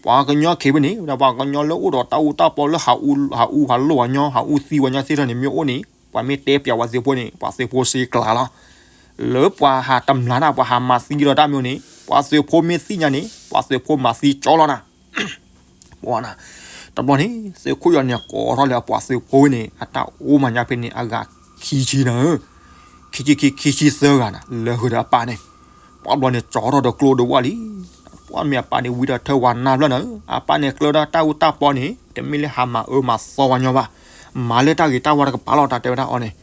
ပှၤကညီခံဘ့ၣ်န့ၣ် ဝဲဒၣ်ပှၤကညီလၢအိၣ်ဒီးတၢ်အူတၢ်ပီလၢ ဟးအူဟးလိၣ်ဝဲညီ ဟးအူသံဝဲညီသ့ၣ်ထီၣ်န့ၣ် မ့ၢ်အိၣ်န့ၣ် ပှၤမ့ၢ်တဲပျးဝဲသုးဖိန့ၣ် ပှၤသုးဖိစ့ကျးလီၤ. လၢပှၤဟးတမျးတၢ် ပှၤဟးမၤသံဒီးတၢ်မ့ၢ်န့ၣ် ပှၤသုးဖိမ့ၢ်သ့ၣ်ညါန့ၣ် ပှၤသုးဖိမၤသံကၠီလီၤနၤ. တဘျီန့ၣ် သုးခိၣ်ယီၤန့ၣ် ကိးထီၣ်လၢအပှၤသုးဖိဝဲန့ၣ် အတၢ်အိၣ်မၤညါဖဲန့ၣ် အဂၤခံဆံနၤဧၢ, ခံဆံခံ ခံဆံသၢဂၤနၤ လၢဟုဒီးအပၢ်န့ၣ် ပှၤဘျီန့ၣ် ကၠီထီၣ်ဒီးကျိဒီးဝၣ်လံ. ပှၤမ့ၢ်အပၢ်န့ၣ် ဝံၤဒီးထၢဝၤနၢ်ဖျၢၣ်နၤဧၢ, အပၢ်န့ၣ်ကျၢဒီးတၢ်အူတၢ်ပီန့ၣ် တမ့ၢ်လၢဟးမၤအၢမၤသီဝဲညီဘၣ်, မၤလၢတၢ်ဂ့ၤတၢ်ဝါတကပၤလီၤ တၢ်တဲဝဲဒၣ်အီၤန့ၣ်.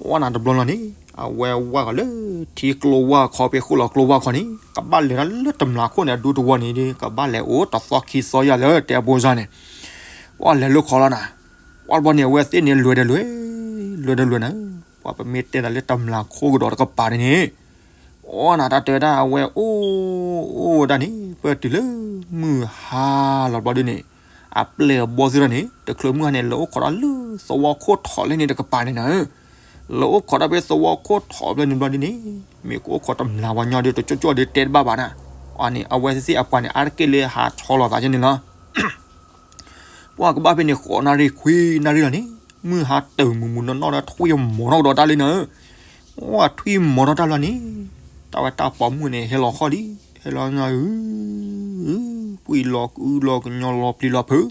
ဝဲနၤတဘျီလီၤန့ၣ် အဝဲဝၢ်ဃီၤလၢ ထံကျိဝၢ်ခီ ဖဲဃိၣ်လီၤကျိဝၢ်ခီန့ၣ် ကဘၣ်လဲၤတၢ်လၢတမျးခိၣ်န့ၣ် အဒူတဝီန့ၣ်ဒီး ကဘၣ်လဲၤအိၣ်တသီခံသီယၤလၢတဲအဘိစၢ်န့ၣ်, ပှၢ်လဲၤလိာ်ခီလီၤနၤ, ပှၢ်တဘျီန့ၣ် အဝဲသ့ၣ်န့ၣ် လွဲၤဒီးလွဲၤ, လွဲၤဒီးလွဲၤနၤ, ပှၢ်ပမ့ၢ်တဲဒၣ်လၢတမျးခိၣ်ကဒီးတကပၤန့ၣ်န့ၣ် အိၣ်နၤ တၢ်တဲဝဲဒၣ် အဝဲအိၣ်အိၣ်ဝဲဒၣ်န့ၣ် ပတုၤလၢမုၢ်ဟါလီၤဘျီဒုန့ၣ်, အပျဲၢ်အဘီသ့ၣ်ဒီးန့ၣ် တချုးမုၢ်ဟါန့ၣ် လဲၤအိၣ်ခိးတၢ်လၢသဝီခိၣ်ထီၣ်လဲၣ်န့ၣ်တကပၤန့ၣ်နၤ, လဲၤအိၣ်ခိးတၢ်ဖဲသဝီခိၣ်ထီၣ်ဘျီန့ၣ်ဘျီဒုန့ၣ်, မ့ၢ်ကအိၣ်ခိးတမျးဝဲညီဒီး တကၠိၣ်ကၠိၣ်ဒီးတဲတဘၣ်ဘၣ်နၤ, အန့ၣ် အဝဲသ့ၣ်သ့ၣ်အပှၤန့ၣ် အါတက့ၢ်လၢဟးဆီလီၤသးကဲန့ၣ်လီၤ ပှၢ်ကဘၣ်ဖဲန့ၣ် ဃိးနၣ်ရံၣ်ခွံနၣ်ရံၣ်လီၤန့ၣ်, မုၢ်ဟါတၢၢ်မူးမူးနီၢ်နီၢ်ဒီး ထွံၣ်မီၤထီၣ်ကဒီးတၢ်လံနၤ, အိၣ်ထွံၣ်မီၤထီၣ်တၢ်လီၤန့ၣ်, တၢ်ဝဲတၢ်ပိာ်မုၣ်န့ၣ် ဟဲလီၤဃီလံ, ဟဲလီၤနၤဧၢ, ပှံၢ်လီၤကအုလီၤကညီလီၤပျံၤလီၤဖုး,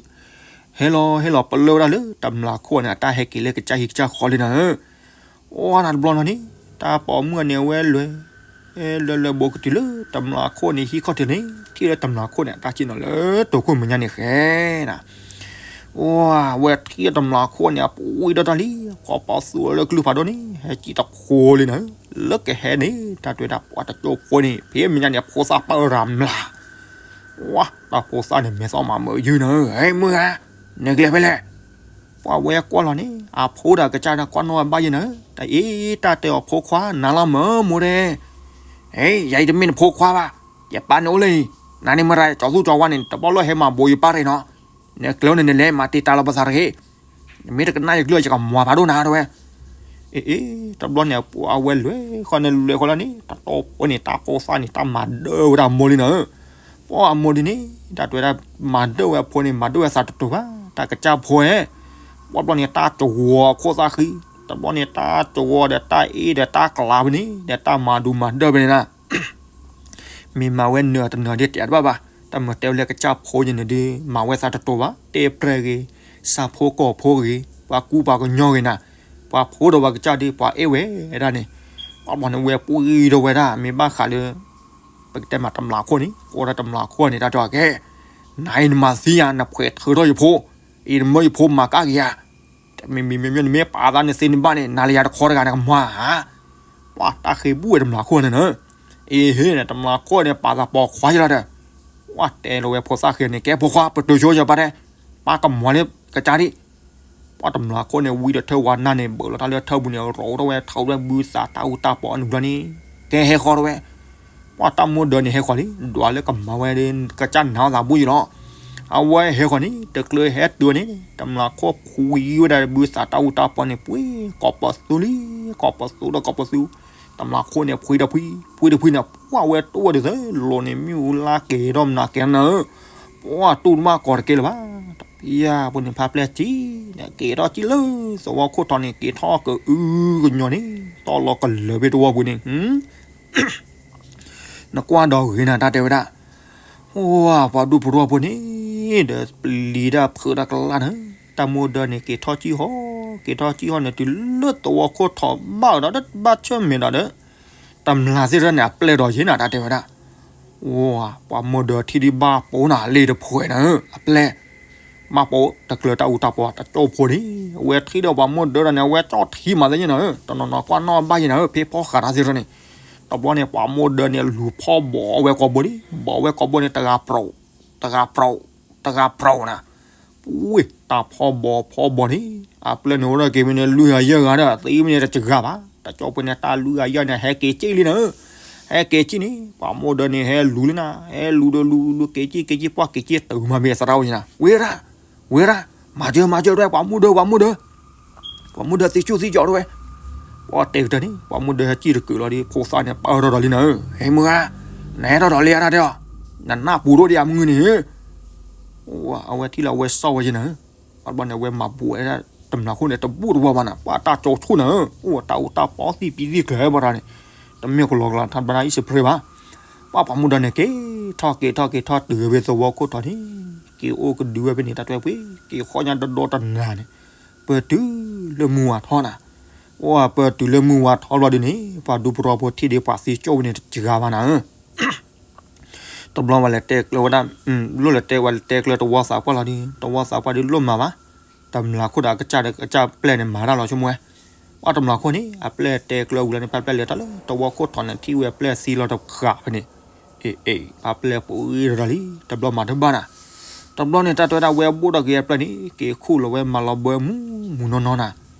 ဟဲလီၤဟဲလီၤပလၢၢ်ဝဲဒၣ်လၢတမျးခိၣ်န့ၣ် အတၢ်ဟဲက့ၤလၢကစၢ်ဟံၣ်ကစၢ်ဃီလံနၤဧၢ အနၤတဘျီနီၤန့ၣ်, တၢ်ပိာ်မုၣ်န့ၣ် အဝဲလဲၤ, လဲၤလဲၤဘိးကတုၤလၢတမျးခိၣ်န့ၣ် ဟံးခီၣ်ထံးန့ၣ်, ထံၣ်လၢတမျးခိၣ်န့ၣ် အတၢ်စံၣ်နီၤလၢတိာ်ခိၣ်မဲာ်ညါန့ၣ်ဃဲနၤ, အဝဲထံၣ်တမျးခိၣ်န့ၣ် အပှံၢ်ဒီးတၢ်လံ, ကိးပသူလၢကလုၢ်ဖးဒိၣ်န့ၣ် ဟဲစံၣ်တခိလံနၤ, လၢကဟဲန့ၣ် တၢ်တဲဝဲဒၣ် ပှၢ်တကၠိၣ်ဖိန့ၣ် ဖဲမဲာ်ညါန့ၣ် အဖိသၣ်ပၢၢ်ရၤမျး ဝါ, တၢ်ဖိသၣ်န့ၣ် မဲာ်သီၣ်မၤမုာ်ယုၢ်နၤဧၢ, ဟဲမုၢ်ဧါ, နကလဲၤဖဲလဲၣ်, ပှၢ်ဝဲကွၢ်လီၤန့ၣ် အဖိဒီးကစၢ်ဒီးကွၢ်နီၣ်ဝဲဘၣ်ယဲနၤဧၢ, တၢ်အ့ၣ် တၢ်တဲအီၤဖိခွါ နၤလီၤမၢမိၢ်ဒဲး, ယၤအံၤတမ့ၢ်နဖိခွါဘၣ်, ယပၢ်န့ၣ်အိၣ်လၢအံၤ, နၤန့ၣ်မတၤ ကၠီၤသူၣ်ကၠီၤဝါန့ၣ် တဘၣ်လီၢ်ဟဲမၤဘိးယပၢ်ရ့ၣ်နီၤ, နကျဲန့ၣ် နလဲၤမၤတ့ၢ်တၢ်လီၤပသးတဂ့ၤ နမ့ၢ်တကနၣ်ယကလုၢ် ယကမၤဖးဒိၣ်နၤတဲဝဲ, အ့ၣ် တဘျီန့ၣ် အဝဲလဲၤဃီန့ၣ် လဲၤဃီလီၤန့ၣ် တၢ်တိၢ်ဖိန့ၣ် တၢ်ဖိသၣ်န့ၣ် တၢ်မၤဒၢဝဲဒၣ်အမိၢ်လံနၤ, ပှၢ်အမိၢ်ဒ်န့ၣ် တၢ်တဲဝဲဒၣ် မၤဒၢဝဲအဖိန့ၣ် မၤဒၢဝဲသးတတိၤဘၣ် တၢ်ကစၢ်ဖိဧၢ, ပှၢ်တဘျီန့ၣ် တၢ်ကဝီၤခိၣ်သၣ်ဃံ, တဘျီန့ၣ် တၢ်ကဝီၤဒီးတၢ်အ့ၣ်ဒီးတၢ်ကျါဖဲန့ၣ် ဒီးတၢ်မၤဒူမၤဒၢဖဲန့ၣ်နၤ မ့ၢ်မၤဝဲနၢၤတနၢၤဒ်တဲတဘၣ်ဘၣ်, တၢ်မၤတဲဝဲလၢကစၢ်ဖိယဲန့ၣ်ဒီး မၤဝဲသးတတိၤဘၣ်, တဲပြဲၢ်ဂ့ၤ, ဆၣ်ဖိကီၢ်ဖိဂ့ၤ, ပှၤကူပှၤကညီဂ့ၤနၤ, ပှၤဖိဒီးပှၤကစၢ်ဒီး ပှၤအဲၣ်ဝဲဒၣ်န့ၣ်, ပှၢ်ဘျီန့ၣ် ဝဲပှံၢ်ဒီးဝဲဒၣ် မ့ၢ်ဘၣ်ဃးလၢ ပကတဲမးတမျးခိၣ်န့ၣ် ကိးဒၣ်တမျးခိၣ်န့ၣ် တၢ်တဲအီၤကဲ, နၤအံၤနမၤသံယၤ နဖှဲးထုးထီၣ်ယဖိ, အံၤနမၢယဖိမၤကၣ်က့ၤယၤ မ့မ့မ့မ့မ့ၢ်ပာ်သးန့ၣ်သ့န့ၣ်ဘၣ်န့ၣ် နၤလၢယၤတခီတဂၤန့ၣ်ကမၤဧါ, ပှၢ်တၢ်ဃ့ဘူၣ်ဝဲတမျးခိၣ်န့ၣ်နၤ, အ့ဟ့ၣ်န့ၣ် တမျးခိၣ်န့ၣ် ပာ်သးပိာ်ခွါယလီၤဒီး, ပှၢ်တဲလီၤဝဲဖိသၣ်ဃ့န့ၣ် ကဲဖိခွါ ပတုၤဆိယပၢ်တဲ, ပၢ်ကမၤလၢကစၢ်ဒံး ပှၢ်တမျးခိၣ်န့ၣ် ဝံၤဒီးထၢဝၤနၢ်န့ၣ် ဘၢၣ်လီၤတၢ်လၢထၢပူၤန့ၣ် ရိးထီၣ်ဝဲထီၣ်ဝဲဘုသးတၢ်အူတၢ်ပီအနုာ်ဘျီန့ၣ်, ကဲဟဲဃီထီၣ်ဝဲ, ပှၢ်တၢ်မိၢ်ဒၢန့ၣ်ဟဲဃီၤလံ ဒွးလၢကမၤဝဲဒီး ကစၢ်နၤအီၣ်သးဘူၣ်ယလီၤ, အဝဲဟဲဃီၤန့ၣ် တကျၢၤဟဲတုၤန့ၣ် တမျးခိၣ်ဖှံဝဲဒၣ်ဘုသးတၢ်အူတၢ်ပီန့ၣ် ပှ့ၤ ကိးပသူလံ, ကိးပသူဒီးကိးပသူ, တမျးခိၣ်န့ၣ် ဖှံဒီးဖှံ, ဖှံဒီးဖှံန့ၣ် ပှၢ်ဝဲတိၢ်ဝဲဒ်သိး လိၤန့ၣ်မ့ၣ်အူလါက့ၤထီၣ်မနၤကဲနၤဧၢ, ပှၢ်တူၢ်တဘၣ်ကီးတကဲလၢၤဘၣ်, တပျံၤယၤပူၤန့ၣ်ဖးပျဲၢ်စံၣ်, က့ၤထီၣ်စံၣ်လၢ သဝီခိၣ်ထီၣ်န့ၣ် က့ၤထီၣ်ကအုကညီန့ၣ် တီၢ်လီၤကလၢၤဖဲတဝီပူၤန့ၣ် နကွၢ်ဒီးဂ့ၤနၤ တၢ်တဲဝဲဒၣ်, အိၣ် ပှၤဒူပရီဖိန့ၣ် ဒီးပျံၤတၢ်ဖုးတၢ်ကလၢ်န့ၣ်, တၢ်မိၢ်ဒၢန့ၣ် က့ၤထီၣ်ကံၣ်ဟီၣ်, က့ၤထီၣ်ကံၣ်ဟီၣ်န့ၣ် တုၤလၢသဝီခိၣ်ထီၣ်ဘၣ်ဒီး ဘၣ်ဆၢၣ်မဲာ်ဒီး တမျးသ့ၣ်တဖၣ်န့ၣ် အပျဲၢ်ဒီးယ့ၢ်နၤ တၢ်တဲဝဲဒၣ်, အိၣ် ပှၤမိၢ်ဒၢထံၣ်ဒံးဘၣ်ပိာ်နၤလ့တဖှဲးနၤဧၢ, အပျဲၢ် ဘၣ်ပိာ် တကျၢၤတၢ်အူတၢ်ပီ တကၠိဖိန့ၣ်, အဝဲထံၣ်ဒီးပှၤမိၢ်ဒၢဒီးန့ၣ် အဝဲကၠီၣ်ထံမးသ့ၣ်ညါနၤဧၢ, တနီၤနီၤကွၢ်နီၣ်ဘၣ်ယ့ၢ်နၤဧၢ, ဖဲဖီၣ်ဃာ်တၢ်သ့ၣ်တဖၣ်န့ၣ်, တဘျီန့ၣ် ပှၤမိၢ်ဒၢန့ၣ် လူၤဖီၣ်ဘီးဝဲကိာ်ဘိလံ, ဘီးဝဲကိာ်ဘိန့ၣ် တဂၤပြိး, တဂၤပြိး, တဂၤပြိးနၤ ပှ့ၤ တၢ်ဖီၣ်ဘီဖီၣ်ဘီန့ၣ်, အပျဲၢ်န့ၣ်အိၣ်ဒီးက့ၤမ့ၢ်န့ၣ် လွံၢ်ဂၤယဲၢ်ဂၤဒီး သံမ့ၢ်န့ၣ်တစှၤဘၣ်, တကၠိဖိန့ၣ် တၢ်လွံၢ်ဂၤယဲၢ်န့ၣ် ဟဲက့ၤက့ၤလံနၤဧၢ, ဟဲက့ၤက့ၤန့ၣ် ပှၤမိၢ်ဒၢန့ၣ် ဟဲလူၤလံနၤ, ဟဲလူၤဒီးလူၤလူၤက့ၤက့ၤက့ၤက့ၤ ပှၢ်က့ၤက့ၤတုၤမးမ့ၢ်သရၣ်ဝဲန့ၣ်နၤ, ဝ့ရၣ်, ဝ့ရၣ်, မၤစၢၤမၤစၢၤတဲ ပှၤမိၢ်ဒၢ ပှၤမိၢ်ဒၢ ပှၤမိၢ်ဒၢသံဆူၣ်သံကၠီတဲဝဲ, ပှၤတဲကတၢၢ်န့ၣ် ပှၤမိၢ်ဒၢဟဲစံၣ်တကုာ်လီၤဒီး ဖိသၣ်န့ၣ် ပၢၢ်ထီၣ်ဒီးလံနၤဧၢ, ဟဲမုၢ်ဂၤ, နဟဲထီၣ်ဒီးလံဧါတၢ်တဲအီၤ, နနၢ်ပူၤဒိၣ်ဒံးဧါမုၢ်နံၤန့ၣ်, အဝဲထံၣ်လီၤအဝဲစီၣ်ဝဲယ့ၢ်နၤဧၢ, ဘၣ်ဘျီန့ၣ် အဝဲမၤဘူးဝဲဒၣ် တမျးခိၣ်န့ၣ် တဘူၣ်တဝီဘၣ်နၤ, ပှၤတၢ်ကၠိဆိၣ်နၤဧၢ, အိၣ်တၢ်အိၣ်တၢ်ပီသံၣ်ပံသံၣ်ကျၢၤဘၣ်တၢ်န့ၣ်, တမ့ၢ်ကလီကလီထါဘၣ်နၤ အံၣ်စရ့လးဘၣ်, ပှၤပှၤမိၢ်ဒၢန့ၣ် က့ၤထီၣ်က့ၤထီၣ်က့ၤထီၣ်တုၤဝဲသဝီခိၣ်ထီၣ်န့ၣ်, က့ၤအိၣ်ကဒုဝဲဖဲန့ၣ် တၢ်တဲဝဲပှ့ၤ က့ၤဃီၣ်ညါဒီဒီတနၤန့ၣ်, ပတုၤလၢမုၢ်ဝါထီၣ်နၤ, အိၣ်ပတုၤလၢမုၢ်ဝါထီၣ်ဘျီဒ်န့ၣ် ပှၤဒူပရီဖိထံၣ်ဒံးပှၤသံကၠိၣ်ဝဲန့ၣ်တစှၤဘၣ်နၤဧၢ, တဘျီဝဲလဲၤတဲကျၢၤဝဲဒၣ်, လိၣ်လဲၤတဲဝဲလဲၤတဲကျၢၤတဝီသးပှၢ်လီၤဒီး တဝီသးပှၢ်ဒီးလိၣ်မၤဘၣ်, တမျးခိၣ်ဒီးအကစၢ်ဒီးကစၢ်ပျဲၢ်န့ၣ် မၤတၢ်လီၤဆိကမိၣ်ဝဲ, ပှၤတမျၢ်ခိၣ်န့ၣ် အပျဲၢ်တဲကျၢၤဝံၤလီၤန့ၣ် ပှၤပျဲၢ်လဲၤထီၣ်လၢတဝီခိၣ်ထီၣ်န့ၣ် ထံၣ်ဝဲအပျဲၢ်သံလီၤတဃၣ်ဖဲန့ၣ်, အ့ၣ်အ့ၣ် ပှၤပျဲၢ်ပှ့ၤဒီးလံ တဘျီမၤတဘၣ်နၤ, တဘျီန့ၣ် တၢ်တဲဝဲဒၣ် ဝဲဘိၣ်ထီၣ်က့ၤအပျဲၢ်န့ၣ် က့ၤခူၣ်လီၤဝဲမၤလီၤဘၢမူမူနီၢ်နီၢ်နၤ,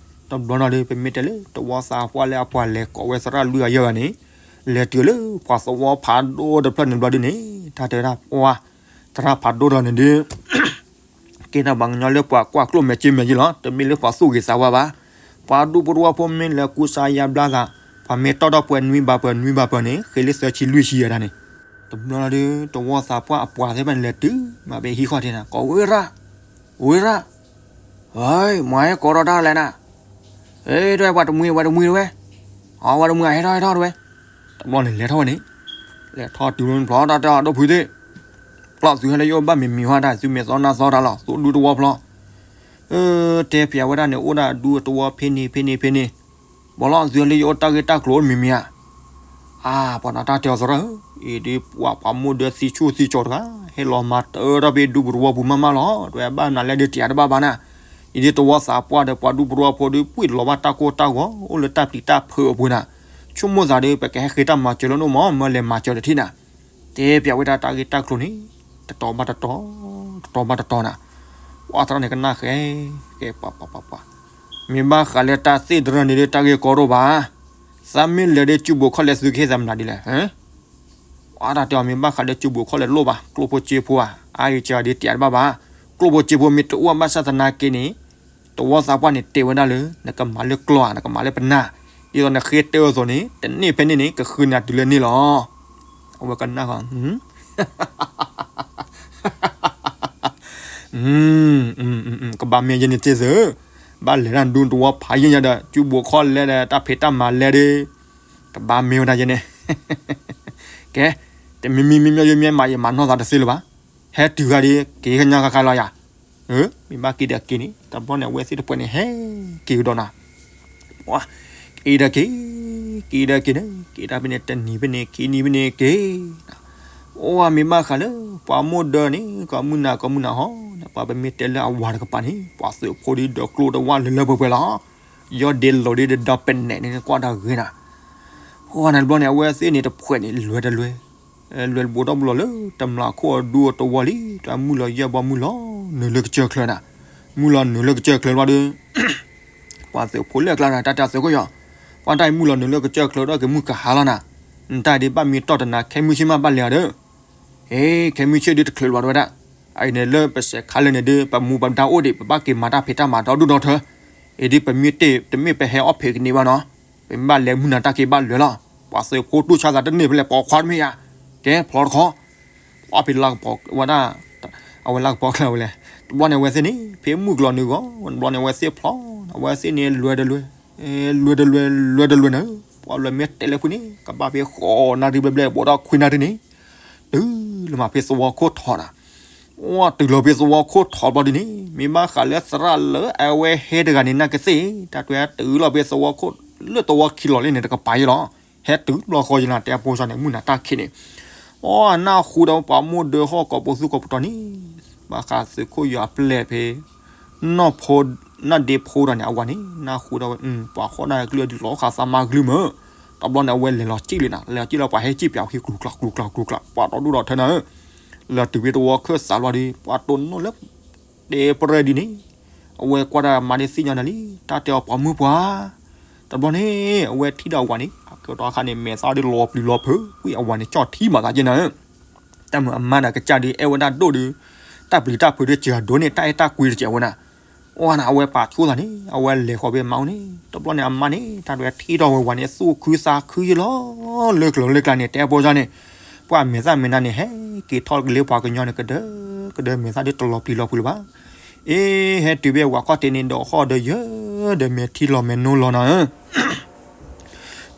တဘျီနီၤဒီး ပမ့ၢ်တဲလၢတဝီသးပှၢ်လၢအပှၤလဲၤကိးဝဲသရၣ်လွံၢ်ဂၤယဲၢ်ဂၤန့ၣ်, လဲၤတုၤလၢပှၤသဝီဖးဒိၣ်တဖျၢၣ်န့ၣ်တဘျီဒ်န့ၣ် တၢ်တဲဝဲဒၣ် ပှၤ သရၣ်ဖးဒိၣ်တဂၤန့ၣ်ဒီး ကဲထီၣ်ပှၤကညီလၢပှၤကွၢ်ကျိၣ်မဲာ်စ့မဲာ်က့လီၤ, တမ့ၢ်လၢပှၤသူၣ်ဂ့ၤသးဝါဘၣ်. ပှၤဒူပရူဝီဖိမ့ၢ်လဲၤကူစါယါဘျါသး, ပှၤမ့ၢ်တီၣ်ထီၣ်ပှဲၤနွံဘၣ်ပှဲၤနွံဘၣ်ပှဲၤန့ၣ် ဃ့လၢသၢဆံလွံၢ်ဆံယဲၢ်ဒၣ်န့ၣ်, တဘျီဒီး တဝီသးပှၢ်အပှၤသ့ၣ်တဖၣ်န့ၣ် လဲၤတုၤမးဖဲဟံၣ်ဃီၣ်ထံးနၤ, ကိးဝဲရၣ်, ဝဲရၣ်, မၤဟဲကိးထီၣ်တၢ်လဲၣ်နၤ, အဲ တဝဲ ပှၤတမှံၤ ပှၤတမှံၤတဝဲ, အဝဲတမှံၤ ဟဲထီၣ်ဟဲထီၣ်တဝဲ, တဘျီန့ၣ် လဲၤထီၣ်ဝဲန့ၣ်, လဲၤထီၣ်တုၤလၢဖျီတၢ်တဲအီၤ ဒိၣ်ဖုသ့ၣ်, ဖျီသုဟဲလၢယအိၣ်ဘၣ်မံၤမံၤဟါတၢ် သုမဲာ်သီနါသီတၢ်လီၤ သုဒူတဝီဖျီ, တဲပၠးဝဲဒၣ်န့ၣ် အိၣ်ဒၣ်ဒူတဝီဖဲန့ၣ်ဖဲန့ၣ်ဖဲန့ၣ်, ဘၣ်လီၤသုဟဲလၢယအိၣ်တၢ်ဂ့ၢ်တၢ်ကျိၤအိၣ်မံၤမံၤဧါ, အါ ပှၤနီၤတၢ်တဲအီၤသရၣ်ဧၢ, အံၤဒ်ပှၤပှၤမိၢ်ဒၢသံဆူၣ်သံကၠီၤတဂၤ ဟဲလီၤမၤတၢ်ဒီးဖဲဒူပရူဝီပူၤမးမးလီၤ တဝဲဘၣ်နၤလဲၣ်ဒုးတံာ်တဘၣ်ဘၣ်နၤ, အံၤဒ်တဝီသးပှၢ်ဒီးပှၤဒူပရူဝီဖိဒီး ပှံၢ်လီၤဘၣ်တၢ်ကိၢ်တၢ်ဂီၤ အိၣ်လၢတၢ်ပျံၤတၢ်ဖုးအပူၤနၤ, ဆိကမိၣ်သးဒီး ပကဟဲဃ့တၢ်မၤစၢၤလၢနအိၣ်မး မၢလဲၤမၤစၢၤတထံၣ်နၤ, တဲပၠးဝဲဒၣ်တၢ်ဂ့ၢ်တၢ်ကျိၤန့ၣ်, တတီၤဘၣ်တတီၤ, တတီၤဘၣ်တတီၤနၤ, ပှၤသရၣ်န့ၣ်ကနၣ်ဃဲ, ကဲပှၤပှၤပှၤပှၤ, မ့ၢ်ဘၣ်ဃးလၢတၢ်သ့ၣ်တရၢန့ၣ်ဒီး တၢ်ဂ့ၢ်ကီဒိၣ်ဘၣ်, သးမ့ၢ်လဲၤဒီးစုပူၤခီၣ်လဲၢ်သုကဟ့ၣ်သးမနုၤဒ်လဲၣ် အတၢ်တဲအီၤ မ့ၢ်ဘၣ်ဃးဒီးစုပူၤခီၣ်လဲၢ်လိၣ်ဘၣ် ကျိၣ်ဖိစ့ဖိဧါ, အါယကဒးတံာ်တဘၣ်ဘၣ်, ကျိၣ်ဖိစ့ဖိမ့ၢ်တအိၣ်ဘၣ်ဆၣ်သနာ်က့န့ၣ်, တဝီသးပှၢ်န့ၣ်တဲဝဲဒၣ်လၢ နကမၤလၢကျီဧါ နကမၤလၢပနၢ်, ဒ်သိးနဃ့တဲအသိးန့ၣ် တန့ၢ်ဖဲန့ၣ်န့ၣ် ကဃုနၤတုၤလၢန့ၣ်လီၤ. အဝဲကနၣ်ဃီ ကဘၣ်မ့ၢ်ယဲန့ၣ်တ့ၢ်သု, ဘၣ်လဲၤတၢ်ဒူတဝီဖးယံာ်ညါဒီး စုပူၤခီၣ်လဲၢ်ဒီး တၢ်ဖံးတၢ်မၤလဲၢ်ဒီး, ကဘၣ်မ့ၢ်ဝဲဒၣ်ယဲန့ၣ်, ကဲ, တမံၤမံၤမံၤမံၤယမ့ၢ်မၤယမၤနီၢ်သးတသ့လၢၤဘၣ်, ဟဲတုၤဂၤဒီး က့ၤကညါဃါဃါလီၤယၤ, မ့ၢ်ဘၣ်က့ၤဒီးက့ၤန့ၣ် တဘျီန့ၣ် အဝဲသ့ၣ်တဖၣ်န့ၣ် ဟဲက့ၤကဒီးနၤ က့ၤဒီးက့ၤ, က့ၤဒီးက့ၤန့ၣ် က့ၤတၢ်ဖဲန့ၣ် တနံၤဖဲန့ၣ် ခံနံၤဖဲန့ၣ်က့ၤ, အိၣ်မ့ၢ်ဘၣ်ဃးလၢ ပှၤမိၢ်ဒၢန့ၣ် ကီးမုၢ်နၤ ကီးမုၢ်နၤဟီ, ပှၤပမ့ၢ်တဲလၢအဝၤတကပၤန့ၣ် ပှၤသုးဖိဒ်ဒီးကျိတဝၢ်လၢလၢပှဲၤပှဲၤလီၤ, ယီၢ်ဒ့လိာ်ဒ့ဒီးပနဲၣ်န့ၣ် ကွၢ်တၢ်ဂ့ၤနၤ, အိၣ်နၤတဘျီန့ၣ် အဝဲသ့ၣ်န့ၣ်တဖှဲးန့ၣ် လွဲတလွဲ လွဲတဘိးထီၣ်ဘိလီၤလၢ တမျၢ်ခိၣ်အဒူအတဝီလံ, တၢ်မုၢ်လီၤယဲၢ်ဘီမုၢ်လီၤ နုာ်လၢကစၢၢ်ချၢနၤ, မုၢ်လီၤနုာ်လၢကစၢၢ်ချၢလီၤဒီး, ပှၤသုးဖိလၢအကျါနၤ တၢ်တၢ်သုးခိၣ်ယီၤ, ပှၤတၢ်အံၤမုၢ်လီၤနုာ်လၢကစၢၢ်ချၢဒီးကမုၢ်ကဟါလီၤနၤ, နတၢ်ဒ်ဘၣ်မံတီၢ်တနၤ ခဲမုၢ်ဆ့ၣ်မးဘၣ်လဲၤအီၤဒီး, ဟဲ ခဲမုၢ်ဆ့ၣ်ဒ်တချုးလီၤတဝဲဒၣ်, အအံၤန့ၣ်လၢပစဲးခါလၢန့ၣ်ဒီး ပမူပဒါအိၣ်ဒံး ပဘၣ်က့ၤမၤတၢ်ဖံးတၢ်မၤဒီဒူၣ်ဒီထၢ, အံၤဒ်ပမ့ၢ်တ့ၢ် တမ့ၢ်ပဟဲအီၣ်ဖံးကန့ၢ်ဘၣ်နီၤ, ပမ့ၢ်ဘၣ်လဲၤမုၢ်နၤတၢ်က့ၤဘၣ်လွဲၤလီၤ, ပှၤသုးဖိတူၢ်ဆါသးတန့ၢ်ဖဲလဲၣ် ပိာ်ခွါတမ့ၢ်ယၤ, ကဲဖျီတခီ ပှၤဖံးလၤကပီၤဝဲဒၣ်, အဝဲလၤကပီၤကျၢၤဝဲလဲၣ်, တဘျီန့ၣ်အဝဲသ့ၣ်န့ၣ် ဖဲမုၢ်ကျီၤနုာ်ဂီၤ တဘျီန့ၣ်အဝဲသ့ၣ်ဖျီ, အဝဲသ့ၣ်န့ၣ်လွဲတလွဲ, လွဲတလွဲ လွဲတလွဲနၤ, ပှၤလွဲမ့ၢ်တဲလၢဖုန့ၣ် ကဘၣ်ဖဲဃိးနၣ်ရံၣ်ဘျဲၣ်ဘျဲၣ် ဘူးဒီးခွံနၣ်ရံၣ်န့ၣ်, တုၤလၢမၤဖဲသဝီခိၣ်ထီၣ်နၤ, အိၣ်တုၤလီၤဖဲသဝီခိၣ်ထီၣ်ဘျီဒ်န့ၣ် မ့ၢ်ဘၣ်ဃးလၢသရၣ်လၢအဝဲဟဲတဂၤန့ၣ် နကသ့ၣ် တၢ်တွဲတုၤလီၤဖဲသဝီခိၣ် လၢသဝီခံလီၤလံန့ၣ် တကပၤယဲလီၤ, ဟဲတုၤတဘျီဃီယဲနၤ တဲအဖိစၢ်န့ၣ် မုၢ်နၤတၢ်ခံးန့ၣ်, အိၣ်နၢ်ဟူဒီးပှၤမိၢ်ဒၢဟီၣ်ကီးပိာ်သူၣ်ကီးပတီၢ်န့ၣ်, ဘၣ်ဃးသုးခိၣ်ယွၤအပျဲၢ်ဖဲ နီၢ်ဖိ နီၢ်ဒ့ဖိဒီးန့ၣ် အဝၤန့ၣ် နၢ်ဟူဒီးဝဲ ပှၤဃီဒၣ်ကလုၢ်ဒုးလီၤဃာ်သးမၤကလုၢ်မၢ်, တဘျီန့ၣ် အဝဲလဲၤလီၤစံၣ်လံနၤ လဲၤစံၣ်လီၤ ပှၤဟဲစံၣ်ပၠးဟံၣ်ကျူၤကျါကျူၤကျါကျူၤကျါ ပှၤဒီဒူၣ်ဒီထၢနၤဧၢ, လၢတုၤဖဲသဝီခၢၣ်စးလီၤဒီး ပှၤတိၢ်နီၣ်လၢ တဲပရၢဒ်န့ၣ်, အဝဲကွၢ်တၢ်မၤဒ်သ့ၣ်ညါနၤလံ တၢ်တဲအီၤပှၤမုၢ်ပှၢ်, တဘျီန့ၣ် အဝဲထံၣ်ဒီးအဝၤန့ၣ် အကတီၢ်အခါန့ၣ် မဲာ်သၣ်ဒ်လီၤပျံၤလီၤဖုး ဝံၤအဝၤန့ၣ် ကၠီၣ်ထံမၤသးက့နၤဧၢ, တၢ်မုၢ်အမါဒီးကစၢ်ဒုးအဲၣ်ဝဲဒၣ်ဒိၣ်ဒုး, တၢ်ပျံၤတၢ်ဖုးဒုးစှၤဒိၣ်န့ၣ် တၢ်အဲၣ်တၢ်ကွံတစဲးဝဲနၤ, အိၣ်နၤ အဝဲပာ်ဆူၣ်သးန့ၣ် အဝဲလဲၤဃီၤဖဲမါအိၣ်န့ၣ် တဘျီန့ၣ် အမါန့ၣ် တၢ်ဒွဲထံၣ်ထီၣ်ဝဲဝၤန့ၣ် သူၣ်ခုသးခုယလီၤ, လၢကျိၤလၢကျါန့ၣ် တဲဖိစၢ်န့ၣ်, ပှၤမဲာ်သၣ်မဲာ်နါန့ၣ် ဟဲက့ၤထီၣ်ကလၢပှၤကညီန့ၣ် ကဒၢကဒၢမဲာ်သၣ်ဒ်တလီၤပျံၤလီၤဖုးလၢၤဘၣ်, အ့ ဟဲတုၤဖဲဝၤခီၣ်ထံးန့ၣ် ဒီးဃီၣ်ဒီးယၢၢ် ဒီးမဲာ်ထံလီၤမဲာ်နိလီၤနၤဧၢ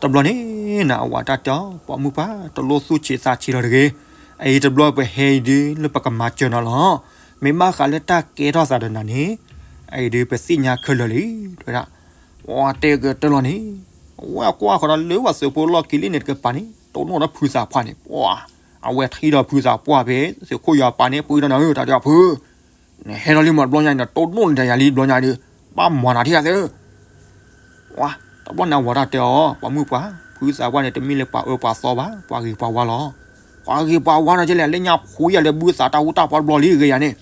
တဘျီန့ၣ်နၤ အဝၤတၢ်တဲအီၤ ပှၤမုၢ်ပှၢ် တလိၣ်သူၣ်ဆံးသးဆံးလီၤတဂ့ၤ, အအံၤတဘျီပဟဲအံၤဒုး လၢပကမၤစၢၤနၤလီၤ, မ့ၢ်ဘၣ်ဃးလၢတၢ်ကဲထီၣ်သးဒီးနၤန့ၣ်, အအံၤဒုးပသ့ၣ်ညါခဲလၢာ်လံ, တဲဝဲဒၣ်, ပှၤတဲကတၢၢ်လီၤန့ၣ်, အဝဲကွၢ်ဃီဒီးလၢပှၤသုးဖိလီၢ်ခံလံန့ၣ်တကပၤန့ၣ် တိၢ်နီၣ်ဒီးဖုသးပှၢ်န့ၣ်, ပှၤ အဝဲထံၣ်ဒီးဖုသးပှၢ်ဖဲ သုးခိၣ်ယွၤပာ်န့ၣ် ပှၤဒီးနၤဧၢ တၢ်တဲအီၤဖု နဟဲထီၣ်လံမးတဘျီညါန့ၣ် တိၢ်နီၣ်န့ၣ်တၢ်ယၤလံတဘျီညါဒီး, ဘၣ်မၤနၤထံၣ်ယၤသ့ဧၢ, ပှၤ တဘျီန့ၣ်အဝၤတၢ်တဲအီၤ ပှၤမုၣ်ပှၢ်, ဖုသးပှၢ်န့ၣ် တမ့ၢ်လၢပှၤအၢပှၤသီဘၣ်, ပှၤဂ့ၤပှၤဝါလီၤ. ပှၤဂ့ၤပှၤဝါနီၤကလဲၣ်, လၢညါဖှူယၤလၢဘုသးတၢ်အူတၢ်ပီတဘျီလံဂ့ၤယၤန့ၣ်.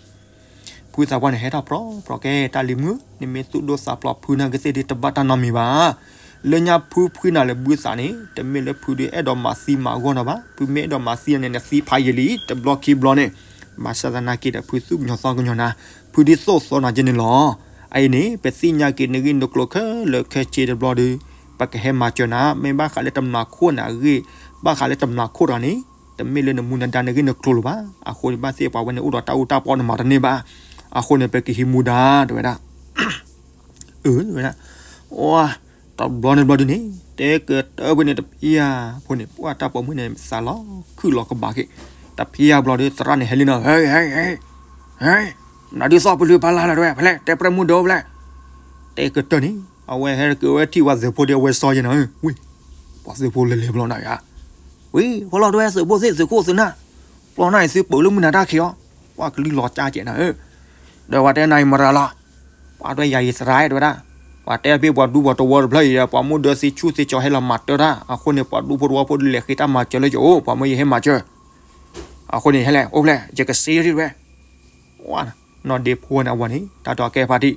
ဖုသးပှၢ်န့ၣ် ဟဲထီၣ်ပြီပြီကဲ တၢ်လံၤမုၣ်, နမ့ၢ်သူၣ်ဒိၣ်သးဖျိးဖုနာ်ကသ့ၣ်ဒ်တဘၣ်တၢ်နီတမံၤဘၣ်. လၢညါဖုဖှံနၤလၢဘုသးန့ၣ် တမ့ၢ်လၢဖုဒုးအဲၣ်ဒိးမၤသံမၤအဂီၢ်နီၤဘၣ်, ဖုမ့ၢ်အဲၣ်ဒိးမၤသံန့ၣ် နသံဖးယံာ်လံ တဘျီခံဘျီန့ၣ်. ဘၣ်ဆၣ်သနာ်က့ဒီး ဖုသူၣ်ကညီၤသီကညီၤနၤ, ဖုဒ်သိၣ်သီနၤကဲန့ၣ်လီၤ. အအံၤန့ၣ် ပသ့ၣ်ညါက့ၤနဂ့ၢ်နကျိၤခဲလၢာ်ခဲဆ့တဘျီဒီး ပကဟဲမၤစၢၤနၤ, မ့ၢ်ဘၣ်ဃးလၢတမျာ်ခိၣ်န့ၣ်အဂ့ၢ်, ဘၣ်ဃးလၢတမျာ်ခိၣ်တဂၤန့ၣ် တမ့ၢ်လၢနမူနဒါနဂ့ၢ်နကျိၤလၢၤဘၣ်. အဃိန့ၣ် ဘၣ်သ့ၣ်ပှၤဝဲန့ၣ်အိၣ်ဒီးတၢ်အူတၢ်ပီနမၤတန့ၢ်ဘၣ်. အဃိန့ၣ် ပကဟံးမူဒါ တဲဝဲဒၣ် အၢ တဲဝဲဒၣ်, အိ တဘျီန့ၣ်ဘျီဒုန့ၣ် တဲကတၢၢ်ဖဲန့ၣ်တဖံယၤဖိန့ၣ် ပှၢ်တၢ်ပိာ်မုၣ်န့ၣ် သးလီၤခုၣ်လီၤကဘၣ်က့ၤ, တဖံယၤဘျီဒီး သရၣ်န့ၣ်ဟဲလံနီၤ, ဟဲ ဟဲ ဟဲ နဒုးသီၣ်ပလုၢ်ဖးလၢ်လီၤတဲဝဲ ဖဲလဲၣ် တဲပြဲၢ်မုၢ်ဒိၣ်ဖဲလဲၣ်. တဲကတၢၢ်န့ၣ် အဝဲဟဲက့ၤဝဲထံၣ်ပှၤသုးဖိဒီးအဝဲစီယဲၢ်နီၤ, ဝံ ပှၤသုးဖိလဲၤလဲၤဘျီနၤယါ, ဝံ ဖီလီၤတဲဝဲသုးဖိသ့ၣ်သုးခိၣ်သုးနၢ်, ပျီနၢ်အံၤသုပၢၤလၢမုၢ်နၤတၢ်ခံးအီၤ, ပှၢ်ကလံၤလီၤကၠါကဲးနၤဧၢ, ဒီးပှၤတဲနၤအံၤမရၤလီၤ, ပှၤတဲယၤအံၤသရၣ်တဲဝဲဒၣ်, ပှၤတဲဖဲပှၤဒူပှၤတဝီတဖျၢၣ်အံၤဒီး ပှၤမိၢ်ဒၢသံဆူၣ်သံကၠီၤဟဲလီၤမၤတၢ်တၢ်, အဃိန့ၣ် ပှၤဒူဖိတဝီဖိဒုးလဲၤဃ့တၢ်မၤစၢၤလၢယအိၣ်, ပှၤမၢယဟဲမၤစၢၤ, အဃိန့ၣ် ဟဲလဲၣ် အိၣ်ဖျဲၣ် ယကစ့ယဲၢ်ထံၣ်ဝဲ, နီၢ်ဒ့ဖိန့ၣ်အဝၤန့ၣ် တၢ်တီၤကဲဖးတံၢ်,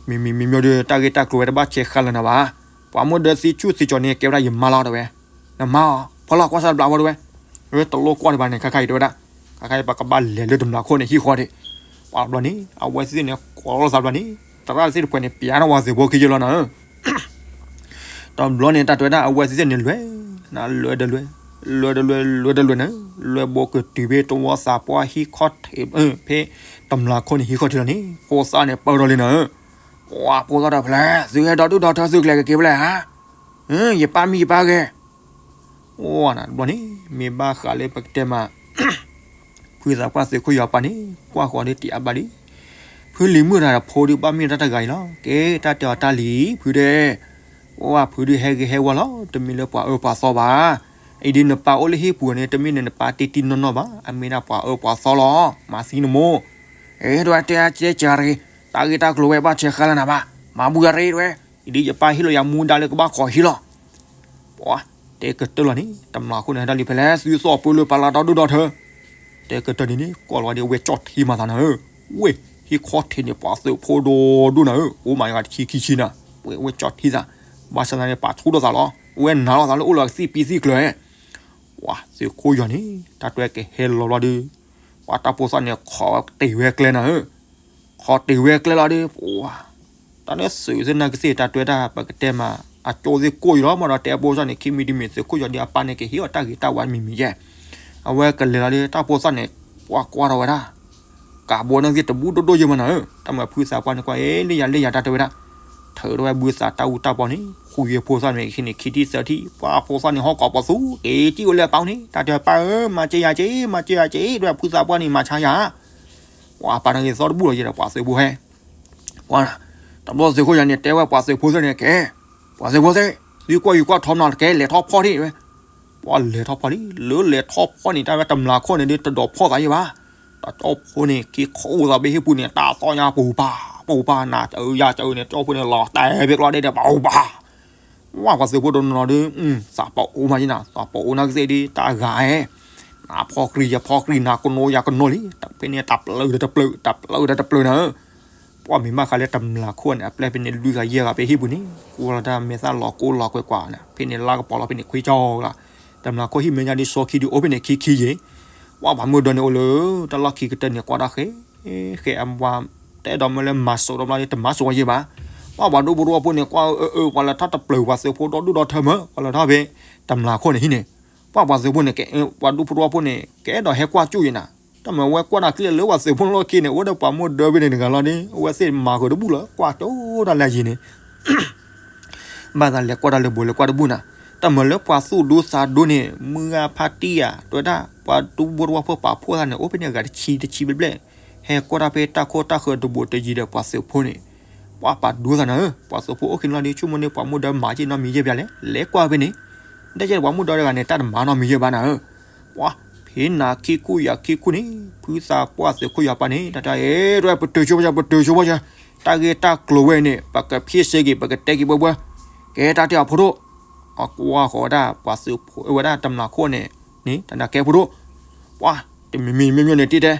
မ့မ့မ့မ့ၢ်ဒီး တၢ်ဂ့ၢ်တၢ်ကျိၤဝဲတဘၣ်ဆဲးဃါလၢၤနၤဘၣ်, ပှၤမိၢ်ဒၢသံဆူၣ်သံကၠီၤန့ၣ် ကဲဝဲဒၣ်ယမါလီၤတဲဝဲ, နမါအီၤ ဖီလီၤကွၢ်စၢ်တဘျီဖိတဲဝဲ, တလိၣ်ကွၢ်ဒံးဘၣ်န့ၣ် ခါခါအံၤတဲဝဲဒၣ်, ခါခါအံၤပကဘၣ်လဲၤလၢတမျာ်ခိၣ်န့ၣ်ဟံၣ်ဃီဒံး, ပှၤတဘျီန့ၣ် အဝဲသ့ၣ်န့ၣ် ကိးလိာ်သးတဘျီန့ၣ် သရၣ်သ့ၣ်တဖှဲးန့ၣ် ပျးထီၣ်ပှၤသုးဖိခံယဲၢ်လီၤနၤဧၢ တဘျီန့ၣ် တၢ်တဲဝဲဒၣ် အဝဲသ့ၣ်န့ၣ်လဲၤ, နလဲၤဒီးလဲၤ, လဲၤဒီးလဲၤ, လဲၤဒီးလဲၤန့ၣ်, လဲၤဘိးကတုၤဖဲတဝီသးပှၢ်ဟံၣ်ခီၣ်ထံး, ဖဲတမျာ်ခိၣ်န့ၣ်ဟံၣ်ခီၣ်ထံးလီၤန့ၣ် ဖိသၣ်န့ၣ်ပၢၢ်ထီၣ်လံနၤဧၢ, ပှၤဖိသၣ်ဒီးဖဲလဲၣ် သုဟဲဒီးဒုၣ်ဒီးထၢသုကလဲၤကက့ၤဖဲလဲၣ်ဧါ, ယပၢ်မံယပၢ်ဂဲၤ အိၣ်နၤတဘျီန့ၣ် မ့ၢ်ဘၣ်ဃးလၢပကတဲမး ဖုသးပှၢ်သုးခိၣ်ယီၤပၤန့ၣ် ကွၢ်ဃီၤဒီးတံၢ်အါဘၣ်လံ. ဖုလံၤမုၣ်တဂၤဒီးဖိဒုးဘၣ်မ့ၢ်တၢ်တဂၤအံၤလီၤ. ကဲ တၢ်တဲအီၤတၢ်လံၤ ဖုဒဲး, အိၣ်ဝဲဖုဒုးဟဲဂ့ၤဟဲဝါလီၤ. တမ့ၢ်လၢပှၤအၢပှၤသီဘၣ်. အံၤဒ်နပၢ်အိၣ်လၢဟံၣ်ပူၤန့ၣ် တမ့ၢ်န့ၣ်နပၢ်တ့တံၢ်နီၢ်နီၢ်ဘၣ်. အမ့ၢ်ဒၣ်ပှၤအၢပှၤသီလီၤ. မၤသံနမိၢ်. အဲ ဒွဲၣ်တဲအါကဲကၤရ့, တၢ်ဂ့ၢ်တၢ်ကျိၤဝဲဘၣ်ဆဲးဃါလၢနၤဘၣ်. မၤဘူၣ်ယၤရ့ဒွဲၣ်. အံၤဒ်ယပၢ်ဟ့ၣ်လီၤယၤမူဒါလၢကဘၣ်ခိးဟံၣ်လီၤ. ပှၤတဲကတၢၢ်လီၤန့ၣ် တမျာ်ခိၣ်န့ၣ် ဟဲဒၣ်လံဖဲလဲၣ် သုသီၣ်ပၢလၢပာ်လၢဒီဒူၣ်ဒီထၢ. တဲကတၢၢ်န့ၣ်န့ၣ် ကွၢ်လီၤဒ်အဝဲကၠီၣ်ထံမၤသးနၤဧၢ, ဝ့ၢ် ဟံၣ်ခီၣ်ထံးန့ၣ် ပှၤသုးဖိဒီဒူၣ်နၤဧၢ, အိၣ်မးယဂၤတဆံခံဆံနၤ, ဝ့ၢ်ဝဲကၠီၣ်ထံသး, ဘၣ်ဆၣ်သနာ်က့ ပာ်ဆူၣ်ထီၣ်သးလီၤ, အဝဲနာ်လီၤသးလၢအိၣ်လၢသံၣ်ပံသံၣ်ကျၢၤ, ပှၤသုးခိၣ်ယီၤန့ၣ် တၢ်တွဲကဟဲလီၤလီၤဒီး ပှၤတၢ်ဖိသၣ်န့ၣ် ခိးတ့ၢ်ဝဲကျဲနၤဧၢ ခိးတ့ၢ်ဝဲကျဲလီၤဒီး ပှၤ တၢ်လၢသုးသ့ၣ်နာ်ကသ့ၣ် တၢ်တွဲတၢ် ပကတဲမး အကၠိသ့ၣ်ကိၢ်ယံၤလီၤ မ့ၢ်ဒီးတဲဖိသၣ်န့ၣ် ခံမံၤတမံၤ သုးခိၣ်ယီၤဒ်အပၢ်န့ၣ် ကဟ့ၣ်အီၤတၢ်ဂ့ၤတၢ်ဝါမံၤမံၤယဲၢ်, အဝဲကလဲၤလီၤဒီး တၢ်ဖိသၣ်န့ၣ် ပှၤကွၢ်ထီၣ်ဝဲဒၣ် ကးဘိနၢ်သ့ၣ်တဘူၣ်ဒိၣ်ဒိၣ်ယဲၢ်မးနၤဧၢ, တၢ်မၤဖုသးပှၢ်န့ၣ်ကွၢ် အ့ လၢယၤလၢယၤတၢ်တဲဝဲဒၣ်, ထုးထီၣ်ဝဲဘုသးတၢ်အူတၢ်ပီန့ၣ် ဃုယဲၢ်ဖိသၣ်န့ၣ် ခံန့ၣ်ခံထံၣ်သၢထံၣ် ပှၤဖိသၣ်န့ၣ် ဟီၣ်ကိးပသူ က့ၤကံၣ်အိၣ်လၢအပၢ်န့ၣ် တၢ်တဲပၢ်ဧၢ မၤစၢၤယၤက့ၤ မၤစၢၤယၤက့ၤ ဒွဲၣ်ဖုသးပှၢ်န့ၣ် မၤဆါယၤ ပှၤပာ်နၢ်ဂ့ၤသီတဘူၣ်လီၤယဲဒီး ပှၤသုးဖိဟဲ, ပှၤ, တဘျီသုးခိၣ်ယီၤန့ၣ် တဲဝဲပှၤသုးဖိသ့ၣ်န့ၣ် ကဲ, ပှၤသုးဖိသ့ၣ်, သုကွၢ်ယူၤကွၢ်ထီမနီၤတကဲ လဲၤထီၣ်ဖီၣ်ဒံးဝဲ, ပှၤလဲၤထီၣ်ဖီၣ်လံ လၢလဲၤထီၣ်ဖီၣ်န့ၣ် တၢ်ဝဲတမျာ်ခိၣ်န့ၣ်ဒီး တဒိးဖီၣ်သးယဲၢ်ဘၣ်, တၢ်ကၠီဖိန့ၣ် က့ၤခိးသးဖဲဟံၣ်ပူၤန့ၣ် တၢ်သီၣ်ညါပူၤပာ်, ပူၤပာ် နၤစၢၤယၤစၢၤန့ၣ် ကၠီဖိန့ၣ် လီၤတဲာ်ဖဲကျီဒဲးဒီး ပူၤပာ် ဝဲပှၤသုးဖိတနီၤနီၤဒီး သးပအိၣ်မးယဲနၤ သးပအိၣ်နာ်ကသ့ၣ်ဒီး တၢ်ဂၤဧဲ, နဖီၣ်ကြံၢ်ယဖီၣ်ကြံၢ် နကနိယကနိလံ, ဖဲန့ၣ်တၢ်ပျၢၤဒီးတပျၢၤ တၢ်ပျၢၤဒီးတပျၢၤနၤဧၢ, ပှၤမ့ၢ်ဘၣ်ဃးလၢတမျာ်ခိၣ်န့ၣ် အပျဲၢ်ဖဲန့ၣ် လွံၢ်ဂၤယဲၢ်ဂၤဖဲဟံၣ်ပူၤန့ၣ် ကိးလီၤတၢ်မဲာ်သၣ်လီၤကိးလီၤကွဲးကွၢ်န့ၣ် ဖဲန့ၣ်လါကပီၤလီၤဖဲန့ၣ်ခွံကၠီဂၤ, တမျာ်ခိၣ်ဟံၣ်မဲာ်ညါဒ်စီခံဒုးအိၣ်ဖဲန့ၣ်ခံခံယဲၢ်, ပှၤပှၤမုၢ်ဒီးန့ၣ်အိၣ်လၢ တၢ်လီၢ်ခံကတၢၢ်န့ၣ် ကွၢ်တၢ်ဃဲ ဃဲအဝၤ တအဲၣ်ဒိးမၢလၢမၤစိးဒီးဘျီဒီး တမၤစိးဝဲယဲၢ်ဘၣ်. ပှၤပှၤဒူဖိတဝီဖိန့ၣ် ကွၢ်အၢအၢ ပှၤလဲၤထီၣ်တပျၢၤ ပှၤသုးဖိဒီဒူၣ်ဒီထၢမး ပှၤလဲၤထီၣ်ဖဲ တမျာ်ခိၣ်န့ၣ်ဟံၣ်န့ၣ်, ပှၤပှၤသုးဖိန့ၣ် ပှၤဒူဖိတဝီဖိန့ၣ် ကအဲၣ်ဒိးဟဲကွၢ်ကၠူၣ်ယဲၢ်နၤ, တၢ်မၤဝဲကွၢ်နၤကျ့လၢပှၤသုးဖိလီၢ်ခံန့ၣ် အိၣ်ဒီးပှၤမိၢ်ဒၢဖဲန့ၣ်တဂၤလီၤဒီး အဝဲသ့ၣ်မၤဃုာ်တဘူၣ်လၢ ကွၢ်ကၠိတၢ်လၢယံၤန့ၣ် ဘၣ်သးလဲၤကွၢ်တၢ်လၢဘိးလဲၤကွၢ်တဘူၣ်နၤ, တၢ်မၤလၢပှၤသူၣ်ဒူသးဒူန့ၣ် မုၢ်ဂၤဖါတံၢ်ယၤ တဲဝဲဒၣ် ပှၤဒူဖိတဝီဖိပာ်ဖှိၣ်သးန့ၣ် အိၣ်ဖဲန့ၣ်အဂၤတဆံတဆံဘျဲၣ်ဘျဲၣ်, ဟဲကွၢ်တၢ်ဖဲတၢ်ခိၣ်တၢ်ဃၢၤတဘိးတယံၤဒီးပှၤသုးဖိန့ၣ်, ပှၤပာ်ဒူသးနၤဧၢ, ပှၤသုးဖိအိၣ်ခံန့ၣ်လီၤဒီး ဆိကမိၣ်န့ၣ် ပှၤမိၢ်ဒၢမၤက့ၤနီတမံၤယဲၢ်ဘၣ်လဲၣ်, လဲၤကွၢ်ဖဲန့ၣ်, ဒ်ကဲပှၤမိၢ်ဒၢတဂၤန့ၣ် တၢ်တမၤနီတမံၤယဲၢ်ဘၣ်နၤဧၢ ပှၤ ဖဲနၤခံခူယၤခံခူန့ၣ် ဖုသးပှၢ်သုးခိၣ်ယီၤပၤန့ၣ် တၢ်တၢ်အဲၣ် တွဲပတုာ်ဆိပီၤ ပတုာ်ဆိပီၤ, တၢ်ဂ့ၢ်တၢ်ကျိၤဝဲန့ၣ် ပကဖံးစ့ၢ်ကီး ပကတဲက့ၤဘှဲဘှဲ, ကဲတၢ်တဲအီၤဖိဒိၣ်, အကွၢ်ဃီၤဝဲဒၣ်ပှၤသုးဖိဝဲဒၣ်တမျးခိၣ်န့ၣ်, န့ၣ် တၢ်ကဲဖိဒိၣ်, ပှၤ တမံၤမံၤမ့ၢ်မ့ၢ်န့ၣ်တံၢ်တဲ,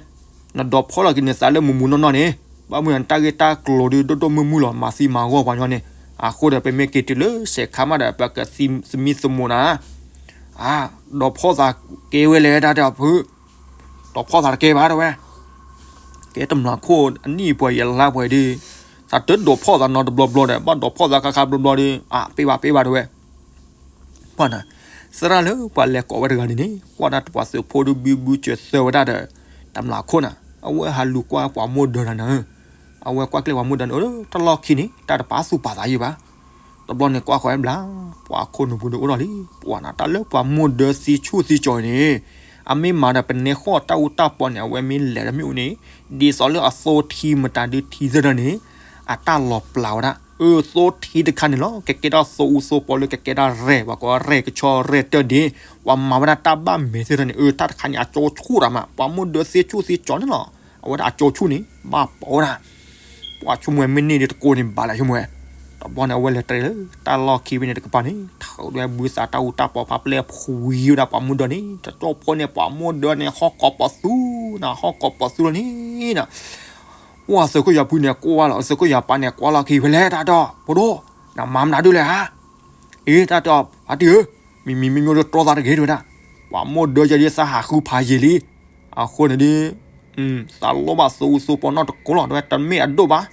နဒီးဖီၣ်လီၤက့ၤနသးလၢမူးမူးနီၢ်နီၢ်န့ၣ်, ဘၣ်မနုၤနတၢ်ဂ့ၢ်တၢ်ကျိၤဒုးဒိၣ်ဒိၣ်မုၢ်မုၢ်လီၤ မၤသံမၤဂီၢ်ပှၤညီန့ၣ်, အဃိဒီးပမ့ၢ်က့ၤတုၤလၢစဲးခါမးဒီး ပကသမံသမိးနၤ, အါ, ဒီးဖီၣ်သးကဲဝဲလဲၣ်တၢ်တဲအီၤဖု, ဒီးဖီၣ်သးတကဲဘၣ်တဲဝဲ ကဲတမျးခိၣ်အနံၣ်ပှဲၤယလါပှဲၤဒီး, သးတဒီးဖီၣ်သးနီတဘျီဘျီဒီး ဘၣ်ဒီးဖီၣ်သးခါခါဘျီဘျီဒီး, အါ ပ့ၢ်ဘၣ်ပ့ၢ်ဘၣ်တဲဝဲ, ပှၤနၤ, သရၣ်လၢပှၤလဲၤကိးဝဲတဂၤန့ၣ်န့ၣ် ကွၢ်ဒၣ်ပှၤသုးဖိဒုးဘုဘုစၢၤသၢဝဲဒၣ်ဒီး, တမျးခိၣ်နၤ, အဝဲဟးလူၤကွၢ်ပှၤမိၢ်ဒၢနၤနၤ, အဝဲကွၢ်ကျဲပှၤမိၢ်ဒၢန့ၣ် အိၣ်လၢတၢ်လီၢ်ခံန့ၣ် တၢ်တပာ်သူၣ်ပာ်သးယံၤဘၣ် တဘျီန့ၣ်ကွၢ်ဃီၤဝဲဘျါ, ပှၤခိၣ်နူာ်ပူၤဒီးအိၣ်ထီၣ်လံ, ပှၤနၤတၢ်လၢပှၤမိၢ်ဒၢသံဆူၣ်သံကၠီၤအံၤန့ၣ်, အမ့ၢ်မၤဒီးပနဲဃီၣ်တၢ်အူတၢ်ပီန့ၣ် အဝဲမ့ၢ်လဲၤဒီးမ့ၣ်အူန့ၣ်, ဒ်သိးလၢအသိထံမတၤဒုးထံသၢဒီးန့ၣ်, အတၢ်လီၤပျးဝဲဒၣ်, အၢ သိထံတခါန့ၣ်လီၤ ကကဲထီၣ်သိအူသိပီလၢကကဲဒၣ်ရဲၣ် ပှၤကိးရဲၣ်ကဆီရဲၣ်တၢၢ်ဒ့, ပှၤမၤဝဲဒၣ်တၢ်ဘၣ်မဲာ်သၢဒီးန့ၣ် အၢ တၢ်တခါန့ၣ် အကၠိဆူၣ်တၢ်မး ပှၤမိၢ်ဒၢသံဆူၣ်သံကၠီၤန့ၣ်လီၤ, အဝဲဒၣ်အကၠိဆူၣ်န့ၣ် ဘၣ်ပိာ်ဝဲဒၣ် ပှၤဆိကမိၣ်ဝဲမ့ၢ်န့ၢ်ဒ်တကိးန့ၣ်ဘၣ်လၢဆိကမိၣ်ဝဲ, တဘျီန့ၣ် အဝဲလဲၤတြဲၤလၢတၢ်လီၢ်ခံဖဲန့ၣ်တကပၤန့ၣ် ထုးဒွဲဘုသးတၢ်အူတၢ်ပီဖးပျဲၢ်ဖှံဝဲဒၣ်ပှၤမူဒီးန့ၣ် တကၠီၣ်ဖိန့ၣ် ပှၤမူဒီးန့ၣ် ဟီၣ်ကိးပီၤသူနၤ ဟီၣ်ကိးပီၤသူလီၤန့ၣ်နၤ, ဝဲသုးခိၣ်ယီၤဖုန့ၣ်ကွၢ်လီၤ သုးခိၣ်ယီၤပၤန့ၣ်ကွၢ်လီၤခံဖဲလဲၣ်တၢ်ဒီး ဖိဒိၣ်, နမၤမနုၤဒ်လဲၣ်ဧါ အ့ တၢ်တဲအီၤ ဖါတံၢ်ဧၢ, မံၤမံၤမ့ၢ်မ့ၢ်ဒီးတြီသးတဂ့ၤတဲဝဲဒၣ်, ပှၤမိၢ်ဒၢယဲဒ်သးဟးဃုဖးယံာ်လံ, အဃိန့ၣ်ဒီး, သးလိၣ်ဘၣ်သုအူသုပီနီတကိးလီၤတဲဝဲ တမ့ၢ်အဒိၣ်ဘၣ်,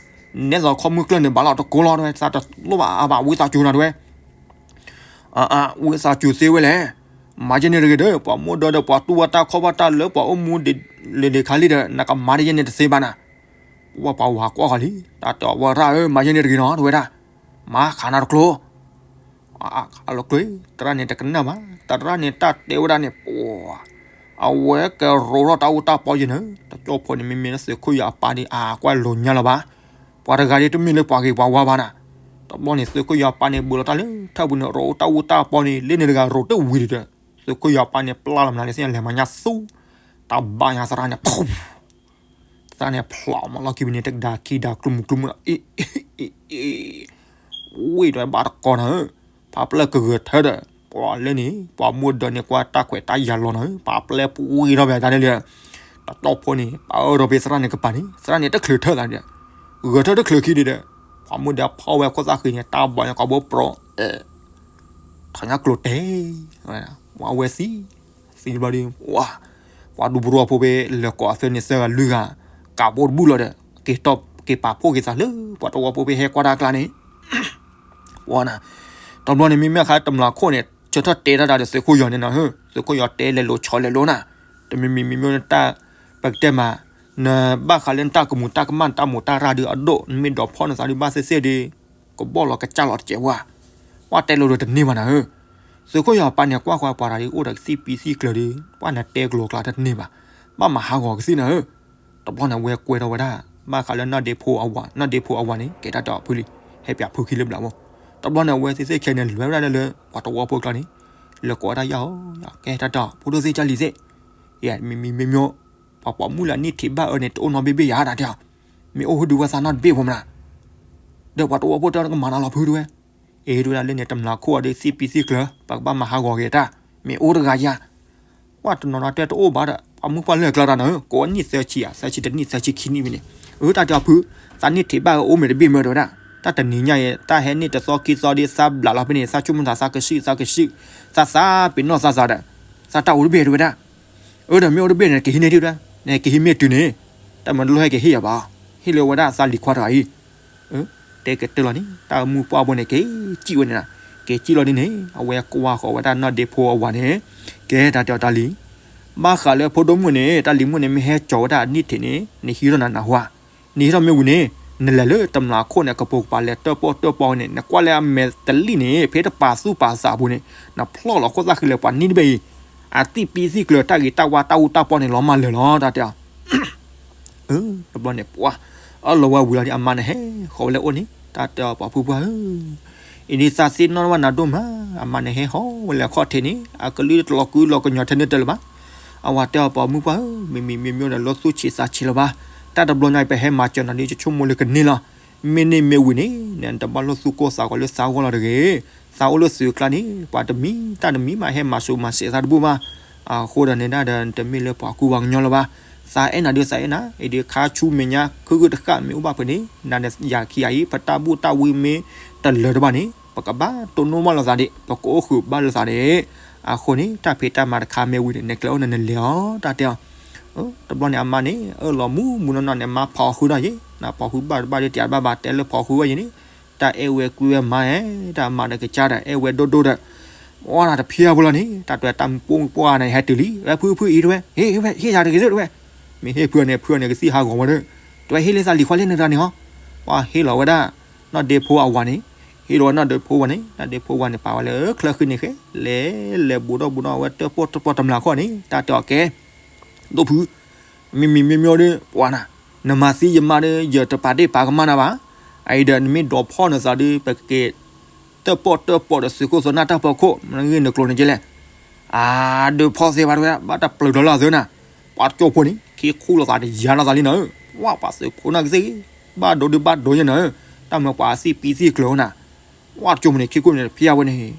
နဲသိးခီမုၢ်ကျၢၢ်န့ၣ်ဘၣ်လီၤတကိးလီၤတဲဝဲ သးတလိၣ်ဘၣ်အဘၣ်ဝံသးစူၤနၤတဲဝဲ အ အ ဝံသးစူၤသ့ဝဲလဲၣ်, မၤယဲန့ၣ်တဂ့ၤဒီး ပှၤမိၢ်ဒၢဒီးပှၤတူၢ်ဘၣ်တၢ်ခီၣ်ဘၣ်တၢ်လၢပှၤအိၣ်မူဒံးလၢဒံးခါလံဒီး နကမၤဒ်ယဲန့ၣ်တသ့ဘၣ်နၤ, ပှၤဝၤကွၢ်ဃီၤလံ တၢ်တဲအီၤဝဲရၣ်ဧၢ မၤယဲန့ၣ်တဂ့ၤနီၤတဲဝဲဒၣ်, မၤခးနၤတကျိၤ အလီၤကျိၤ, သရၣ်န့ၣ်တကနၣ်ဘၣ်, သရၣ်န့ၣ်တၢ်တဲဝဲဒၣ်န့ၣ် ပှၤ, အဝဲကရိးထီၣ်တၢ်အူတၢ်ပီယဲန့ၣ်, တကၠီၣ်ဖိန့ၣ် မ့မ့ၢ်လၢသုးခိၣ်ယီၤအပၢ်ဒီး အကွၢ်လိာ်ညါလီၤဘၣ်, ပှၤတဂၤဒ်တမ့ၢ်လၢပှၤဂ့ၤပှၤဝါဘၣ်နၤ, တဘျီန့ၣ် သုးခိၣ်ယီၤအပၢ်န့ၣ် ဘူးလီၤတၢ်လၢထၢၣ်ပူၤန့ၣ် ရိးတၢ်အူတၢ်ပီန့ၣ် လၢန့ၣ်တဂၤရိးတဝံၤဒီး, သုးခိၣ်ယီၤအပၢ်န့ၣ် ပျၢ်လီၤမနုၤလၢစ့ၢ်လဲၤမၤညါသူ, တၢ်ဘၣ်ညါသရၣ်န့ၣ် သရၣ်န့ၣ်ဖျိးမးလီၢ်ခံပူၤန့ၣ် တကဒါခံဒါကျူမူကျူမူ, အ့ အ့ အ့ အ့ ဝ့ၢ်ဒီးဘၣ်တကိးနၤဧၢ, ဖးပျဲၢ်ကဂဲၤထၢဒီး, ပှၤလၢန့ၣ် ပှၤမိၢ်ဒၢန့ၣ် ကွၢ်တၢ်ခွဲးတၢ်ယာ်လီၤနၤဧၢ, ဖးပျဲၢ်ပှ့ၤထီၣ်ဖဲတၢ်န့ၣ်လံ, တကၠီၣ်ဖိန့ၣ် ပၢ်အၢထီၣ်ဖဲသရၣ်န့ၣ်ကပၤန့ၣ် သရၣ်န့ၣ်တချုးထၢသးဒီး, ဂဲၤထၢတချုးခံဒီး, ပှၤမိၢ်ဒၢဖီၣ်ဝဲခိၣ်သၣ်ဃံန့ၣ် တၢ်ဘီၣ်ညါကီးဘိပြိး ထီၣ်ညါကျိၤတဲာ်, ပှၤဝဲသံ, သံတဘျီဒီး, ပှၤဒူပရူအဖိဖဲလဲၤကိးအသၢန့ၣ်သၢဂၤလွံၢ်ဂၤ, ကးဘိတဘူၣ်လီၤဒီး, က့ၤပာ်ဖှိၣ်က့ၤသးလၢ ပှၤတဝီဖိဖဲဟဲကွၢ်တၢ်အကျါန့ၣ်, ပှၤနၤ, တဘျီန့ၣ် မ့မ့ၢ်အခါတမျးခိၣ်န့ၣ် ဆၢထၢၣ်တဲတၢ်ဒီးသုးခိၣ်ယီၤန့ၣ်နၤဧၢ, သုးခိၣ်ယီၤတဲလဲၤလိၤဆီလဲၤလိၤနၤ, တမံၤမံၤမံၤမ့ၢ်နတၢ်, ပကတဲမး, နဘၣ်ဃးလၢနတၢ်ကမူၤတၢ်ကမၣ်နတၢ်မိၢ်တၢ်ရၣ်ဒီးအဒိၣ် နမ့ၢ်ဒိးဖီၣ်နသးဒုးဘၣ်သ့ၣ်သ့ၣ်ဒီး, ကဘီၣ်လီၤကစၢ်လီၤတစဲးဝါ, ကွၢ်တဲလိၤဒီးတန့ၢ်ဘၣ်နၤဧၢ, သုးခိၣ်ယီၤပၤန့ၣ် ကွၢ်ဃီၤပှၤတဂၤဒ်အိၣ်ဒီးသံၣ်ပံသံၣ်ကျၢၤဒီး ကွၢ်နတဲကျိၤကျါတန့ၢ်ဘၣ်, ဘၣ်မၤဟးဂီၤကသံၣ်နၤဧၢ, တဘျီန့ၣ် အဝဲကွဲထီၣ်ဝဲဒၣ်, ဘၣ်ဃးလၢနီၢ်ဒ့ဖိအဝၤ, နီၢ်ဒ့ဖိအဝၤန့ၣ် ကဲတၢ်ဒီးဖုလံ, ဟဲပၠးဖုခံလၢဘျးဝီ, တဘျီန့ၣ် အဝဲသ့ၣ်သ့ၣ်ခဲန့ၣ် လဲၤဝဲဒၣ်လၢ ပှၤတဝီဖိကျါန့ၣ်, လဲၤကိးဝဲဒၣ်ယၤဧၢ, ကဲတၢ်ဒီး ဖိဒိၣ်သ့ၣ်ကၢ်လံၤသ့ၣ်, ယဲမံၤမံၤမ့ၢ်မ့ၢ်, ပှၤပိာ်မုၣ်လၢအနံၣ်ထံးဘၣ်အၢန့ၣ် တအိၣ်နီတဘ့ၣ်ဘ့ၣ်ယၤတၢ်တဲအီၤ, မ့ၢ်အိၣ်ဟူဒုးဝဲသးနီတဘ့ၣ်ဖိမနၤ, ဒီးပှၤတဝီဖိတဲအီၤ နကမၤနၤလီၤဖုတဲဝဲ, အ့ တဲဝဲဒၣ်လၢန့ၣ် တမျးခိၣ်အီၤဒီးသံၣ်ပံသံၣ်ကျၢၤ ပကဘၣ်မၤဟးဂီၤက့ၤတၢ်, မ့ၢ်အိၣ်တဂၤယၤ, ကွၢ်တနီၤနီၤတဲတအိၣ်ဘၣ်ဒီး ပှၤမုၢ်ပှၢ်လၢအကျါတၢ်နၤဧၢ, ကိးနံၣ်သၢဆံဧါ သၢဆံတနံၣ်သၢဆံခံနံၣ်ဖဲန့ၣ်, အၢ တၢ်တဲအီၤဖု, သးနံၣ်ထံးဘၣ်အၢအိၣ်မ့ၢ်တဘ့ၣ်မ့ၢ်တဲဝဲဒၣ်, တၢ်တနံၤညါအံၤ တၢ်ဟဲန့ၢ်တသီခံသီဒီးသးဘျးလီၤဖဲန့ၣ် သးဆိကမိၣ်သးသးကဆံၣ်သးကဆံၣ်, သးသးပ့ၤနီၣ်သးသးဒီး, သးတၢ်အိၣ်တဘ့ၣ်တဲဝဲဒၣ်, အၢ ဒီးမ့ၢ်အိၣ်တဘ့ၣ်န့ၣ် ကဟံးန့ၢ်ဒံးဝဲဒၣ်, နကဟံးမ့ၢ်တုၤန့ၣ်, တၢ်မၤတလိၣ်ဟဲက့ၤဟ့ၣ်ယၤဘၣ်, ဟ့ၣ်လၢဝဲဒၣ်သးလံၤခွါတဂၤအံၤ တဲကတၢၢ်လီၤန့ၣ် တၢ်မုၢ်ပှၢ်ဘိန့ၣ် က့ၤစံၣ်ဝဲန့ၣ်လီၤ, က့ၤစံၣ်လီၤဒ်န့ၣ် အဝဲကွၢ်ဃီၤဝဲဒၣ်နီၢ်ဒ့ဖိအဝၤန့ၣ်, ကဲတၢ်တဲအီၤတၢ်လံ, ဘၣ်ဃးလၢဖိဒိၣ်မုၣ်န့ၣ် တၢ်လံၤမုၣ်န့ၣ် မ့ၢ်ဟဲကၠီၤဝဲဒၣ်နံၣ်ထံးန့ၣ် နဟံးထီၣ်နၤနၢ်ဟူဧါ, နဟံးထီၣ်မ့ၢ်ဝံၤန့ၣ် နလဲၤလၢတမျးခိၣ်န့ၣ် ကပိာ်ကပၤလဲၤတၢၣ်ပီၣ်တၢၣ်ပီၣ်န့ၣ် နကွၢ်လၢအမဲာ်တလံၣ်န့ၣ် ဖဲတပာ်သူၣ်ပာ်သးအပူၤန့ၣ် နဖျီၣ်လီၤခိၣ်သၣ်ဃံလၢပှၤနံၣ်တဘ့ၣ်အံၤ, အသံၣ်ပံသံၣ်ကျၢၤတၢ်ဂ့ၤတၢ်ဝါတၢ်အူတၢ်ပီၣ်န့ၣ် လီၤမၢ်လၢာ်လီၤ တၢ်တဲအီၤ တဘျီန့ၣ် ပှၤအၢၣ်လီၤဝဲဝံၤလီၤဒီး အမါန့ၣ်ဟဲဃီၤဝဲလၢအအိၣ်န့ၣ် တၢ်တဲအီၤပှၤဖုပှၢ်ဧၢ, အံၤန့ၣ်သးသ့ၣ်နီၣ်ဘၣ်နၤဒိၣ်မး, အမါန့ၣ်ဟဲဃီၤဝဲလၢအခီၣ်ထံးန့ၣ် အကလုၢ်တလီၤကုလီၤကညီထဲန့ၣ်တၢ်လၢၤဘၣ်. အဝၤတဲအီၤပှၤမုၢ်ပှၢ်ဧၢ, မ့မ့ၢ်မ့မ့ၢ်ဒီးလၢသူၣ်ဆံးသးဆံးလၢၤဘၣ်, တၢ်တဘျီညါအံၤ ပဟဲမၤစၢၤနၤဒီး ယဆိကမိၣ်လၢကန့ၢ်လီၤ. မ့ၢ်န့ၢ်မ့ၢ်ဝံၤန့ၣ် နတဘၣ်လိၣ်သူၣ်ကိၢ်သးဂီၤလၢသးဂီၢ်လီၤတဂ့ၤ. သးအိၣ်လၢသုးကျါန့ၣ် ပှၤတမံၤတၢ်တမံၤမး ဟဲမၤစိာ်မၤစဲးသးတဘူၣ်ဘၣ်. အဃိဒီးန့ၣ်ဒၣ်ဒီး နတမ့ၢ်လၢပှၤကူပှၤကညီလၢၤဘၣ်. သးအဲၣ်နၤဒုးသးအဲၣ်နၤ, အံၤဒုးခါဆူမဲာ်ညါ ခုဂုၢ်တဃၣ်မ့ၢ်အိၣ်ဘၣ်ဖဲန့ၣ် နၤဒီးယၤခံဂၤအံၤ ပတၢ်ဘူၣ်တၢ်ဝံမ့ၢ်တလၢၤတဘၣ်န့ၣ် ပကဘၣ်တိၢ်နီၣ်ဘၣ်လိာ်သးဒံး, ပကအိၣ်ဃုာ်ဘၣ်လိာ်သးဒံး. အဃိန့ၣ် တၢ်ဖံးတၢ်မၤတခါမ့ၢ်ဝံၤန့ၣ် နကျဲအိၣ်န့ၣ်နလဲၤအီၤ တၢ်တဲအီၤ. တဘျီန့ၣ်အမါန့ၣ် အၢၣ်လီၤမူမူနီၢ်နီၢ်န့ၣ် မါဖီၣ်ဃုာ်ဒီးယဲ, နဖီၣ်ဃုာ်ဘၣ်တဘၣ်ဒီး တယၤတဘၣ်ဘၣ် တဲလၢဖီၣ်ဃုာ်ဝဲယဲန့ၣ်, တၢ်အဲၣ်ဝဲကွံဝဲမါဧၢ, တၢ်မါဒီးကစၢ်ဒီး အဲၣ်ဝဲဒိၣ်ဒိၣ်ဒီး ဝဲဒၣ်တဖျၢၣ်ဖိလီၤန့ၣ် တၢ်တဲတၢ်မုၢ်ပိၢ်မုၢ်ပှၢ်န့ၣ် ဟဲတုၤလံ, ဝဲဖုဖုအံၤတဝဲ, ဟ့ၣ်ဝဲဟ့ၣ်ယၤတဂ့ၤသၢတဝဲ, မ့ၢ်ဟ့ၣ်ဖုန့ၣ် ဖုန့ၣ်ကသံၣ်ဟးဂီၤဝဲဒီး, တဝဲဟ့ၣ်လၢသးလံၤခွါလၢနတဂၤန့ၣ်ဟီ, ပှၤဟ့ၣ်လီၤဝဲဒၣ် နီၢ်ဒ့ဖိအဝၤန့ၣ်, ဟ့ၣ်လီၤဝဲနီၢ်ဒ့ဖိဝၤန့ၣ်, နီၢ်ဒ့ဖိဝၤန့ၣ် ပာ်ဝဲလၢချၢဃံန့ၣ်ဃဲ, လဲၤလဲၤဘူးဒီးဘူးဒီးဝဲတၢၣ်ပီၣ်တၢၣ်ပီၣ်တမျးခိၣ်န့ၣ် တၢ်တဲအီၤကဲ ဒိၣ်ဖု, မ့မ့ၢ်မ့မ့ၢ်ဒီး ပှၤနၤ, နမၤသံယမါဒီး ယတပာ်ဒ့ၣ်ပာ်ကမၣ်နၤဘၣ်. အအံၤဒီး နမ့ၢ်ဒိးဖီၣ်နသးဒီး ပကက့ၤ တၢၣ်ပီၣ်တၢၣ်ပီၣ်ဒီးသုးခိၣ်သီနၢ်တၢ်ဖီခိၣ် မ့ၢ်ဂ့ၢ်နကျိၤန့ၣ်ကလဲၣ်. အါ, ဒုးဖီၣ်သ့ဘၣ်တဝဲဒၣ် ဘၣ်တပျုၤလီၤလၢအသၢနၤ, ပှၤတကၠိဖိန့ၣ် ခံခူၣ်လိာ်သးတယၤလိာ်သးလံနၤဧၢ, ဝဲပှၤသုးဖိနၢ်ကသ့ၣ်ဂ့ၤ, ဘၣ်ဒိဒုးဘၣ်ဒိယဲနၤဧၢ, တၢ်မၤပှၤသံၣ်ပံသံၣ်ကျၢၤနၤ ဝဲတကၠိမ့ၢ်န့ၣ် ခံခိၣ်န့ၣ်တဖျါဝဲန့ၣ်,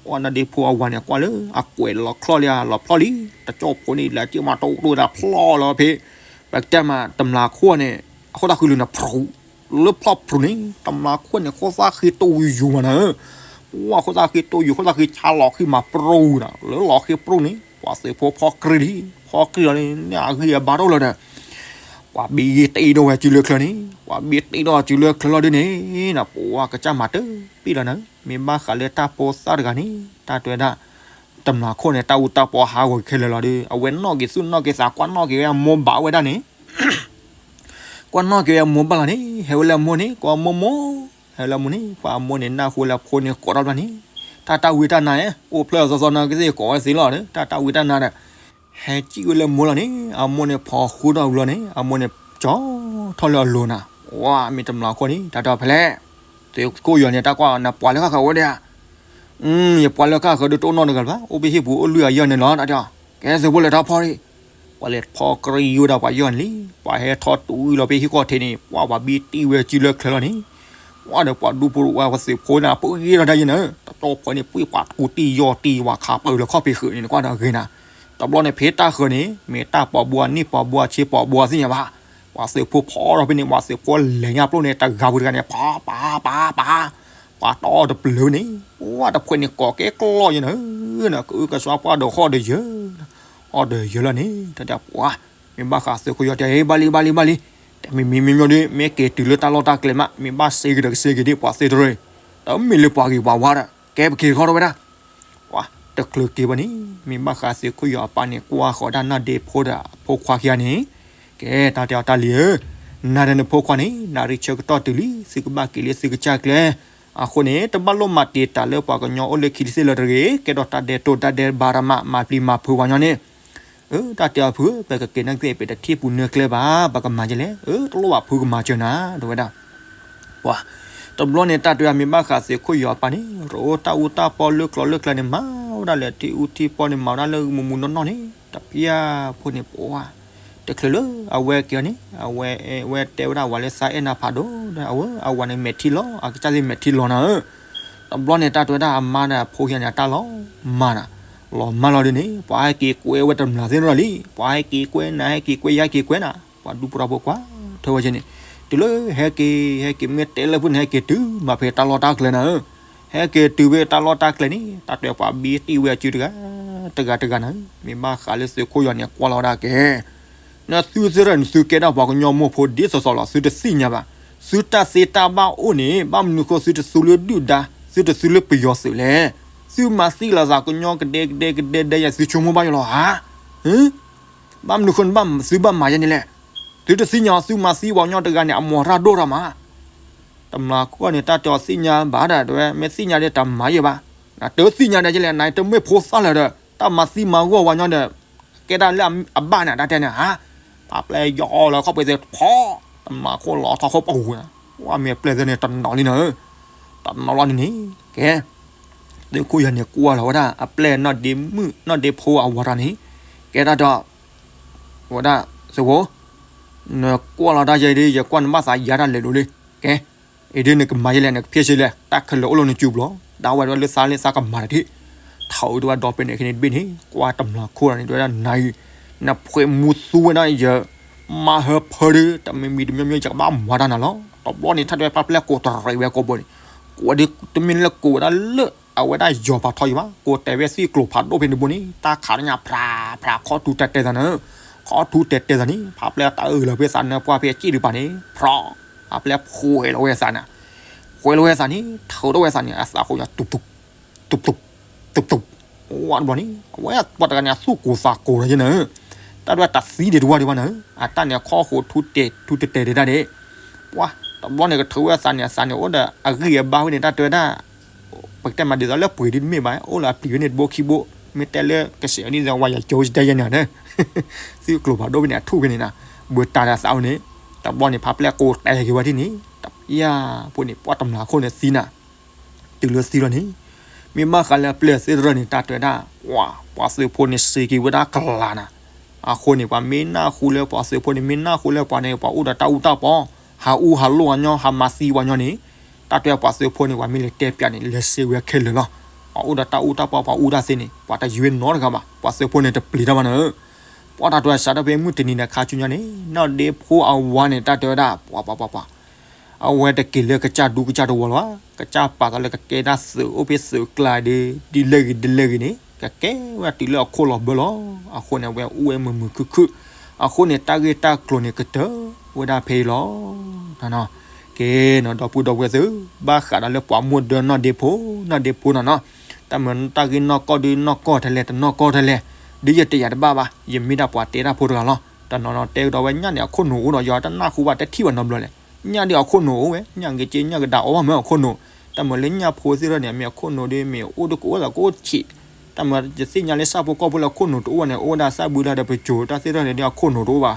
ဝဲနီၢ်ဒ့ဖိအဝၤန့ၣ် ကွၢ်လၢအကွဲးလီၤချီၣ်လံ လီၤဖျီၣ်လံ, တကၠိဖိန့ၣ် လၢက့ၤမၤတအိၣ်တအိၣ်ဒၣ်ဖျီၣ်လီၤဖဲ, ပကတဲမး တမျးခိၣ်န့ၣ် အခိၣ်သၣ်ဃံလၢာ်န့ၣ် ဖြူး, လၢဖျီၣ်ဖြူးန့ၣ် တမျးခိၣ်န့ၣ် ခိၣ်သၣ်ဃံတိၢ်ယူၤမးနၤဧၢ, ပှၤခိၣ်သၣ်ဃံတိၢ်ယူၤ ခိၣ်သၣ်ဃံဆါလီၤဃံမးပြူၤနၤ, လၢလီၤဃံပြူၤန့ၣ် ပှၤသုးဖိဖီၣ်ကြံၢ်လံ, ဖီၣ်ကြံၢ်လီၤန့ၣ် အဂံၢ်အဘါတအိၣ်လၢၤဒီး ပှၤဘံတ့ၢ်ဒီးဝဲစုလၢချၢန့ၣ်, ပှၤဘံတ့ၢ်ဒီးစုလၢချၢလီၤဒ်န့ၣ်နၤ, ပှၤကစၢ်မၤတပ့ၢ်လီၤနၤ, မ့ၢ်ဘၣ်ဃးလၢတၢ်ဖိသၣ်တဂၤန့ၣ် တၢ်တဲဝဲဒၣ် တမျးခိၣ်န့ၣ် တၢ်အူတၢ်ပီဟးဂီၤခဲလၢာ်လီၤဒီး အဝဲနီၣ်က့ၤသူၣ်နီၣ်က့ၤသး ကွၢ်နီၣ်က့ၤဝဲအမိၢ်ဘၣ်ဝဲဒၣ်န့ၣ် ကွၢ်နီၣ်က့ၤဝဲအမိၢ်ဘၣ်လီၤန့ၣ် ဟဲဝဲလၢအမိၢ်န့ၣ် ကိးမိၢ်မိၢ်, ဟဲလၢအမိၢ်န့ၣ် ပှၤအမိၢ်န့ၣ် နၢ်ဟူလၢအဖိန့ၣ်ကိးထီၣ်ဘၣ်န့ၣ်, တၢ်တၢ်ဝံတၢ်နါဧၢ, အိၣ်ဖျဲၣ်သီသီနၤကသ့ၣ်ကိးဝဲသ့လီၤဒီး တၢ်တၢ်ဝံတၢ်နါဒီး ဟဲစံၣ်ဝဲလၢအမိၢ်လီၤန့ၣ်, အမိၢ်န့ၣ်ဖီၣ်ဃုာ်ဒီးအီၤလီၤန့ၣ်, အမိၢ်န့ၣ်ကၠီထီၣ်လၢအလိၤနၤ, ဝဲမ့ၢ်တမျးခိၣ်န့ၣ် တၢ်တဲဖဲလဲၣ်, သုးခိၣ်ယီၤန့ၣ် တၢ်ကွၢ်နပှၤလၢဃၣ်ဃၢၤဝဲဒၣ် ယပှၤလၢဃၣ်ဃၢၤဒုးတအိၣ်နီတဂၤလၢၤဘၣ်, အိၣ်ဖဲဟံၣ်ပူၤအိၣ်လွံၢ်အယီၢ်န့ၣ်လီၤ, တၢ်တဲအီၤ, ကဲသုးဖိလဲၤထီၣ်ဖီၣ်လံ, ပှၤလဲၤဖီၣ်ကြံၢ်ဝဲဒၣ်ပှၤယီၢ်န့ၣ်လံ, ပှၤဟဲထီၣ်တူၢ်လီၤဖဲဟံၣ်ဃီၣ်ထံးန့ၣ် ပှၤပှၤဘံတ့ၢ်ဝဲစုလၢချၢလီၤန့ၣ်, ဝဲဒီးပှၤဒူဖိဝဲပှၤသုးဖိန့ၣ် ပှၤဂ့ၤထီၣ်တၢ်ယဲနၤ, တတီၢ်ဖီန့ၣ် ပှၤပှၤကူတံၢ်ယီၢ်တံၢ်ဝဲခးပၢၢ်လၢခီၣ်ဖံးဃုာ်န့ၣ် နကွၢ်ဒီးဂ့ၤနၤ, တဘျီန့ၣ်ဖဲတၢ်ဃၢၤန့ၣ် မ့ၢ်တၢ်ပှၤဘှါန့ၢ်ပှၤဘှါဆ့ပှၤဘှါသ့ၣ်ညါဘၣ်, ပှၤသုးဖိဖီၣ်ထီၣ်ဖဲန့ၣ် ပှၤသုးဖိလဲၤညါပျိၣ်န့ၣ် တဂၤဝံၤတဂၤန့ၣ် ပှၤပှၤပှၤပှၤ ပှၤတီတပျၢၤန့ၣ်, ဝဲတဖှဲးန့ၣ် ကိးကဲကျီယဲနၤ, ကအုကစွါပှၢ်ဒီးဃီၣ်ဒီးယၢၤ, အီၣ်ဒီးယၢၤလီၤန့ၣ် တၢ်တဲပှၤ, မ့ၢ်ဘၣ်ဃးသုးခိၣ်ယီၤတဲ ဘၣ်လံ ဘၣ်လံ ဘၣ်လံ, တမံၤမံၤမံၤမံၤဒီး မ့ၢ်က့ၤတုၤလၢတၢ်လီၢ်တၢ်ကျဲမး မ့ၢ်ဘၣ်စ့ကဒီးကစ့က့ၤဒ်ပှၤသ့တရၢၢ်, တမ့ၢ်လၢပှၤဂ့ၤပှၤဝါဒီး ကဲပက့ၤတခီထီၣ်ဝဲဒၣ် ပှၤတချုးက့ၤဘၣ်န့ၣ် မ့ၢ်ဘၣ်ဃးသုးခိၣ်ယီၤအပၢ်န့ၣ် ကွၢ်ဃီၤဒၣ်နီၢ်ဒ့ဖိဒီးအဖိခွါခံဂၤန့ၣ်, ကဲတၢ်တဲအီၤတၢ်လံၤဧၢ, နၤဒီးနဖိခွါန့ၣ် နၣ်ရံၣ်ဆၢကတီၢ်တုၤလံ သုကဘၣ်က့ၤလၢသုကစၢ်ကျဲ, အဃိန့ၣ် တဘၣ်လိၣ်မၤတံာ်တာ်လၢပှၤကညီအိၣ်လၢခံတသ့ၣ်လၢၤတဂ့ၤ, ကဲထီၣ်တၢ်ဒဲးတိၢ်တၢ်ဒဲးဘးတၢ်မး မၤပျံၤမၤဖုးပှၤညီန့ၣ် အၢ တၢ်တဲအီၤဖုဧၢ ပကက့ၤနာ်က့ၤ ပတထံၣ်ပူၤနၢကျဲဘၣ် ပကမၤဒ်လဲၣ်, အၢ တလိၣ်ဘၣ်ဖုကမၤစၢၤနၤ တဲဝဲဒၣ်, ပှၤ, တဘျီန့ၣ် တၢ်တဲအီၤမ့ၢ်ဘၣ်ဃးသုးခိၣ်ယီၤအပၢ်န့ၣ် ရိတၢ်အူတၢ်ပီလၢကျိၤလၢကျဲန့ၣ် မၤဝဲဒၣ်လၢထံအူထံပီန့ၣ် မၤဝဲဒၣ်လၢမူမူနီၢ်နီၢ်န့ၣ် တပျၢ်ဖိန့ၣ်ပှၤ, တချုးလၢအဝဲက့ၤအီၤန့ၣ် အဝဲ, ဝဲတဲဝဲဒၣ်ဝၤလၢသးအဲၣ်နၤဖးဒိၣ်ဒီး အဝဲ အဝၤန့ၣ်မဲာ်ထံလီၤ အကစၢ်သ့ၣ်မဲာ်ထံလီၤနၤဧၢ, တဘျီန့ၣ် တၢ်တဲဝဲဒၣ်အမါဒီးအဖိခံဂၤန့ၣ် အတၢ်လီၤမၢ်နၤ, လီၤမၢ်လီၤဒ်န့ၣ် ပှၤဟဲက့ၤကွဲဝဲတမျၢ်သ့ၣ်နီၣ်လံ, ပှၤဟဲက့ၤကွဲ နၤဟဲက့ၤကွဲ ယဟဲက့ၤကွဲနၤ, ပှၤဒူပူၤဒီးဖိကွၢ်ထွဲဝဲက့ၤန့ၣ်, တုၤလၢဟဲက့ၤ ဟဲက့ၤမ့ၢ်တဲလၢဖုန့ၣ် ဟဲက့ၤတုၤမးဖဲတၢ်လီၢ်တၢ်ကျဲနၤဧၢ, ဟဲက့ၤတုၤဖဲတၢ်လီၢ်တၢ်ကျဲန့ၣ် တၢ်တဲပှၤဘံတံၢ်ဝဲအစုတဂၤ, တဂၤတဂၤနၤဧၢ, မ့ၢ်ဘၣ်ဃးလၢသုးခိၣ်ယီၤန့ၣ် ကွၢ်လီၤဝဲဒၣ်ကဲ နသုသရၢၣ်န့ၣ် သုကဲဒၣ်ပှၤကညီမိၢ်ဖိဒ်သိးသိးလီၤ သုတသ့ၣ်ညါဘၣ်, သုတၢ်သ့တၢ်ဘၣ်အိၣ်န့ၣ် ဘၣ်မနုၤဃိသုတသူလၢဒုၣ်ဒါ သုတသူလၢပယီၤသုးလဲၣ်, သုမၤသံလိာ်သးကညီကဒဲကဒဲကဒဲဒဲယၤ သုဆိကမိၣ်ဘၣ်ယလီၤဧါ, ဘၣ်မနုၤဃိသုဘၣ်မၤယဲန့ၣ်လဲၣ်, သုတသ့ၣ်ညါ သုမၤသံပှၤကညီတဂၤန့ၣ် အမိၢ်ရၢ်ဒိၣ်ထီၣ်မး တမျၢ်ခိၣ်န့ၣ် တၢ်တဲအီၤသ့ၣ်ညါဘၣ်ဒီး တဝဲမ့ၢ်သ့ၣ်ညါဒီးတမၤယဲဘၣ်, နတသ့ၣ်ညါဒီးကလဲၣ် နတမ့ၢ်ဖိသၣ်လၢၤဒီး တၢ်မၤသံမၤဂီၢ်ပှၤကညီဒီး ကဲဒၣ်လၢအဘၣ်န့ၣ် တၢ်တဲန့ၣ်ဧါ, ပှၤပျဲယီၤလၢခီၣ်ပှဲၤသ့ၣ်ဖီ တမျၢ်ခိၣ်လီၤထီၣ်ခိၣ်ပူၤ, ဝဲမ့ၢ်ပျဲသ့ၣ်န့ၣ် တနီၤလံနၤဧၢ, တနီၤလီၤန့ၣ်န့ၣ် ကဲ သုးခိၣ်ယီၤန့ၣ် ကွၢ်လီၤဝဲဒၣ် အပျဲၢ်နီၢ်ဒ့မုၣ် နီၢ်ဒ့ဖိအဝၤတၢ်န့ၣ်, ကဲဒၣ်ဒီး ဝဲဒၣ် သုးဖိ, နကွၢ်လီၤတၢ်ယဲဒ် ယကွၢ်နဘၣ်သးယၤတၢ်လဲၤလိၤလံ, ကဲ အံၤဒ်နကမၤယဲလဲၣ် နကဖျဲၣ်ဆၢလဲၣ် တၢ်ခဲလၢာ်အိၣ်လၢနစုပူၤလီၤ. ဒၣ်ဝဲဒၣ်လၢသးလၢသးကမၤတထံၣ် ထီၣ်ဝဲဒၣ်ဒီးဖဲန့ၣ်ခဲန့ၣ်တဘ့ၣ်န့ၣ် ကွၢ်တမျးခိၣ်ဒီးန့ၣ် တဲဝဲဒၣ်နၤအံၤ နဖှဲမူသူဝဲဒၣ်ယ မါဟၢဖၢဒု တမံၤမံၤတမံၤမံၤ ယကဘၣ်မၤတၢ်နၤလီၤ. တဘျီန့ၣ် ထီၣ်တဲဝဲဖါပျဲၢ်ကိးတရံးဝဲကိးဘိန့ၣ် ကိးဒ်တမ့ၢ်လၢကိးဝဲဒၣ်လၢ အဝဲဒၣ်ယီၤပာ်ထီၣ်ယံၤဘၣ် ကိးတဲာ်ဝဲသံၣ်ကျိၤဖးဒိၣ်ဖဲန့ၣ်တဘိန့ၣ် တၢ်ခးတညါဖြးဖြးခီၣ်ထူးတဲာ်တဲာ်သးန့ၣ် ခီၣ်ထူးတဲာ်တဲာ်သးန့ၣ် ဖါပျဲၢ်တၢ်အၢၣ်လီၤဖဲသးနၢပှၢ်ဖဲအစ့ၣ်ဒုးပာ်န့ၣ် ဖြး ဖါပျဲၢ်ဖှဲလီၤဝဲသးန့ၣ် ဖှဲလီၤဝဲသးန့ၣ် ထုးထီၣ်ဝဲသးန့ၣ် အသးဃိညါ တုးတုး တုးတုး တုးတုး ဝဲတဘျီန့ၣ် အဝဲပှၤတဂၤန့ၣ် အသူၣ်ကိၤသးကိၤလီၤယဲန့ၣ် တၢ်ဒွဲၣ်တသံဒံးတဝၢ်ဒံးဘၣ်န့ၣ် အတၢ်န့ၣ်အခီၣ်ဃိးထူးတဲာ်ထူးတဲာ်တဲာ်ဒံးတၢ်ဒံး ပှၤတဘျီန့ၣ်ကထုးဝဲသးန့ၣ် အသးန့ၣ်အိၣ်ဒီးအဂံၢ်အဘါဝဲန့ၣ် တၢ်တဲဝဲဒၣ် ပကတဲမးဒ်သိးလၢပှ့ၤဒ်တမ့ၢ်ဘၣ် အိၣ်လၢအပျံၤဝဲန့ၣ်တဘိခံဘိ မ့ၢ်တဲလၢကစဲးဒ်သိးဝါယၤကၠိတဲယဲန့ၣ် သံၣ်ကျိၤဖးဒိၣ်ဖဲန့ၣ် အထူၣ်ဖဲန့ၣ်နၤ ဘၣ်တၢ်ဒီးသးအိၣ်န့ၣ် တဘျီန့ၣ် ဖါပျဲၢ်ကိးတဲာ်က့ၤဝဲဒ်န့ၣ် တယၤဖိန့ၣ် ပှၤတမျးခိၣ်န့ၣ်သံနၤ တုၤလၢသံလီၤန့ၣ် မ့ၢ်ဘၣ်ဃးလၢအပျဲၢ်သ့ၣ်တဖၣ်န့ၣ် တၢ်တဲဝဲဒၣ် ပှၤ ပှၤသုးဖိန့ၣ်စ့က့ၤဝဲဒၣ်ကလၤနၤ အဃိန့ၣ် ပှၤမ့ၢ်နၢ်ဟူလၢပှၤသုးဖိန့ၣ် မ့ၢ်နၢ်ဟူလၢပှၤန့ၣ် ပှၤအိၣ်ဒီးတၢ်အူတၢ်ပီ ဟးအူဟးလိၢ်အညီ ဟးမၤသံပှၤညီန့ၣ် တၢ်တဲပှၤသုးဖိန့ၣ် ပှၤမ့ၢ်လဲၤတဲပၠးန့ၣ် လဲၤစ့ဝဲခဲလၢာ်လီၤ. ပှၤအိၣ်ဒီးတၢ်အူတၢ်ပီ ပှၤအူတၢ်သ့န့ၣ် ပှၤတယွ့နီတဂၤဘၣ် ပှၤသုးဖိန့ၣ်တပျံၤတၢ်ဘၣ်န့ၣ် ပှၤတၢ်တဲစးထီၣ်ဖဲမုၢ်တနံၤန့ၣ် ခါဆူညါန့ၣ် နီၢ်ဒ့ဖိအဝၤန့ၣ် တၢ်တဲဝဲဒၣ် ပှၤပှၤပှၤပှၤ အဝဲတက့ၤလၢကစၢ်ဒူကစၢ်တဝီလီၤ. ကစၢ်ပာ်သးလၢကကဲတၢ်သုးအိၣ်ဖဲသုးကျါဒီး ဒ်လဲၣ်ဂ့ၤဒ်လဲၣ်ဂ့ၤန့ၣ် ကကဲဝဲတုၤလၢအခိၣ်လီၤဘၢလီၤ. အဃိန့ၣ် အဝဲအိၣ်ဝဲမုာ်မုာ်ခုၣ်ခုၣ် အဃိန့ၣ် တၢ်ဂ့ၢ်တၢ်ကျိၤန့ၣ်ကတၢၢ်ဝဲဒၣ်ဖဲအံၤလီၤ. ကဲနီၤ ဒီပုၢ်ဒီဝဲၢ်သ့ၣ် ဘၣ်ဃးဒီးလၢပှၤမိၢ်ဒၢနီၢ်ဒ့ဖိ နီၢ်ဒ့ဖိနီၤနီၤ တၢ်မ့ၢ်တၢ်ဂ့ၢ်နီၢ်ကီၢ်ဒုးနီၢ်ကီၢ်ထဲလဲၣ် တနီၢ်ကီၢ်ထဲလဲၣ် ဒ်ယတယာ်တဘၣ်ဘၣ် ယမ့ၢ်ဒၣ်ပှၤတဲတၢ်ဖိတဂၤလီၤ. တနီၤနီၤတဲကဒီးဝဲညၣ်န့ၣ် အခိၣ်နူာ်အိၣ်ဒီး ယတနၢ်ဟူဘၣ်တထံၣ်ဘၣ်နီတဘျီလဲၣ်. ညၣ်ဒ်အခိၣ်နူာ်အိၣ်ဝဲ ညၣ်ဂ့ၤက့ညၣ်ကဒါအီၣ်ဘၣ်မ့ၢ်အခိၣ်နူာ် တၢ်မ့ၢ်လၢညၣ်ဖိသ့ၣ်တဖၣ်န့ၣ် အမ့ၢ်အခိၣ်နူာ်ဒီး မ့ၢ်အိၣ်ဒီးကအိၣ်သးကအိၣ်ဆံး တၢ်မ့ၢ်ယသ့ၣ်ညါလၢဆၣ်ဖိကီၢ်ဖိလၢအခိၣ်နူာ်တအိၣ်ဘၣ်န့ၣ် အိၣ်ဝဲဒၣ်သၣ်ဘုလၢဒီးပစိၤ တၢ်သ့ၣ်တဖၣ်န့ၣ်ဒီး အခိၣ်နူာ်တအိၣ်ဘၣ်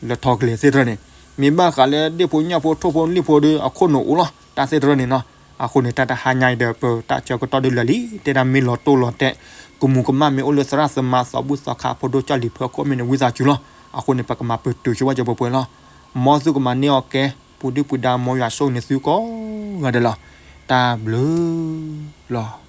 လၢထီကလဲၤသ့ၣ်တဖၣ်န့ၣ် မ့ၢ်ဘၣ်ဃးလၢဒ့ၣ်ဖိညၣ်ဖိထိၣ်ဖိလံၣ်ဖိဒီး အခိၣ်နူာ်အိၣ်လီၤ တၢ်သ့ၣ်တဖၣ်န့ၣ်နီၤ. အဃိန့ၣ် တၢ်တဟါညါအံၤဒီး ပတၢ်ဆၢကတီၢ်ဒုးလၢာ်လံ တဲဒၣ်မ့ၢ်လီၤတိၢ်လီၤတဲာ် ကမူၤကမၣ်မ့ၢ်အိၣ်လၢသရၣ်သမါ သီဘူၣ်သီခါ ဖိဒိၣ်ကၠီၣ်လံၤဖၢခိၣ်မ့ၢ်န့ၣ် ဝံသးစူၤလီၤ. အဃိန့ၣ် ပကမၤပတုာ်ဆိဝဲကၠိပှဲၤပှဲၤလီၤ. မ်သုကမၤန့ၢ်အီၣ်ကဲ ပူၤဒုၣ်ပူၤဒါ မ်ယွၤဆိၣ်ဂ့ၤန့ၢ်သုကိးဂၤဒဲးလီၤ. တၢ်ဘျုးလီၤ.